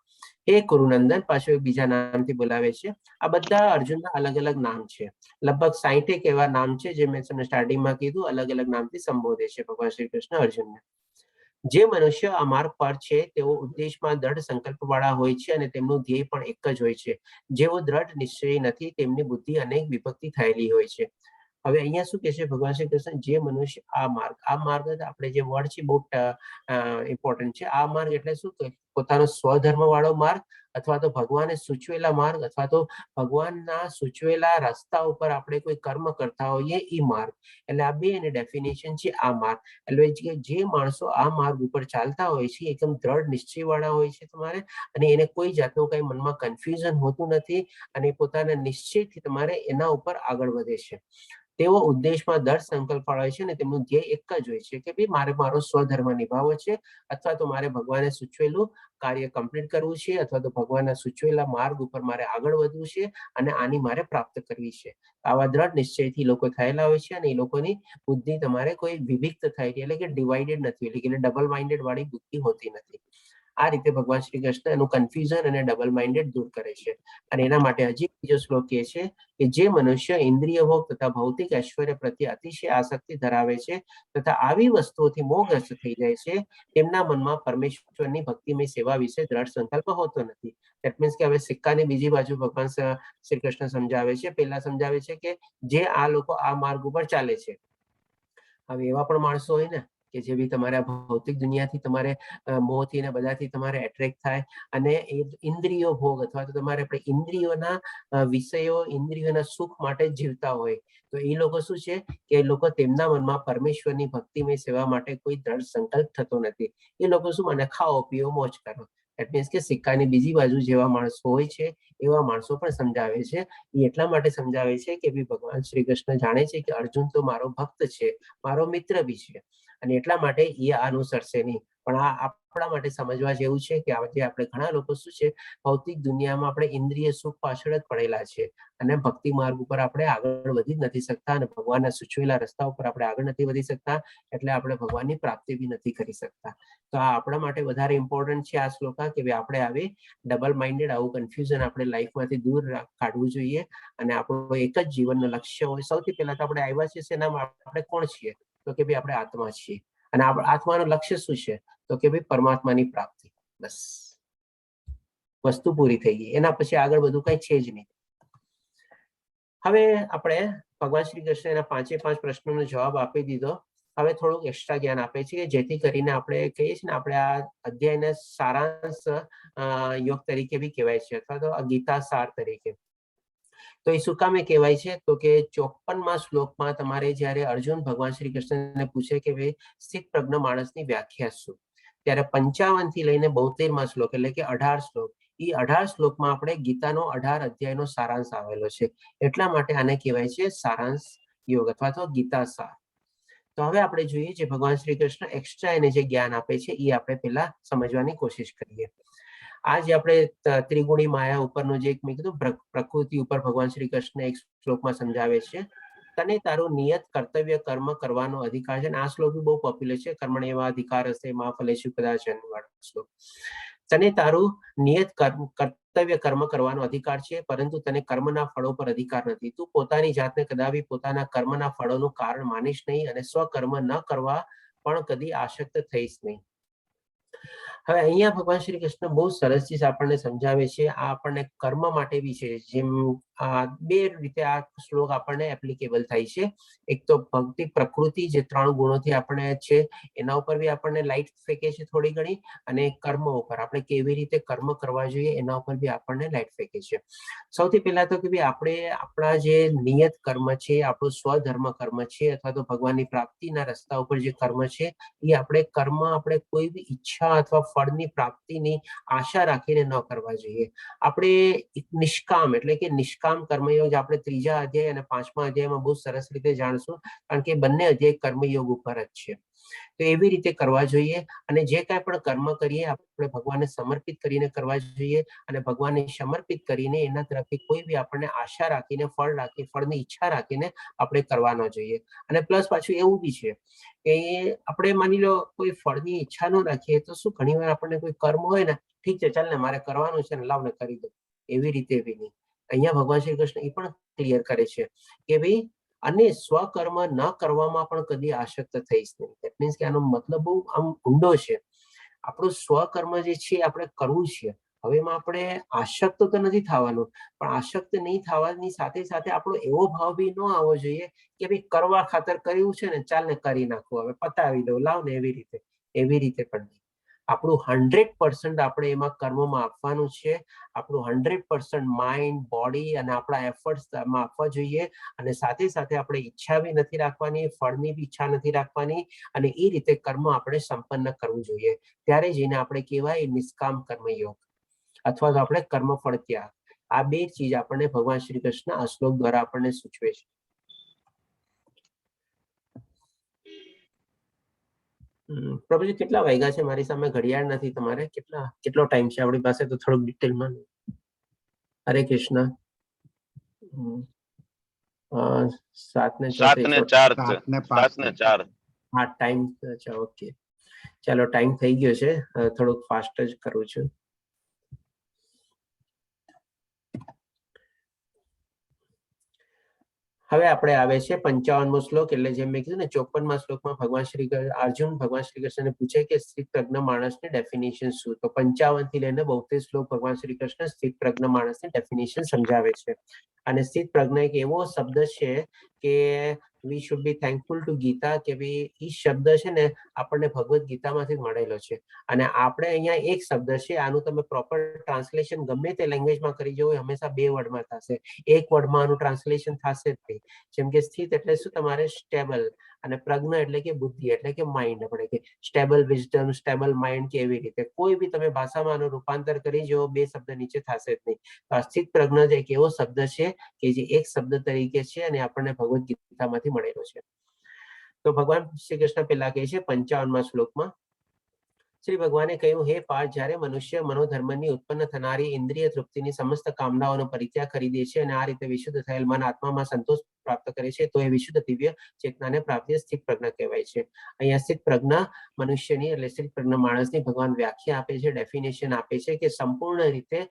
હે કુરુનંદન, પાછો એક બીજા નામથી બોલાવે છે. આ બધા અર્જુનના અલગ અલગ નામ છે, લગભગ 60 એવા નામ છે જે મેં તમને સ્ટાર્ટિંગમાં કીધું, અલગ અલગ નામથી સંબોધે છે ભગવાન શ્રી કૃષ્ણ અર્જુનને. જે મનુષ્ય આ માર્ગ પર છે તેઓ ઉદ્દેશમાં દ્રઢ સંકલ્પ વાળા હોય છે અને તેમનું ધ્યેય પણ એક જ હોય છે. જેઓ દ્રઢ નિશ્ચય નથી તેમની બુદ્ધિ અનેક વિભક્તિ થયેલી હોય છે. હવે અહીંયા શું કે છે ભગવાન શ્રી કૃષ્ણ? જે મનુષ્ય આ માર્ગ, આ માર્ગ આપણે જે વર્ડ છે બહુ ઇમ્પોર્ટન્ટ છે. આ માર્ગ એટલે શું? કે પોતાનો સ્વધર્મ વાળો માર્ગ, અથવા તો ભગવાને સૂચવેલા માર્ગ, અથવા તો ભગવાનના સૂચવેલા રસ્તા ઉપર આપણે કોઈ કર્મ કરતા હોઈએ એ માર્ગ. એટલે આ બે એની ડેફિનેશન છે આ માર્ગ. એટલે કે જે માણસો આ માર્ગ ઉપર ચાલતા હોય છે એકદમ દ્રઢ નિશ્ચય વાળા હોય છે તમારે, અને એને કોઈ જાતનું કઈ મનમાં કન્ફ્યુઝન હોતું નથી અને પોતાના નિશ્ચયથી તમારે એના ઉપર આગળ વધે છે. તેઓ ઉદ્દેશમાં દ્રઢ સંકલ્પ વાળા હોય છે અને તેમનું ધ્યેય એક જ હોય છે કે ભાઈ મારે મારો સ્વધર્મ નિભાવવો છે, અથવા તો મારે ભગવાને સૂચવેલું કાર્ય કમ્પ્લીટ કરવું છે, અથવા તો ભગવાનના સૂચવેલા માર્ગ ઉપર મારે આગળ વધવું છે અને આની મારે પ્રાપ્ત કરવી છે. આવા દ્રઢ નિશ્ચયથી લોકો થયેલા હોય છે અને એ લોકોની બુદ્ધિ તમારે કોઈ વિભિક્ત થાય એટલે કે ડિવાઇડેડ નથી, એટલે કે ડબલ માઇન્ડેડ વાળી બુદ્ધિ હોતી નથી. આ રીતે ભગવાન શ્રી કૃષ્ણ એનું કન્ફ્યુઝન અને ડબલ માઇન્ડેડ દૂર કરે છે. અને એના માટે હજી બીજો શ્લોક કહે છે કે જે મનુષ્ય ઇન્દ્રિય ભોગ તથા ભૌતિક ઐશ્વર્ય પ્રત્યે અતિશય આસક્તિ ધરાવે છે તથા આવી વસ્તુઓથી મોહગ્રસ્ત થઈ જાય છે, તેમના મનમાં પરમેશ્વરની ભક્તિમય સેવા વિશે દ્રઢ સંકલ્પ હોતો નથી. That means કે હવે સિક્કાની બીજી બાજુ ભગવાન શ્રી કૃષ્ણ સમજાવે છે. પેલા સમજાવે છે કે જે આ લોકો આ માર્ગ ઉપર ચાલે છે. હવે એવા પણ માણસો હોય ને કે જે બી તમારા ભૌતિક દુનિયાથી તમારે મોહથી ને બધાથી તમારે એટ્રેક્ટ થાય અને એ ઇન્દ્રિયો ભોગ અથવા તો તમારે આપણે ઇન્દ્રિયોના વિષયો, ઇન્દ્રિયોના સુખ માટે જીવતા હોય, તો એ લોકો શું છે કે એ લોકો તેમના મનમાં પરમેશ્વરની ભક્તિમય સેવા માટે કોઈ દ્રઢ સંકલ્પ થતો નથી. એ લોકો શું મને ખાઓ પીઓ મોજ કરો. That means કે સિક્કાની બીજી બાજુ જેવા માણસો હોય છે એવા માણસો પણ સમજાવે છે. એ એટલા માટે સમજાવે છે કે ભાઈ ભગવાન શ્રી કૃષ્ણ જાણે છે કે અર્જુન તો મારો ભક્ત છે, મારો મિત્ર બી છે, અને એટલા માટે એ અનુસરશે નહીં. પણ આ આપણે આપણા માટે સમજવા જેવું છે કે આજે આપણે ઘણા લોકો શું છે, ભૌતિક દુનિયામાં આપણે ઇન્દ્રિય સુખ પાછળ જ પડેલા છે અને ભક્તિ માર્ગ ઉપર આપણે આગળ વધી જ નથી શકતા અને ભગવાનના સૂચવેલા રસ્તા ઉપર આપણે આગળ નથી વધી શકતા, એટલે આપણે ભગવાનની પ્રાપ્તિ બી નથી કરી શકતા. તો આ આપણા માટે વધારે ઇમ્પોર્ટન્ટ છે આ શ્લોકા, કે ભાઈ આપણે આવી ડબલ માઇન્ડેડ, આવું કન્ફ્યુઝન આપણે લાઈફમાંથી દૂર કાઢવું જોઈએ અને આપણો એક જ જીવનનો લક્ષ્ય હોય. સૌથી પહેલા તો આપણે આવ્યા છીએ શેનામાં? આપણે કોણ છીએ? તો કે ભાઈ આપણે આત્મા છીએ. અને આત્માનું લક્ષ્ય શું છે? તો કે ભાઈ પરમાત્માની પ્રાપ્તિ. બસ, વસ્તુ પૂરી થઈ ગઈ. એના પછી આગળ બધું કઈ છે જ નહીં. હવે આપણે ભગવાન શ્રી કૃષ્ણ એના પાંચે પાંચ પ્રશ્નોનો જવાબ આપી દીધો. હવે થોડુંક એક્સ્ટ્રા જ્ઞાન આપે છે કે જેથી કરીને આપણે કહીએ છીએ ને, આપણે આ અધ્યાયને સારાંશ યોગ તરીકે બી કહેવાય છે અથવા તો ગીતા સાર તરીકે. તો એ શું કામે કહેવાય છે? તો કે 54મા શ્લોકમાં તમારે જ્યારે અર્જુન ભગવાન શ્રી કૃષ્ણને પૂછે કે ભાઈ સ્થિત પ્રજ્ઞ માણસની વ્યાખ્યા શું, ત્યારે 55 થી લઈને 72મા શ્લોક, એટલે કે 18 શ્લોક, એ 18 શ્લોકમાં આપણે ગીતાનો 18 અધ્યાયનો સારાંશ આવેલો છે. એટલા માટે આને કહેવાય છે સારાંશ યોગ અથવા તો ગીતા સાર. તો હવે આપણે જોઈએ જે ભગવાન શ્રી કૃષ્ણ એક્સ્ટ્રા એને જે જ્ઞાન આપે છે એ આપણે પેલા સમજવાની કોશિશ કરીએ. આ જે આપણે ત્રિગુણી માયા ઉપરનો જે એક મેં કીધું, પ્રકૃતિ ઉપર ભગવાન શ્રી કૃષ્ણ એક શ્લોકમાં સમજાવે છે, તને તારું નિયત કર્તવ્ય કર્મ કરવાનો અધિકાર છે. અને આ શ્લોક બી બહુ પોપ્યુલર છે, કર્મણ્યેવાધિકારસ્તે મા ફલેષુ કદાચન વાળો શ્લોક. તને તારું નિયત કર્તવ્ય કર્મ કરવાનો અધિકાર છે, પરંતુ તને કર્મના ફળો પર અધિકાર નથી. તું પોતાની જાતને કદાપી પોતાના કર્મના ફળોનું કારણ માનીશ નહીં અને સ્વકર્મ ન કરવા પણ કદી આસક્ત થઈશ નહીં. હવે અહીંયા ભગવાન શ્રી કૃષ્ણ બહુ સરસ ચીજ આપણને સમજાવે છે. આ આપણને કર્મ માટે બી છે, જેમ આ બે રીતે આ શ્લોક આપણને એપ્લિકેબલ થાય છે. એક તો ભક્તિ પ્રકૃતિ જે ત્રણ ગુણોથી આપણે છે એના ઉપર બી આપણને લાઈટ ફેંકે છે થોડી ઘણી, અને કર્મ ઉપર આપણે કેવી રીતે કર્મ કરવા જોઈએ એના ઉપર બી આપણને લાઈટ ફેંકે છે. સૌથી પહેલા તો કે ભાઈ આપણે આપણા જે નિયત કર્મ છે, આપણું સ્વધર્મ કર્મ છે અથવા તો ભગવાનની પ્રાપ્તિના રસ્તા ઉપર જે કર્મ છે, એ આપણે કર્મ આપણે કોઈ બી ઈચ્છા અથવા ફળની પ્રાપ્તિની આશા રાખીને ન કરવા જોઈએ. આપણે એક નિષ્કામ, એટલે કે નિષ્કામ કર્મયોગ આપણે ત્રીજા અધ્યાય અને પાંચમા અધ્યાયમાં બહુ સરસ રીતે જાણશું, કારણ કે બંને અધ્યાય કર્મયોગ ઉપર જ છે. તો એવી રીતે કરવા જોઈએ અને જે કાંઈ પણ કર્મ કરીએ આપણે ભગવાનને સમર્પિત કરીને કરવા જોઈએ અને ભગવાનને સમર્પિત કરીને એના તરફથી કોઈ બી આપણને આશા રાખીને, ફળ રાખી, ફળની ઈચ્છા રાખીને આપણે કરવા ન જોઈએ. અને પ્લસ પાછું એવું બી છે કે આપણે માની લો કોઈ ફળની ઈચ્છા ન રાખીએ તો શું, ઘણીવાર આપણને કોઈ કર્મ હોય ને, ઠીક છે ચાલ ને મારે કરવાનું છે ને લાવ ને કરી દો, એવી રીતે બી નહીં. અહીંયા ભગવાન શ્રી કૃષ્ણ એ પણ ક્લિયર કરે છે કે ભાઈ અને સ્વકર્મ ન કરવામાં પણ કદી આસક્ત થઈશ નહીં. That means કે આનો મતલબ બહુ આમ ઊંડો છે. આપણું સ્વકર્મ જે છે આપણે કરવું છે, હવે એમાં આપણે આસક્ત તો નથી થવાનું, પણ આસક્ત નહીં થવાની સાથે સાથે આપણો એવો ભાવ બી ન આવવો જોઈએ કે ભાઈ કરવા ખાતર કર્યું છે ને ચાલ ને કરી નાખવું, હવે પતાવી દઉં, લાવ ને, એવી રીતે પણ નહીં. આપણું 100% આપણે એમાં કર્મમાં આપવાનું છે. આપણું 100% માઇન્ડ, બોડી અને આપણા એફર્ટ્સ એમાં આપવા જોઈએ અને સાથે સાથે આપણે ઈચ્છા બી નથી રાખવાની, ફળની બી ઈચ્છા નથી રાખવાની અને એ રીતે કર્મ આપણે સંપન્ન કરવું જોઈએ. ત્યારે જઈને આપણે કહેવાય નિષ્કામ કર્મયોગ અથવા તો આપણે કર્મફળ ત્યાગ. આ બે ચીજ આપણને ભગવાન શ્રી કૃષ્ણ આ શ્લોક દ્વારા આપણને સૂચવે છે. પ્રભુજી કેટલા વાગ્યા છે? મારી સામે ઘડિયાળ નથી. તમારે કેટલો ટાઈમ છે આપણી પાસે? તો થોડુંક ડિટેલમાં. હરે કૃષ્ણ. સાત ને સાત ને ચોત્રીસ. ચાર છે. સાત ને પાંચ. સાત ને ચાર. હા, ટાઈમ. અચ્છા, ઓકે, ચાલો, ટાઈમ થઈ ગયો છે. થોડુંક ફાસ્ટ જ કરું છું. હવે આપણે આવે છે 55મો શ્લોક. એટલે જેમ મેં કીધું ને, 54મા શ્લોકમાં ભગવાન શ્રી અર્જુન ભગવાન શ્રી કૃષ્ણને પૂછે કે સ્થિત પ્રજ્ઞ માણસની ડેફિનેશન શું? તો 55 થી લઈને 72 શ્લોક ભગવાન શ્રી કૃષ્ણ સ્થિત પ્રજ્ઞ માણસની ડેફિનેશન સમજાવે છે. અને સ્થિત પ્રજ્ઞ એક એવો શબ્દ છે કે we should be thankful to Gita, કે ભાઈ એ શબ્દ છે ને આપણને ભગવદ્ ગીતામાંથી મળેલો છે. અને આપણે અહીંયા એક શબ્દ છે, આનું તમે પ્રોપર ટ્રાન્સલેશન ગમે તે લેંગ્વેજમાં કરી જુઓ, એ હંમેશા બે વર્ડમાં થશે, એક વર્ડમાં આનું ટ્રાન્સલેશન થશે જ નહીં. જેમ કે સ્થિત એટલે શું? તમારે સ્ટેબલ, અને પ્રજ્ઞ એટલે કે બુદ્ધિ, એટલે કે માઇન્ડ, આપણે કે સ્ટેબલ વિઝડમ, સ્ટેબલ માઇન્ડ, કે એવી રીતે કોઈ બી તમે ભાષામાં આનું રૂપાંતર કરી જુઓ, બે શબ્દ નીચે થશે જ નહીં. તો આ સ્થિત પ્રજ્ઞ જ એક એવો શબ્દ છે કે જે એક શબ્દ તરીકે છે અને આપણને ભગવદ્ ગીતામાંથી મળેલો છે. તો ભગવાન શ્રી કૃષ્ણ પેલા કહે છે 55મા શ્લોકમાં, શ્રી ભગવાને કહ્યું, હે પાર્થ, જ્યારે મનુષ્ય મનોધર્મની ઉત્પન્ન થનારી ઇન્દ્રિય તૃપ્તિની સમસ્ત કામનાઓનો પરિત્યાગ કરી દે છે અને આ રીતે વિશુદ્ધ થયેલ મન આત્મામાં સંતોષ પ્રાપ્ત કરે છે, તો એ વિશુદ્ધ દિવ્ય ચેતનાને પ્રાપ્તિ સ્થિત પ્રજ્ઞા કહેવાય છે. અહીંયા સ્થિત પ્રજ્ઞા મનુષ્યની, એટલે સ્થિત પ્રજ્ઞા માણસની ભગવાન વ્યાખ્યા આપે છે, ડેફિનેશન આપે છે કે સંપૂર્ણ રીતે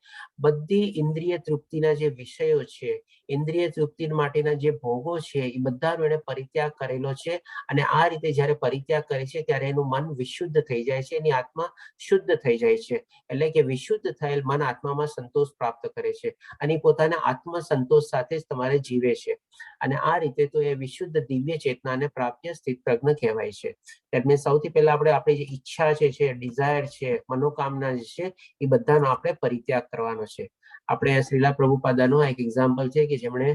બધી ઇન્દ્રિય તૃપ્તિના જે વિષયો છે, ઇન્દ્રિય તૃપ્તિ માટેના જે ભોગો છે, એ બધાનો એણે પરિત્યાગ કરેલો છે. અને આ રીતે જ્યારે પરિત્યાગ કરે છે ત્યારે એનું મન વિશુદ્ધ થઈ જાય છે, એની આત્મા શુદ્ધ થઈ જાય છે. એટલે કે વિશુદ્ધ થયેલ મન આત્મામાં સંતોષ પ્રાપ્ત કરે છે અને પોતાના આત્મ સંતોષ સાથે જ તમારે જીવે છે. અને આ રીતે તો એ વિશુદ્ધ દિવ્ય ચેતનાને પ્રાપ્ય સ્થિત પ્રજ્ઞ કહેવાય છે. એટલે સૌથી પહેલા આપણે આપણી જે ઈચ્છા છે, ડિઝાયર છે, મનોકામના જે છે, એ બધાનો આપણે પરિત્યાગ કરવાનો છે. આપણે શ્રીલા પ્રભુપાદાનો એક એક્ઝામ્પલ છે કે જેમણે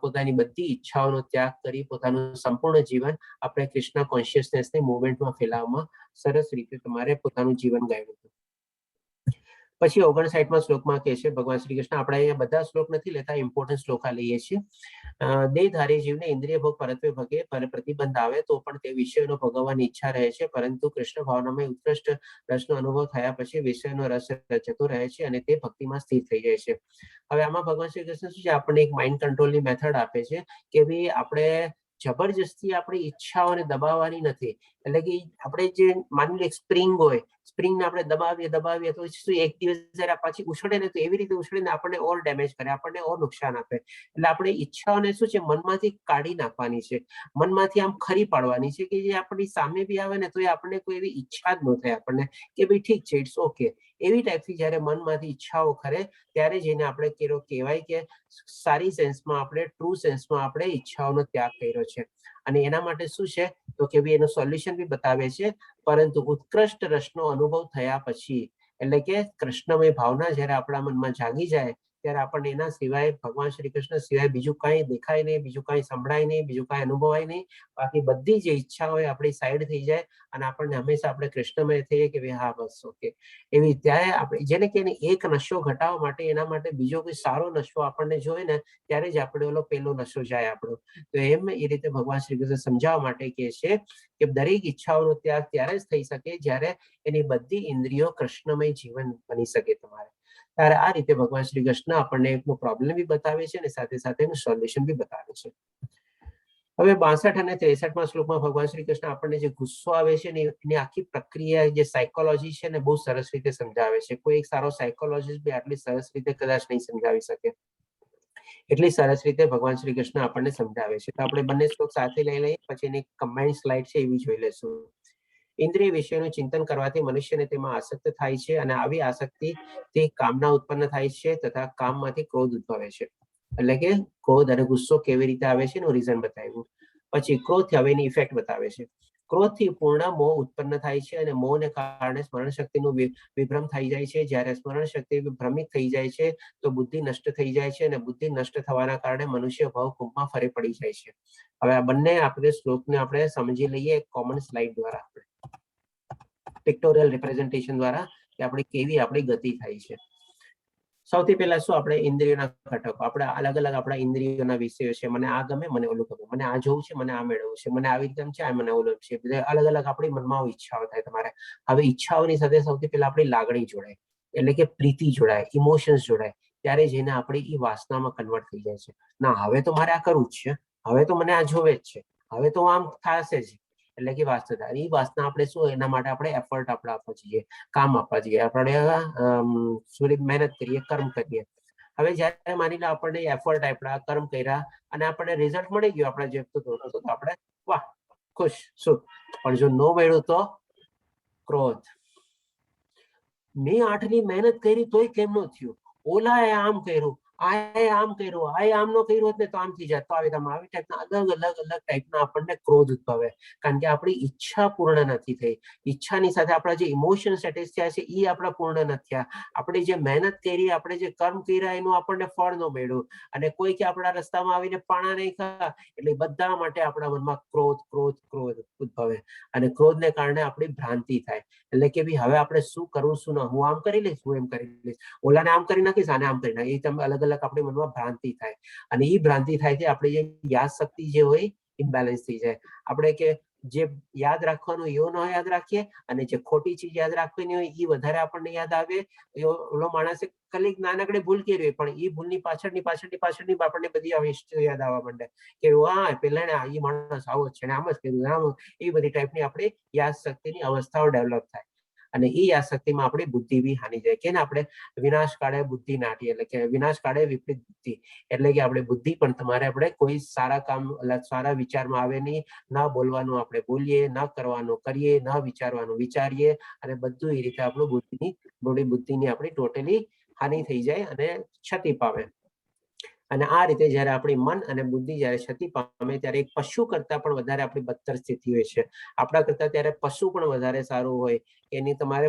પોતાની બધી ઈચ્છાઓનો ત્યાગ કરી પોતાનું સંપૂર્ણ જીવન આપણે કૃષ્ણ કોન્શિયસનેસને મુવમેન્ટમાં ફેલાવવામાં સરસ રીતે તમારે પોતાનું જીવન ગાળ્યું હતું. પછી 59મા શ્લોકમાં કહે છે ભગવાન શ્રી કૃષ્ણ, આપણે અહીંયા બધા શ્લોક નથી લેતા, ઇમ્પોર્ટન્ટ શ્લોકા લઈએ છીએ. દેહધારી જીવને ઇન્દ્રિય ભોગ પરત્વે ભગે પર પ્રતિબંધ આવે તો પણ તે વિષયનો ભોગવવાની ઈચ્છા રહે છે, પરંતુ કૃષ્ણ ભાવનામાં ઉત્કૃષ્ટ રસનો અનુભવ થયા પછી વિષયનો રસ જતો રહે છે અને તે ભક્તિમાં સ્થિર થઈ જાય છે. હવે આમાં ભગવાન શ્રી કૃષ્ણ શું છે, આપણને એક માઇન્ડ કંટ્રોલની મેથડ આપે છે કે ભાઈ, આપણે જબરજસ્તી આપણી ઈચ્છાઓને દબાવવાની નથી. એટલે કે આપણે જે માની લો એક સ્પ્રિંગ હોય, સ્પ્રિંગને આપણે દબાવીએ દબાવીએ તો શું, એક દિવસ જયારે પાછી ઉછળે ને, તો એવી રીતે ઉછળે ને આપણને ઓર ડેમેજ કરે, આપણને ઓર નુકસાન આપે. એટલે આપણે ઈચ્છાઓને શું છે, મનમાંથી કાઢી નાખવાની છે, મનમાંથી આમ ખરી પાડવાની છે કે જે આપણી સામે બી આવે ને તો એ આપણને કોઈ એવી ઈચ્છા જ ન થાય આપણને કે ભાઈ ઠીક છે, it's okay. એવી ટાઈપથી જ્યારે મનમાંથી ઈચ્છાઓ ખરે ત્યારે જઈને આપણે કેરો કહેવાય કે સારી સેન્સમાં આપણે, ટ્રુ સેન્સમાં આપણે ઈચ્છાઓનો ત્યાગ કર્યો છે. અને એના માટે શું છે, તો કે ભાઈ એનું સોલ્યુશન બી બતાવે છે. પરંતુ ઉત્કૃષ્ટ રસનો અનુભવ થયા પછી, એટલે કે કૃષ્ણમય ભાવના જ્યારે આપણા મનમાં જાગી જાય ત્યારે આપણને એના સિવાય, ભગવાન શ્રી કૃષ્ણ સિવાય બીજું કાંઈ દેખાય નહીં, બીજું કાંઈ સંભળાય નહીં, બીજું કાંઈ અનુભવાય નહીં. બાકી બધી જે ઈચ્છા હોય આપણી સાઈડ થઈ જાય અને આપણને હંમેશા આપણે કૃષ્ણમય થઈએ કે ભાઈ હા, બસ, ઓકે. એવી ત્યારે આપણે જેને કે એક નશો ઘટાડવા માટે, એના માટે બીજો કોઈ સારો નશો આપણને જોઈએ ને, ત્યારે જ આપણે ઓલો પેલો નશો જાય આપણો. તો એમ એ રીતે ભગવાન શ્રી કૃષ્ણ સમજાવવા માટે કહે છે કે દરેક ઈચ્છાઓનો ત્યાગ ત્યારે જ થઈ શકે જ્યારે એની બધી ઇન્દ્રિયો કૃષ્ણમય જીવન બની શકે તમારે. ત્યારે આ રીતે ભગવાન શ્રી કૃષ્ણ આપણને એકનો પ્રોબ્લેમ બી બતાવે છે અને સાથે સાથે એનું સોલ્યુશન બી બતાવે છે. હવે 62 અને 63માં શ્લોકમાં ભગવાન શ્રી કૃષ્ણ આપણને જે ગુસ્સો આવે છે ને, એની આખી પ્રક્રિયા, જે સાયકોલોજી છે ને, બહુ સરસ રીતે સમજાવે છે. કોઈ એક સારો સાયકોલોજીસ્ટ બી આટલી સરસ રીતે કદાચ નહીં સમજાવી શકે એટલી સરસ રીતે ભગવાન શ્રી કૃષ્ણ આપણને સમજાવે છે. તો આપણે બંને શ્લોક સાથે લઈ લઈએ, પછી એની કમ્બાઇન્ડ સ્લાઇડ છે એવી જોઈ લેશું. ઇન્દ્રિય વિષયનું ચિંતન કરવાથી મનુષ્યને તેમાં આસક્ત થાય છે અને આવી આસક્તિથી કામના ઉત્પન્ન થાય છે તથા કામમાંથી ક્રોધ ઉદ્ભવે છે. એટલે કે ક્રોધ અને ગુસ્સો કેવી રીતે આવે છે એનું રીઝન બતાવ્યું. પછી ક્રોધ, હવે એની ઇફેક્ટ બતાવે છે. ક્રોધથી પૂર્ણ મોહ ઉત્પન્ન થાય છે અને મોહને કારણે સ્મરણ શક્તિનું વિભ્રમ થઈ જાય છે. જ્યારે સ્મરણ શક્તિ ભ્રમિત થઈ જાય છે તો બુદ્ધિ નષ્ટ થઈ જાય છે અને બુદ્ધિ નષ્ટ થવાના કારણે મનુષ્ય ભવ કુંભમાં ફરી પડી જાય છે. હવે આ બંને આપણે શ્લોકને આપણે સમજી લઈએ એક કોમન સ્લાઇડ દ્વારા, આપણે પિક્ટોરિયલ રિપ્રેઝન્ટેશન દ્વારા, કે આપણે કેવી આપણી ગતિ થાય છે. સૌથી પહેલા શું, આપણે ઇન્દ્રિયોના ઘટકો, આપણે અલગ અલગ આપણા ઇન્દ્રિયોના વિષયો છે. મને આ ગમે, મને ઓલું ગમે, મને આ જોવું છે, મને આ મેળવવું છે, મને આવી રીતે છે, આ મને ઓલું છે. બધા અલગ અલગ આપણી મનમાં ઈચ્છાઓ થાય તમારે. હવે ઈચ્છાઓની સાથે સૌથી પહેલા આપણી લાગણી જોડાય, એટલે કે પ્રીતિ જોડાય, ઇમોશન્સ જોડાય, ત્યારે જઈને આપણી એ વાસનામાં કન્વર્ટ થઈ જાય છે. ના, હવે તો મારે આ કરવું જ છે, હવે તો મને આ જોવે જ છે, હવે તો આમ થશે જ. એટલે કે વાસના થાય. એ વાસના આપણે શું, એના માટે આપણે એફર્ટ આપણે આપવા જઈએ, કામ આપવા જઈએ, આપણે થોડી મહેનત કરીએ, કર્મ કરીએ. હવે જયારે માની લો આપણને એફર્ટ આપ્યા, કર્મ કર્યા અને આપણને રિઝલ્ટ મળી ગયું આપણે જે તો આપણે વાહ, ખુશ, સુખ. પણ જો નો મળ્યું તો ક્રોધ. મેં આટલી મહેનત કરી તોય કેમ ન થયું? ઓલાએ આમ કર્યું, આએ આમ કર્યું, આએ આમ નો કર્યું હોત ને તો આમ થઈ જાત. તો આવી તમે આવી ટાઈપના અલગ અલગ અલગ ટાઈપના આપણને ક્રોધ ઉદ્ભવે, કારણ કે આપણી ઈચ્છા પૂર્ણ નથી થઈ. ઈચ્છાની સાથે આપણા જે ઇમોશન એટેચ થયા છે એ આપણા પૂર્ણ નથી થયા. આપણે જે મહેનત કરી, આપણે જે કર્મ કર્યા, એનું આપણને ફળ ન મળ્યું અને કોઈ કે આપણા રસ્તામાં આવીને પાણા નહીં ખા. એટલે બધા માટે આપણા મનમાં ક્રોધ, ક્રોધ, ક્રોધ ઉદ્ભવે અને ક્રોધને કારણે આપણી ભ્રાંતિ થાય. એટલે કે ભાઈ, હવે આપણે શું કરવું, શું ના, હું આમ કરી લઈશ, હું એમ કરી લઈશ, ઓલાને આમ કરી નાખીશ, આને આમ કરી નાખીશ. એ તમે અલગ અલગ આપણી મનમાં ભ્રાંતિ થાય અને એ ભ્રાંતિ થાય છે, આપણી જે યાદ શક્તિ જે હોય ઇમ્બેલેન્સ થઈ જાય. આપણે કે જે યાદ રાખવાનું એવું ન યાદ રાખીએ અને જે ખોટી ચીજ યાદ રાખવાની હોય એ વધારે આપણને યાદ આવે. ઓલો માણસે ખાલી નાનકડી ભૂલ કરી હોય, પણ એ ભૂલની પાછળની પાછળની પાછળની આપણને બધી આવી હિસ્ટ્રી યાદ આવવા માંડે કે હા, પેલા ને એ માણસ આવો જ છે ને, આમ જ કર્યું, આમ, એ બધી ટાઈપની આપણી યાદ શક્તિની અવસ્થાઓ ડેવલપ થાય અને એ યાદ શક્તિમાં આપણી બુદ્ધિ બી હાની જાય કે ને આપણે વિનાશ કાળે બુદ્ધિ નાટી, એટલે કે વિનાશ કાળે વિપરીત બુદ્ધિ, એટલે કે આપણે બુદ્ધિ પણ તમારે આપણે કોઈ સારા કામ, સારા વિચારમાં આવે નહીં. ના બોલવાનું આપણે બોલીએ, ના કરવાનું કરીએ, ના વિચારવાનું વિચારીએ અને બધું એ રીતે આપણું બુદ્ધિની, આપણી બુદ્ધિની આપણી ટોટલી હાનિ થઈ જાય અને ક્ષતિ પામે. અને આ રીતે જ્યારે આપણી મન અને બુદ્ધિ જ્યારે ક્ષતિ પામે ત્યારે એક પશુ કરતા પણ વધારે આપણી બદતર સ્થિતિ હોય છે. આપણા કરતા ત્યારે પશુ પણ વધારે સારું હોય, એની તમારે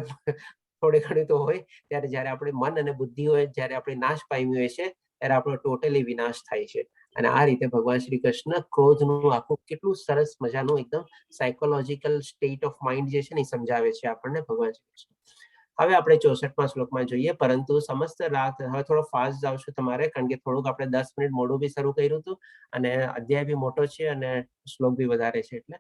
થોડી ઘણી તો હોય. ત્યારે જ્યારે આપણે મન અને બુદ્ધિ હોય, જ્યારે આપણે નાશ પામી હોય છે, ત્યારે આપણો ટોટલી વિનાશ થાય છે. અને આ રીતે ભગવાન શ્રી કૃષ્ણ ક્રોધનું આખું કેટલું સરસ મજાનું એકદમ સાયકોલોજીકલ સ્ટેટ ઓફ માઇન્ડ જે છે ને એ સમજાવે છે આપણને ભગવાન શ્રી કૃષ્ણ. હવે આપણે 64મા શ્લોકમાં જોઈએ. પરંતુ સમસ્ત રાગ, હવે થોડો ફાસ્ટ જાવ છું તમારે, કારણ કે થોડુંક આપણે 10 મિનિટ મોડું બી શરૂ કર્યું હતું અને અધ્યાય બી મોટો છે અને શ્લોક બી વધારે છે, એટલે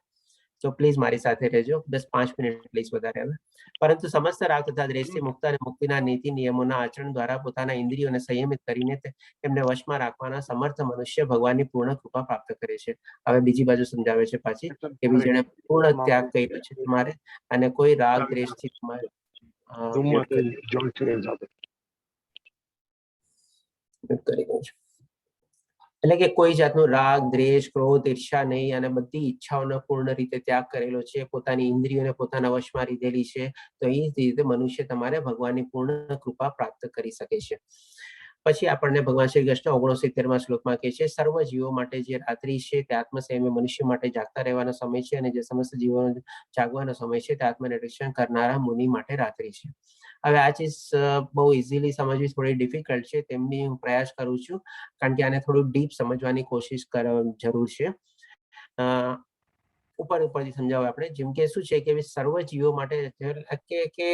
તો પ્લીઝ મારી સાથે રહેજો, બસ 5 મિનિટ પ્લીઝ વધારે. હવે પરંતુ સમસ્ત રાગ તથા દ્વેષથી મુક્ત અને મુક્તિના નીતિ નિયમોના આચરણ દ્વારા પોતાના ઇન્દ્રિયોને સંયમિત કરીને તેમને વશમાં રાખવાના સમર્થ મનુષ્ય ભગવાનની પૂર્ણ કૃપા પ્રાપ્ત કરે છે. હવે બીજી બાજુ સમજાવે છે પાછી કે ભાઈ જેણે પૂર્ણ ત્યાગ કર્યો છે તમારે અને કોઈ રાગ દ્વેષથી તમારે કરી દઉં છું, એટલે કે કોઈ જાતનું રાગ, દ્વેષ, ક્રોધ, ઈર્ષા નહીં અને બધી ઈચ્છાઓનો પૂર્ણ રીતે ત્યાગ કરેલો છે, પોતાની ઇન્દ્રિયોને પોતાના વશમાં લીધેલી છે, તો એ રીતે મનુષ્ય તમારે ભગવાનની પૂર્ણ કૃપા પ્રાપ્ત કરી શકે છે. પછી આપણને ભગવાન શ્રી કૃષ્ણ 69મા શ્લોકમાં કહે છે, સર્વ જીવો માટે જે રાત્રિ છે તે આત્મસંયમી મનુષ્ય માટે જાગતા રહેવાનો સમય છે અને જે સમસ્ત જીવો જાગવાનો સમય છે તે આત્મનિરીક્ષણ કરનારા મુનિ માટે રાત્રિ છે. હવે આ ચીજ બહુ ઇઝીલી સમજવી થોડી ડિફિકલ્ટ છે, તેમની હું પ્રયાસ કરું છું, કારણ કે આને થોડું ડીપ સમજવાની કોશિશ કરવા જરૂર છે. ઉપર ઉપરથી સમજાવો આપણે, જેમ કે શું છે કે સર્વ જીવો માટે કે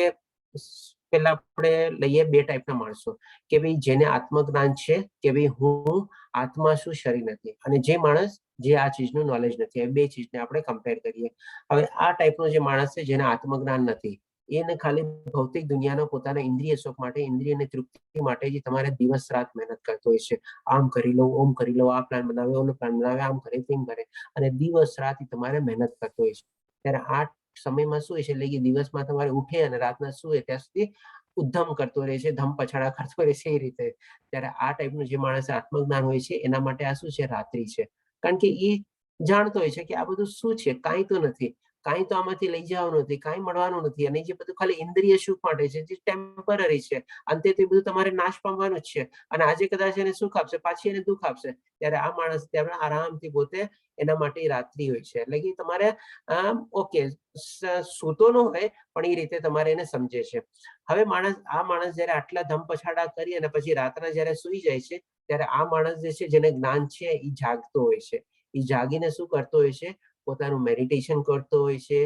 પેલા આપણે લઈએ બે ટાઈપના માણસો, કે ભાઈ જેને આત્મજ્ઞાન છે કે ભાઈ હું આત્મા શું, શરીર નથી, અને જે માણસ જે આ ચીજનું નોલેજ નથી, એ બે ચીજને આપણે કમ્પેર કરીએ. હવે આ ટાઈપનો જે માણસ છે જેને આત્મજ્ઞાન નથી, એને ખાલી ભૌતિક દુનિયાનો પોતાના ઇન્દ્રિય સુખ માટે, ઇન્દ્રિયની તૃપ્તિ માટે જે તમારે દિવસ રાત મહેનત કરતો હોય છે, આમ કરી લઉં, ઓમ કરી લઉં, આ પ્લાન બનાવે, ઓલો પ્લાન બનાવે, આમ કરે, તેમ કરે, અને દિવસ રાત તમારે મહેનત કરતો હોય છે. ત્યારે આ સમયમાં શું હોય છે, એટલે કે દિવસમાં તમારે ઉઠે અને રાતના સુવે ત્યાં સુધી ઉદ્ધમ કરતો રહે છે, ધમ પછાડા કરતો રહે છે એ રીતે. ત્યારે આ ટાઈપનું જે માણસ આત્મજ્ઞાન હોય છે એના માટે આ શું છે, રાત્રિ છે, કારણ કે એ જાણતો હોય છે કે આ બધું શું છે, કાંઈ તો નથી, કાંઈ તો આમાંથી લઈ જવાનું નથી, કાંઈ મળવાનું નથી, અને જે બધું ખાલી ઇન્દ્રિય સુખ માટે છે, જે ટેમ્પરરી છે, અંતે તો એ બધું તમારે નાશ પામવાનું જ છે, અને આજે કદાચ એને સુખ આપશે, પાછી એને દુઃખ આપશે. ત્યારે આ માણસ ત્યારે આરામથી પોતે એના માટે રાત્રિ હોય છે, એટલે કે તમારે ઓકે સૂતો ન હોય પણ એ રીતે તમારે એને સમજે છે. હવે માણસ, આ માણસ જયારે આટલા ધમ પછાડા કરી અને પછી રાતના જયારે સુઈ જાય છે, ત્યારે આ માણસ જે છે જેને જ્ઞાન છે એ જાગતો હોય છે. એ જાગીને શું કરતો હોય છે, પોતાનું મેડિટેશન કરતો હોય છે,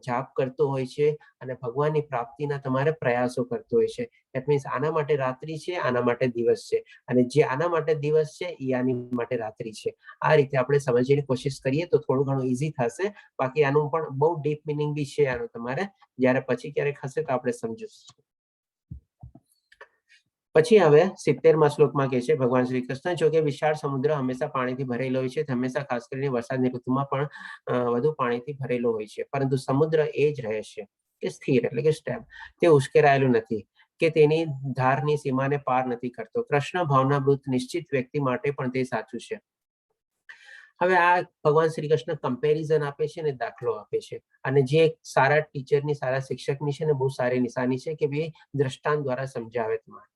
જાપ કરતો હોય છે અને ભગવાનની પ્રાપ્તિના તમારે પ્રયાસો કરતો હોય છે. That means આના માટે રાત્રિ છે, આના માટે દિવસ છે, અને જે આના માટે દિવસ છે એ આની માટે રાત્રિ છે. આ રીતે આપણે સમજવાની કોશિશ કરીએ તો થોડું ઘણું ઈઝી થશે. બાકી આનું પણ બહુ ડીપ મિનિંગ બી છે આનું, તમારે જ્યારે પછી ક્યારેક હશે તો આપણે સમજીશું. પછી હવે 70મા શ્લોકમાં કહે છે ભગવાન શ્રી કૃષ્ણ, જો કે વિશાળ સમુદ્ર હંમેશા પાણીથી ભરેલો હોય છે, હંમેશા ખાસ કરીને વરસાદની ઋતુમાં પણ વધુ પાણીથી ભરેલો હોય છે, પરંતુ સમુદ્ર એ જ રહે છે કે સ્થિર, એટલે કે સ્ટેપ, તે ઉશ્કેરાયેલું નથી કે તેની ધારની સીમાને પાર નથી કરતો. કૃષ્ણ ભાવનામૃત નિશ્ચિત વ્યક્તિ માટે પણ તે સાચું છે. હવે આ ભગવાન શ્રી કૃષ્ણ કમ્પેરિઝન આપે છે ને દાખલો આપે છે, અને જે એક સારા ટીચરની, સારા શિક્ષકની છે ને બહુ સારી નિશાની છે કે ભાઈ દ્રષ્ટાંત દ્વારા સમજાવે તમારે.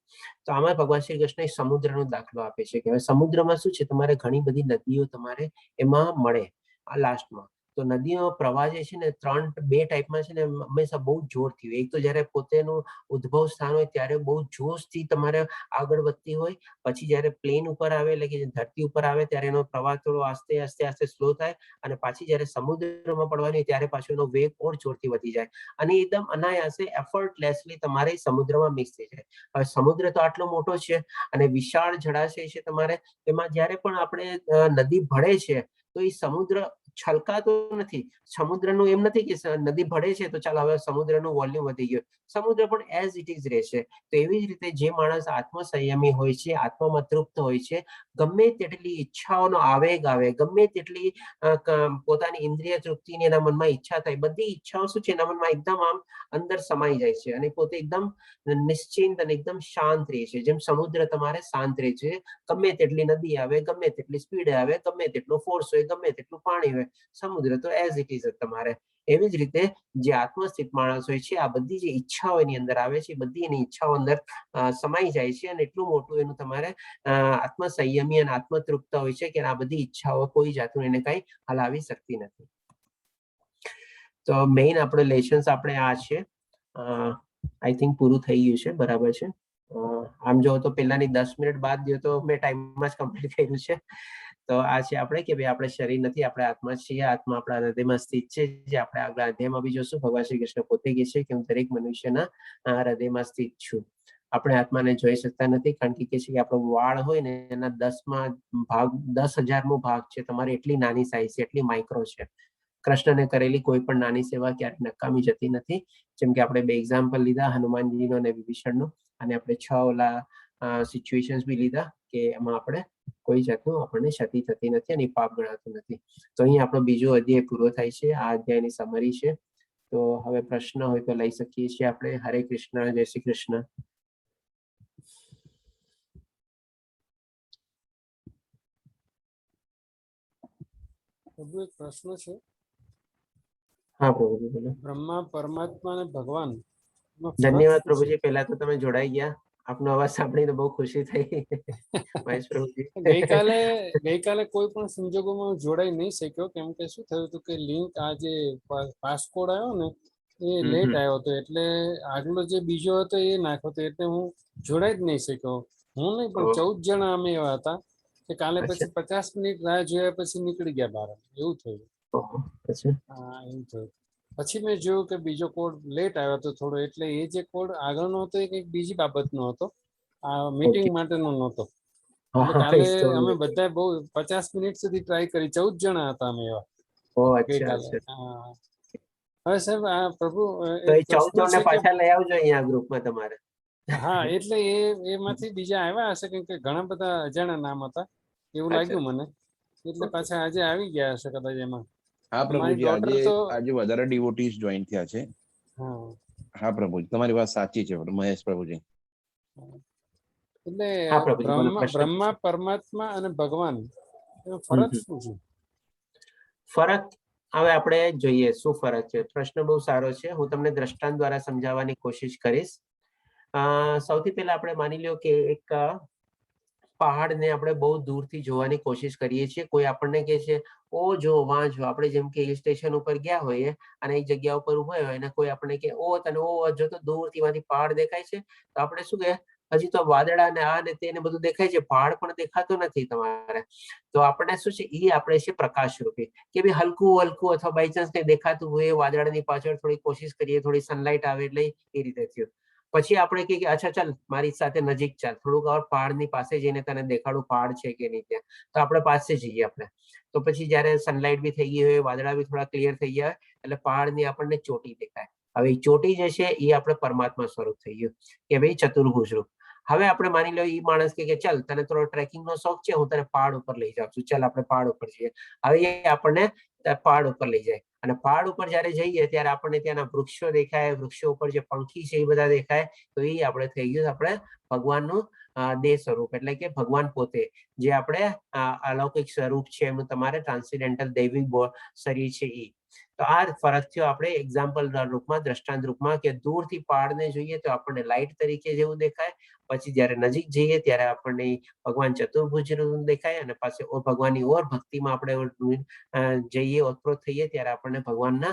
તો આમાં ભગવાન શ્રી કૃષ્ણ એક સમુદ્રનો દાખલો આપે છે કે હવે સમુદ્રમાં શું છે, તમારે ઘણી બધી નદીઓ તમારે એમાં મળે આ લાસ્ટમાં. તો નદીનો પ્રવાહ જે છે ને ત્રણ બે ટાઈપમાં છે ને હંમેશા બહુ જોરથી હોય. એક તો જ્યારે પોતેનું ઉદ્ભવ સ્થાન હોય ત્યારે બહુ જોશથી તમારે આગળ વધતી હોય, પછી જ્યારે પ્લેન ઉપર આવે એટલે કે ધરતી ઉપર આવે ત્યારે એનો પ્રવાહ થોડો આસ્તે આસ્તે આસ્તે સ્લો થાય, અને પાછી જ્યારે સમુદ્રમાં પડવાની હોય ત્યારે પાછો એનો વેગ ઓર જોરથી વધી જાય અને એકદમ અનાયાસે એફર્ટલેસલી તમારે સમુદ્રમાં મિક્સ થઈ જાય. હવે સમુદ્ર તો આટલો મોટો છે અને વિશાળ જળાશય છે તમારે, એમાં જ્યારે પણ આપણે નદી ભળે છે તો એ સમુદ્ર છલકાતો નથી. સમુદ્રનું એમ નથી કે નદી ભળે છે તો ચાલો હવે સમુદ્રનું વોલ્યુમ વધી ગયું, સમુદ્ર પણ એઝ it is રહેશે. તો એવી જ રીતે જે માણસ આત્મસંયમી હોય છે, આત્મામાં તૃપ્ત હોય છે, ગમે તેટલી ઈચ્છાઓનો આવેગ આવે, ગમે તેટલી પોતાની ઇન્દ્રિય તૃપ્તિની એના મનમાં ઈચ્છા થાય, બધી ઈચ્છાઓ શું છે એના મનમાં એકદમ આમ અંદર સમાઈ જાય છે અને પોતે એકદમ નિશ્ચિંત અને એકદમ શાંત રહે છે. જેમ સમુદ્ર તમારે શાંત રહે છે, ગમે તેટલી નદી આવે, ગમે તેટલી સ્પીડ આવે, ગમે તેટલો ફોર્સ હોય, ગમે તેટલું પાણી હોય, સમુદ્ર તો એઝ it is તમારે. એવી જ રીતે જે આત્મસ્થિત માણસ હોય છે, આ બધી જે ઈચ્છાઓ એની અંદર આવે છે, બધી એની ઈચ્છાઓ અંદર સમાઈ જાય છે અને એટલું મોટું એનું તમારે આત્મસંયમી અને આત્મતૃપ્ત હોય છે કે આ બધી ઈચ્છાઓ કોઈ જાતનું એને કઈ હલાવી શકતી નથી. તો મેઇન આપણે લેસન્સ આપણે આ છે. I think પૂરું થઈ ગયું છે, બરાબર છે. આમ જો તો પેલાની 10 મિનિટ બાદ દો તો મેં ટાઈમમાં જ કમ્પ્લીટ કર્યું છે. તો આ છે આપણે કે ભાઈ આપણે શરીર નથી, આપણે આત્મા છીએ, આત્મા આપણા હૃદયમાં સ્થિત છે, જે આપણે આગલા અધ્યાયમાં બી જોશું. ભગવાન શ્રી કૃષ્ણ પોતે કહે છે કે હું દરેક મનુષ્યના હૃદયમાં સ્થિત છું. આપણે આત્માને જોઈ શકતા નથી, કારણ કે કહે છે કે આપણો વાળ હોય ને એના દસમા ભાગ, 10,000મો ભાગ છે તમારે, એટલી નાની સાઈઝ છે, એટલી માઇક્રો છે. કૃષ્ણને કરેલી કોઈ પણ નાની સેવા ક્યારેક નકામી જતી નથી. જેમ કે આપણે બે એક્ઝામ્પલ લીધા, હનુમાનજીનો અને વિભીષણનો, અને આપણે 6 ઓલા સિચ્યુએશન્સ બી લીધા કે એમાં આપણે કોઈ જાતનું આપણને ક્ષતિ થતી નથી અને પાપ ગણાતું નથી. તો અહીં આપણો બીજો અધ્યાય પૂરો થાય છે. આ અધ્યાયની સમરી છે. તો હવે પ્રશ્ન હોય તો લઈ શકીએ છીએ આપણે. હરે કૃષ્ણ, જય શ્રી કૃષ્ણ. પ્રભુ, એક પ્રશ્ન છે. હા પ્રભુજી, બોલો. બ્રહ્મા, પરમાત્મા અને ભગવાન. ધન્યવાદ પ્રભુજી, પહેલા તો તમે જોડાઈ ગયા, આપનો અવાજ સાંભળીને બહુ ખુશી થઈ. મહેશ પ્રભુજી, ગઈકાલે કોઈ પણ સંજોગોમાં જોડાઈ નહીં શક્યો, કેમ કે શું થયું હતું કે લિંક આ જે પાસકોડ આવ્યો ને એ લેટ આવ્યો હતો, એટલે આગલો જે બીજો હતો એ નાખ્યો હતો, એટલે હું જોડાઈ જ નહીં શક્યો. હું નહીં પણ 14 જણા અમે એવા હતા કે કાલે પછી 50 મિનિટ રાહ જોયા પછી નીકળી ગયા બહાર, એવું થયું. હા, એવું થયું. પછી મેં જોયું કે બીજો કોડ લેટ આવ્યો હતો થોડો, એટલે એ જે કોડ આગળનો હતો એ કંઈક બીજી બાબતનો હતો, આ મીટિંગ માટેનો નહોતો. કાલે અમે બધા બહુ 50 મિનિટ સુધી ટ્રાય કરી, 14 જણા હતા અમે એવા. હવે સાહેબ, આ પ્રભુ 14 જણને પાછા લઈ આવજો અહીંયા ગ્રુપમાં તમારે. હા, એટલે એ એમાંથી બીજા આવ્યા હશે, કેમ કે ઘણા બધા અજાણ્યા નામ હતા એવું લાગ્યું મને, એટલે પાછા આજે આવી ગયા હશે કદાચ એમાં. હા પ્રભુજી, આજે વધારે ડિવોટીઝ જોઈન થયા છે. હા પ્રભુજી, તમારી વાત સાચી છે મહેશ પ્રભુજી. એટલે બ્રહ્મા, પરમાત્મા અને ભગવાન ફરક શું છે? ફરક હવે આપણે જોઈએ શું ફરક છે. પ્રશ્ન બહુ સારો છે. હું તમને દ્રષ્ટાંત દ્વારા સમજાવવાની કોશિશ કરીશ. સૌથી પહેલા આપણે માની લ્યો કે એક પહાડને આપણે બહુ દૂરથી જોવાની કોશિશ કરીએ છીએ. કોઈ આપણને કહે છે ઓ જો વાં જો, આપણે જેમ કે હિલ સ્ટેશન ઉપર ગયા હોઈએ અને એક જગ્યા ઉપર ઉભા હોય અને કોઈ આપણને કે ઓ તને ઓ જો તો દૂરથી માંથી પહાડ દેખાય છે, તો આપણે શું કહે, હજી તો વાદળા ને આ ને તેને બધું દેખાય છે, પહાડ પણ દેખાતો નથી તમારે. તો આપણને શું છે, એ આપણે છે પ્રકાશ રૂપી કે ભાઈ હલકું હલકું અથવા બાય ચાન્સ કંઈ દેખાતું હોય વાદળાની પાછળ થોડી કોશિશ કરીએ, થોડી સનલાઇટ આવે એટલે એ રીતે થયું. પછી આપણે કહીએ કે અચ્છા ચાલ મારી સાથે નજીક ચાલ, થોડુંક ઓર પહાડની પાસે જઈને તને દેખાડું પહાડ છે કે નહીં ત્યાં, તો આપણે પાસે જઈએ આપણે. તો પછી જ્યારે સનલાઇટ બી થઈ ગઈ હોય, વાદળા બી થોડા ક્લિયર થઈ ગયા હોય, એટલે પહાડની આપણને ચોટી દેખાય. હવે એ ચોટી જે છે એ આપણે પરમાત્મા સ્વરૂપ થઈ ગયું કે ભાઈ ચતુર્ભુજ રૂપ. હવે આપણે માની લો એ માણસ કે ચાલ તને થોડો ટ્રેકિંગ નો શોખ છે, હું તને પહાડ ઉપર લઈ જાઉં છું, ચાલ આપણે પહાડ ઉપર જઈએ. હવે એ આપણને પહાડ ઉપર લઈ જાય અને પહાડ ઉપર જયારે જઈએ ત્યારે આપણને ત્યાંના વૃક્ષો દેખાય, વૃક્ષો ઉપર જે પંખી છે એ બધા દેખાય. તો એ આપણે થઈ ગયું આપણે ભગવાનનું દેહ સ્વરૂપ, એટલે કે ભગવાન પોતે જે આપણે અલૌકિક સ્વરૂપ છે એમનું તમારે ટ્રાન્સેન્ડેન્ટલ દૈવિક શરીર છે એ. તો આ ફરક થયો આપણે એક્ઝામ્પલ રૂપમાં, દ્રષ્ટાંત રૂપમાં, કે દૂરથી પહાડને જોઈએ તો આપણને લાઇટ તરીકે જેવું દેખાય, પછી જયારે નજીક જઈએ ત્યારે આપણને ભગવાન ચતુર્ભુજ દેખાય, અને પાછી ભગવાનની ઓર ભક્તિમાં આપણે જઈએ, ઓતપ્રોત થઈએ ત્યારે આપણને ભગવાનના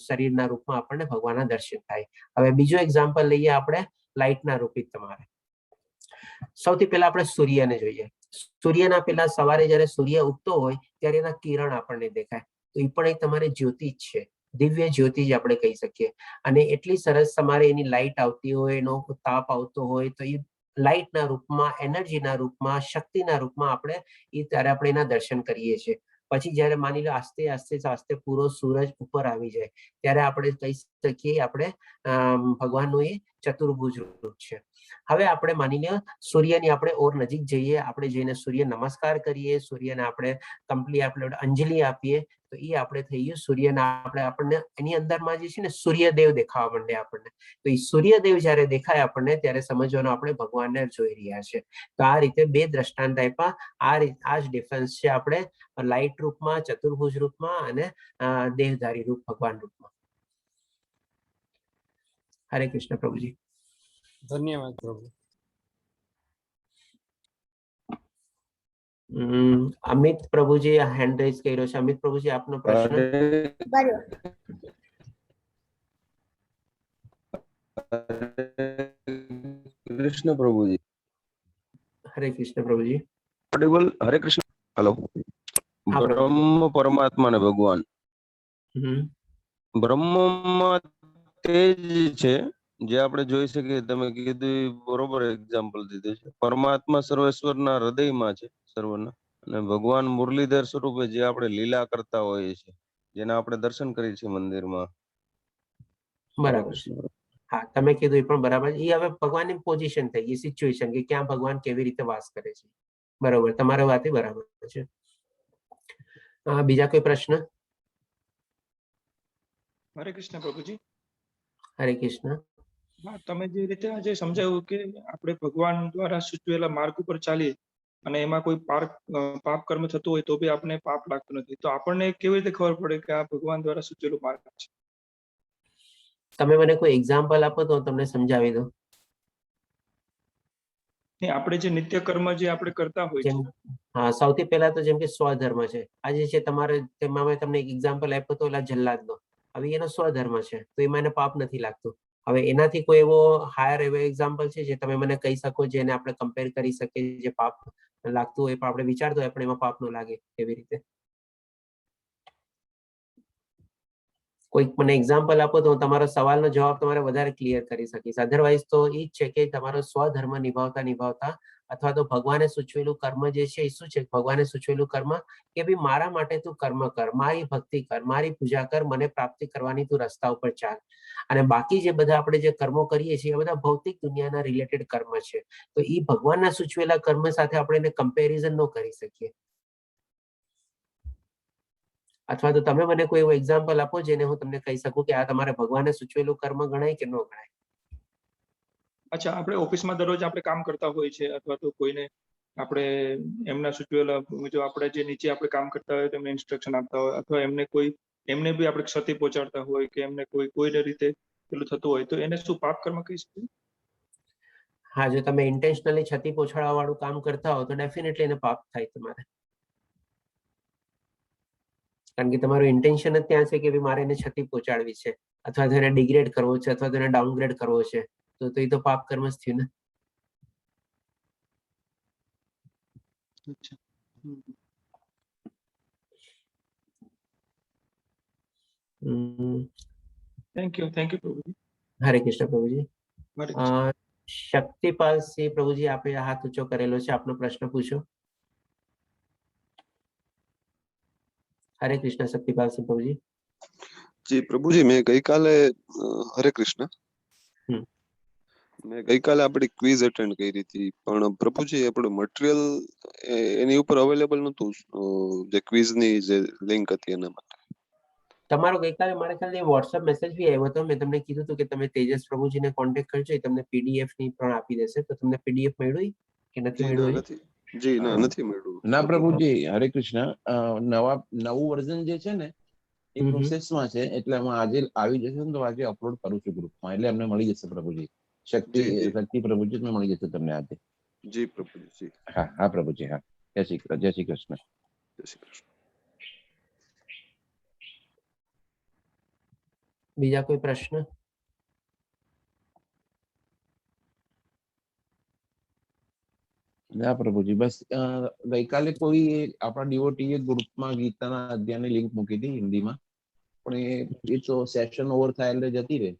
શરીરના રૂપમાં આપણને ભગવાનના દર્શન થાય. હવે બીજું એક્ઝામ્પલ લઈએ આપણે લાઇટના રૂપે. તમારે સૌથી પહેલા આપણે સૂર્યને જોઈએ. સૂર્યના પેલા સવારે જયારે સૂર્ય ઉગતો હોય ત્યારે એના કિરણ આપણને દેખાય, તો એ પણ એક તમારે જ્યોતિ જ છે, દિવ્ય જ્યોતિ જ આપણે કહી શકીએ. અને એટલી સરસ તમારે એની લાઇટ આવતી હોય, એનો તાપ આવતો હોય, તો એ લાઇટના રૂપમાં, એનર્જીના રૂપમાં, શક્તિના રૂપમાં આપણે એ ત્યારે આપણે એના દર્શન કરીએ છીએ. પછી જ્યારે માની લો આસ્તે આસ્તે આસ્તે પૂરો સૂરજ ઉપર આવી જાય ત્યારે આપણે કહી શકીએ આપણે ભગવાનનું એ ચતુર્ભુજ રૂપ છે. હવે આપણે માની લો સૂર્યની આપણે ઓર નજીક જઈએ, આપણે જઈને સૂર્ય નમસ્કાર કરીએ, સૂર્યને આપણે કમ્પ્લીટ આપણે અંજલિ આપીએ, તો એ આપણે થઈ ગયું સૂર્યના આપણે આપણને એની અંદરમાં જે છે ને સૂર્યદેવ દેખાવા માંડે આપણને. તો એ સૂર્યદેવ જ્યારે દેખાય આપણને ત્યારે સમજવાનું આપણે ભગવાનને જોઈ રહ્યા છે. તો આ રીતે બે દ્રષ્ટાંત આપ્યા. આ રીત આ જ ડિફરન્સ છે આપણે લાઇટ રૂપમાં, ચતુર્ભુજ રૂપમાં અને દેહધારી રૂપ ભગવાન રૂપમાં. હરે કૃષ્ણ પ્રભુજી. ધન્યવાદ પ્રભુ. અમિત પ્રભુજી હેન્ડ રેઝ કર્યો છે. અમિત પ્રભુજી, આપનો પ્રશ્ન. કૃષ્ણ પ્રભુજી. હરે કૃષ્ણ પ્રભુજી. ઓડિબલ? હરે કૃષ્ણ. હેલો. હા, પ્રભુ. બ્રહ્મ, પરમાત્મા ને ભગવાન. બ્રહ્મમાં તેજ છે જે આપણે જોઈ શકીએ. તમે કીધું એ બરોબર એક્ઝામ્પલ દીધું છે. પરમાત્મા સર્વેશ્વરના હૃદયમાં છે સર્વના, અને ભગવાન મુરલીધર સ્વરૂપે જે આપણે લીલા કરતા હોઈએ છીએ, જેના આપણે દર્શન કરીએ છીએ મંદિરમાં. બરાબર છે. હા, તમે કીધું એ પણ બરાબર. એ હવે ભગવાનની પોઝિશન થઈ ગઈ, સિચ્યુએશન કે ક્યાં ભગવાન કેવી રીતે વાસ કરે છે. બરોબર, તમારી વાત એ બરાબર છે. બીજા કોઈ પ્રશ્ન? હરે કૃષ્ણ પ્રભુજી. હરે કૃષ્ણ. હા, તમે જે રીતે આજે સમજાવ્યું કે આપણે ભગવાન દ્વારા સૂચવેલા માર્ગ ઉપર ચાલીએ અને એમાં કોઈ પાપ કર્મ થતું હોય તો બી આપણને પાપ લાગતું નથી, તો આપણને કેવી રીતે ખબર પડે કે આ ભગવાન દ્વારા સૂચવેલો માર્ગ છે? તમે મને કોઈ એક્ઝામ્પલ આપો તો હું તમને સમજાવી દઉં. નહીં, આપણે જે નિત્ય કર્મ જે આપણે કરતા હોય જેમ છે. હા, સૌથી પહેલા તો જેમ કે સ્વધર્મ છે. આજે છે તમારે તેમાં મેં તમને એક એક્ઝામ્પલ આપ્યો હતો ઓલા જલ્લાદનો. હવે એનો સ્વધર્મ છે તો એમાં એને પાપ નથી લાગતું. હવે એનાથી કોઈ એવો હાયર એવો એક્ઝામ્પલ છે જે તમે મને કહી શકો, જેને આપણે કમ્પેર કરી શકીએ, જે પાપ લાગતું હોય પણ આપણે વિચારતો હોય પણ એમાં પાપ ન લાગે એવી રીતે? કોઈક મને એક્ઝામ્પલ આપો તો હું તમારો સવાલનો જવાબ તમારે વધારે ક્લિયર કરી શકીશ. અધરવાઇઝ તો એ જ છે કે તમારો સ્વધર્મ નિભાવતા નિભાવતા અથવા તો ભગવાને સૂચવેલું કર્મ જે છે એ શું છે? ભગવાને સૂચવેલું કર્મ કે ભાઈ મારા માટે તું કર્મ કર, મારી ભક્તિ કર, મારી પૂજા કર, મને પ્રાપ્તિ કરવાની તું રસ્તા ઉપર ચાલ. અને બાકી જે બધા આપણે જે કર્મો કરીએ છીએ એ બધા ભૌતિક દુનિયાના રિલેટેડ કર્મ છે, તો એ ભગવાનના સૂચવેલા કર્મ સાથે આપણે એને કમ્પેરિઝન ન કરી શકીએ. અથવા તો તમે મને કોઈ એવો એક્ઝામ્પલ આપો જેને હું તમને કહી શકું કે આ તમારે ભગવાને સૂચવેલું કર્મ ગણાય કે ન ગણાય. અચ્છા, આપણે ઓફિસમાં દરરોજ આપણે કામ કરતા હોય છે અથવા તો કોઈને આપણે એમના સૂચવેલા, જો આપણે જે નીચે આપણે કામ કરતા હોય તો એમને ઇન્સ્ટ્રક્શન આપતા હોય અથવા એમને કોઈ, એમને બી આપણે ક્ષતિ પહોંચાડતા હોય કે એમને કોઈ કોઈ રીતે પેલું થતું હોય તો એને શું પાપ કર્મ કહી શકીએ? હા, જો તમે ઇન્ટેન્શનલી ક્ષતિ પહોંચાડવા વાળું કામ કરતા હો તો ડેફિનેટલી એને પાપ થાય તમારે, કારણ કે તમારું ઇન્ટેન્શન જ ત્યાં છે કે ભાઈ મારે એને ક્ષતિ પહોંચાડવી છે અથવા તો એને ડિગ્રેડ કરવો છે અથવા તો એને ડાઉનગ્રેડ કરવો છે, તો એ તો પાપ કર્મ જ થયું ને. અચ્છા. Thank you, thank you Prabhuji. Hare Krishna Prabhuji. Hare Krishna. Shaktipal Singh Prabhuji, આપે હાથ ઊંચો કરેલો છે, આપનો પ્રશ્ન પૂછો. હરે કૃષ્ણ શક્તિપાલ સિંહ પ્રભુજી. જી પ્રભુજી, મેં ગઈકાલે, હરે કૃષ્ણ, મેં ગઈકાલે આપણી ક્વિઝ અટેન્ડ કરી હતી, પણ પ્રભુજી આપણું મટીરિયલ એની ઉપર અવેલેબલ નતું, જે ક્વિઝ ની જે લિંક હતી એના માટે. તમારો ગઈકાલે મારા ખ્યાલથી વોટ્સએપ મેસેજ બી આવ્યો હતો. મેં તમને કીધું હતું કે તમે તેજસ પ્રભુજીને કોન્ટેક્ટ કરજો, એ તમને પીડીએફ ની પણ આપી દેશે. તો તમને પીડીએફ મળ્યું કે નથી જી ના, મળ્યું? નથી. જી ના, નથી મળ્યું. ના પ્રભુજી, હરે કૃષ્ણ. નવું વર્ઝન જે છે ને એ પ્રોસેસમાં છે, એટલે હું આજે આવી જશે ને તો આજે અપલોડ કરું છું ગ્રુપમાં, એટલે એમને મળી જશે પ્રભુજી. શક્તિ જી, જી. શક્તિ પ્રભુજી તમને મળી જશે તમને આજે. જી પ્રભુજી, જી. હા હા પ્રભુજી, હા. જય શ્રી કૃષ્ણ. જય શ્રી કૃષ્ણ. જય શ્રી કૃષ્ણ. બીજા કોઈ પ્રશ્ન? ના પ્રભુજી, બસ ગઈકાલે કોઈ આપણા ડીઓટી ગ્રુપમાં ગીતાના અધ્યાયની લિંક મૂકી હતી હિન્દીમાં, પણ એ તો સેશન ઓવર થાય એટલે જતી રહે.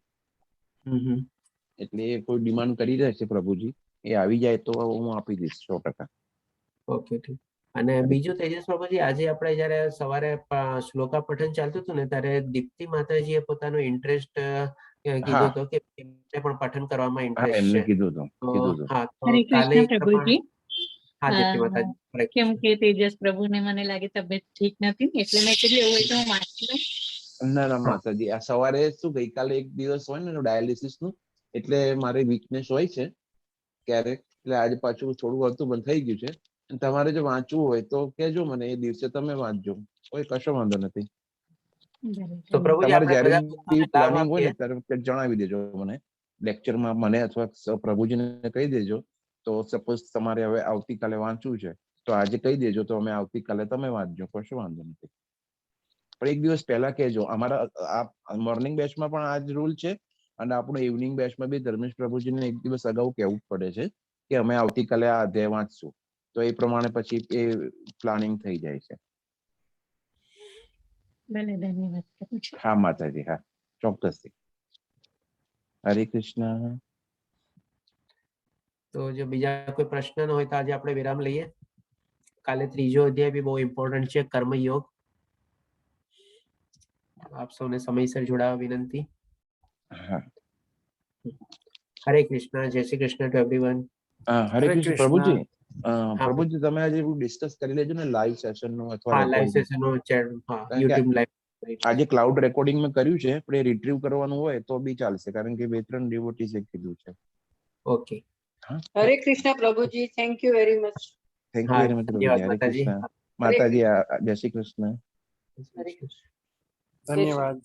હમ હમ. એટલે એ કોઈ ડિમાન્ડ કરી રહ્યા છે પ્રભુજી, એ આવી જાય તો હું આપી દઈશ 100%. ઓકે, ઠીક. અને બીજું તેજસ બાબુજી, આજે આપણે જયારે સવારે શ્લોકા પઠન ચાલતું હતું ને ત્યારે દીપ્તિ માતાજીએ પોતાનો ઇન્ટરેસ્ટ કીધો હતો કે એમને પણ પઠન કરવામાં ઇન્ટરેસ્ટ એમને છે. કીધું હતું, તો કીધું હતું. હા, તો હરે કાલે કૃષ્ણ એ પ્રમાણે પ્રભુજી. હા, દીપ્તિ માતાજી, હરે કેમ કૃષ્ણ. કે તેજસ પ્રભુને મને લાગે તબિયત ઠીક નથી ને, એટલે મેં કીધું એવું હોય તો હું વાંચી લઉં. ના ના માતાજી, આ સવારે શું ગઈકાલે એક દિવસ હોય ને ડાયાલિસિસ નું, એટલે મારે વીકનેસ હોય છે ક્યારેક, એટલે આજે પાછું થોડું હતું પણ થઈ ગયું છે. અને તમારે જો વાંચવું હોય તો કહેજો મને, એ દિવસે તમે વાંચજો, કોઈ કશો વાંધો નથી. તો પ્રભુજી, તમારે આપણે જ્યારે બધા બી લાભ પ્લાનિંગ હોય આપીએ. ને ત્યારે જણાવી દેજો મને લેક્ચરમાં, મને અથવા પ્રભુજીને કહી દેજો. તો સપોઝ તમારે હવે આવતીકાલે વાંચવું છે તો આજે કહી દેજો, તો અમે આવતીકાલે તમે વાંચજો, કશો વાંધો નથી. પણ એક દિવસ પહેલા કહેજો. અમારા આ મોર્નિંગ બેચમાં પણ આ જ રૂલ છે અને આપણું ઇવનિંગ બેચમાં બી ધર્મેશ પ્રભુજીને એક દિવસ અગાઉ કહેવું જ પડે છે કે અમે આવતીકાલે આ અધ્યાય વાંચશું, તો એ પ્રમાણે પછી એ પ્લાનિંગ થઈ જાય છે. ભલે, ધન્યવાદ પ્રભુજી. હા માતાજી, હા ચોક્કસથી. હરે કૃષ્ણ. તો જો બીજા કોઈ પ્રશ્ન ન હોય તો આજે આપણે વિરામ લઈએ. કાલે ત્રીજો અધ્યાય બી બહુ ઇમ્પોર્ટન્ટ છે, કર્મયોગ. આપ સૌને સમયસર જોડાવા વિનંતી. હા. હરે કૃષ્ણ, જય શ્રી કૃષ્ણ ટુ એવરીવન. હા, હરે હરે કૃષ્ણ કૃષ્ણ. પ્રભુજી. હા. પ્રભુજી, તમે આજે ડિસ્કસ કરી લેજો ને લાઈવ સેશન નું અથવા હા, લાઈવ રેકોર્ડિંગ. સેશન નું ચેટ, હા. કારણ કે યુટ્યુબ લાઈવ. આજે ક્લાઉડ રેકોર્ડિંગ મેં કર્યું છે, પણ એ રિટ્રીવ કરવાનું હોય તો બી ચાલશે, કારણ કે બે ત્રણ ડિવોટીસે કીધું છે. ઓકે. હા. હરે કૃષ્ણ પ્રભુજી, thank you very much. Thank you હા, વેરી મચ પ્રભુજી. ધન્યવાદ હરે માતાજી. કૃષ્ણ માતાજી, જય શ્રી કૃષ્ણ. હરે કૃષ્ણ. ધન્યવાદ.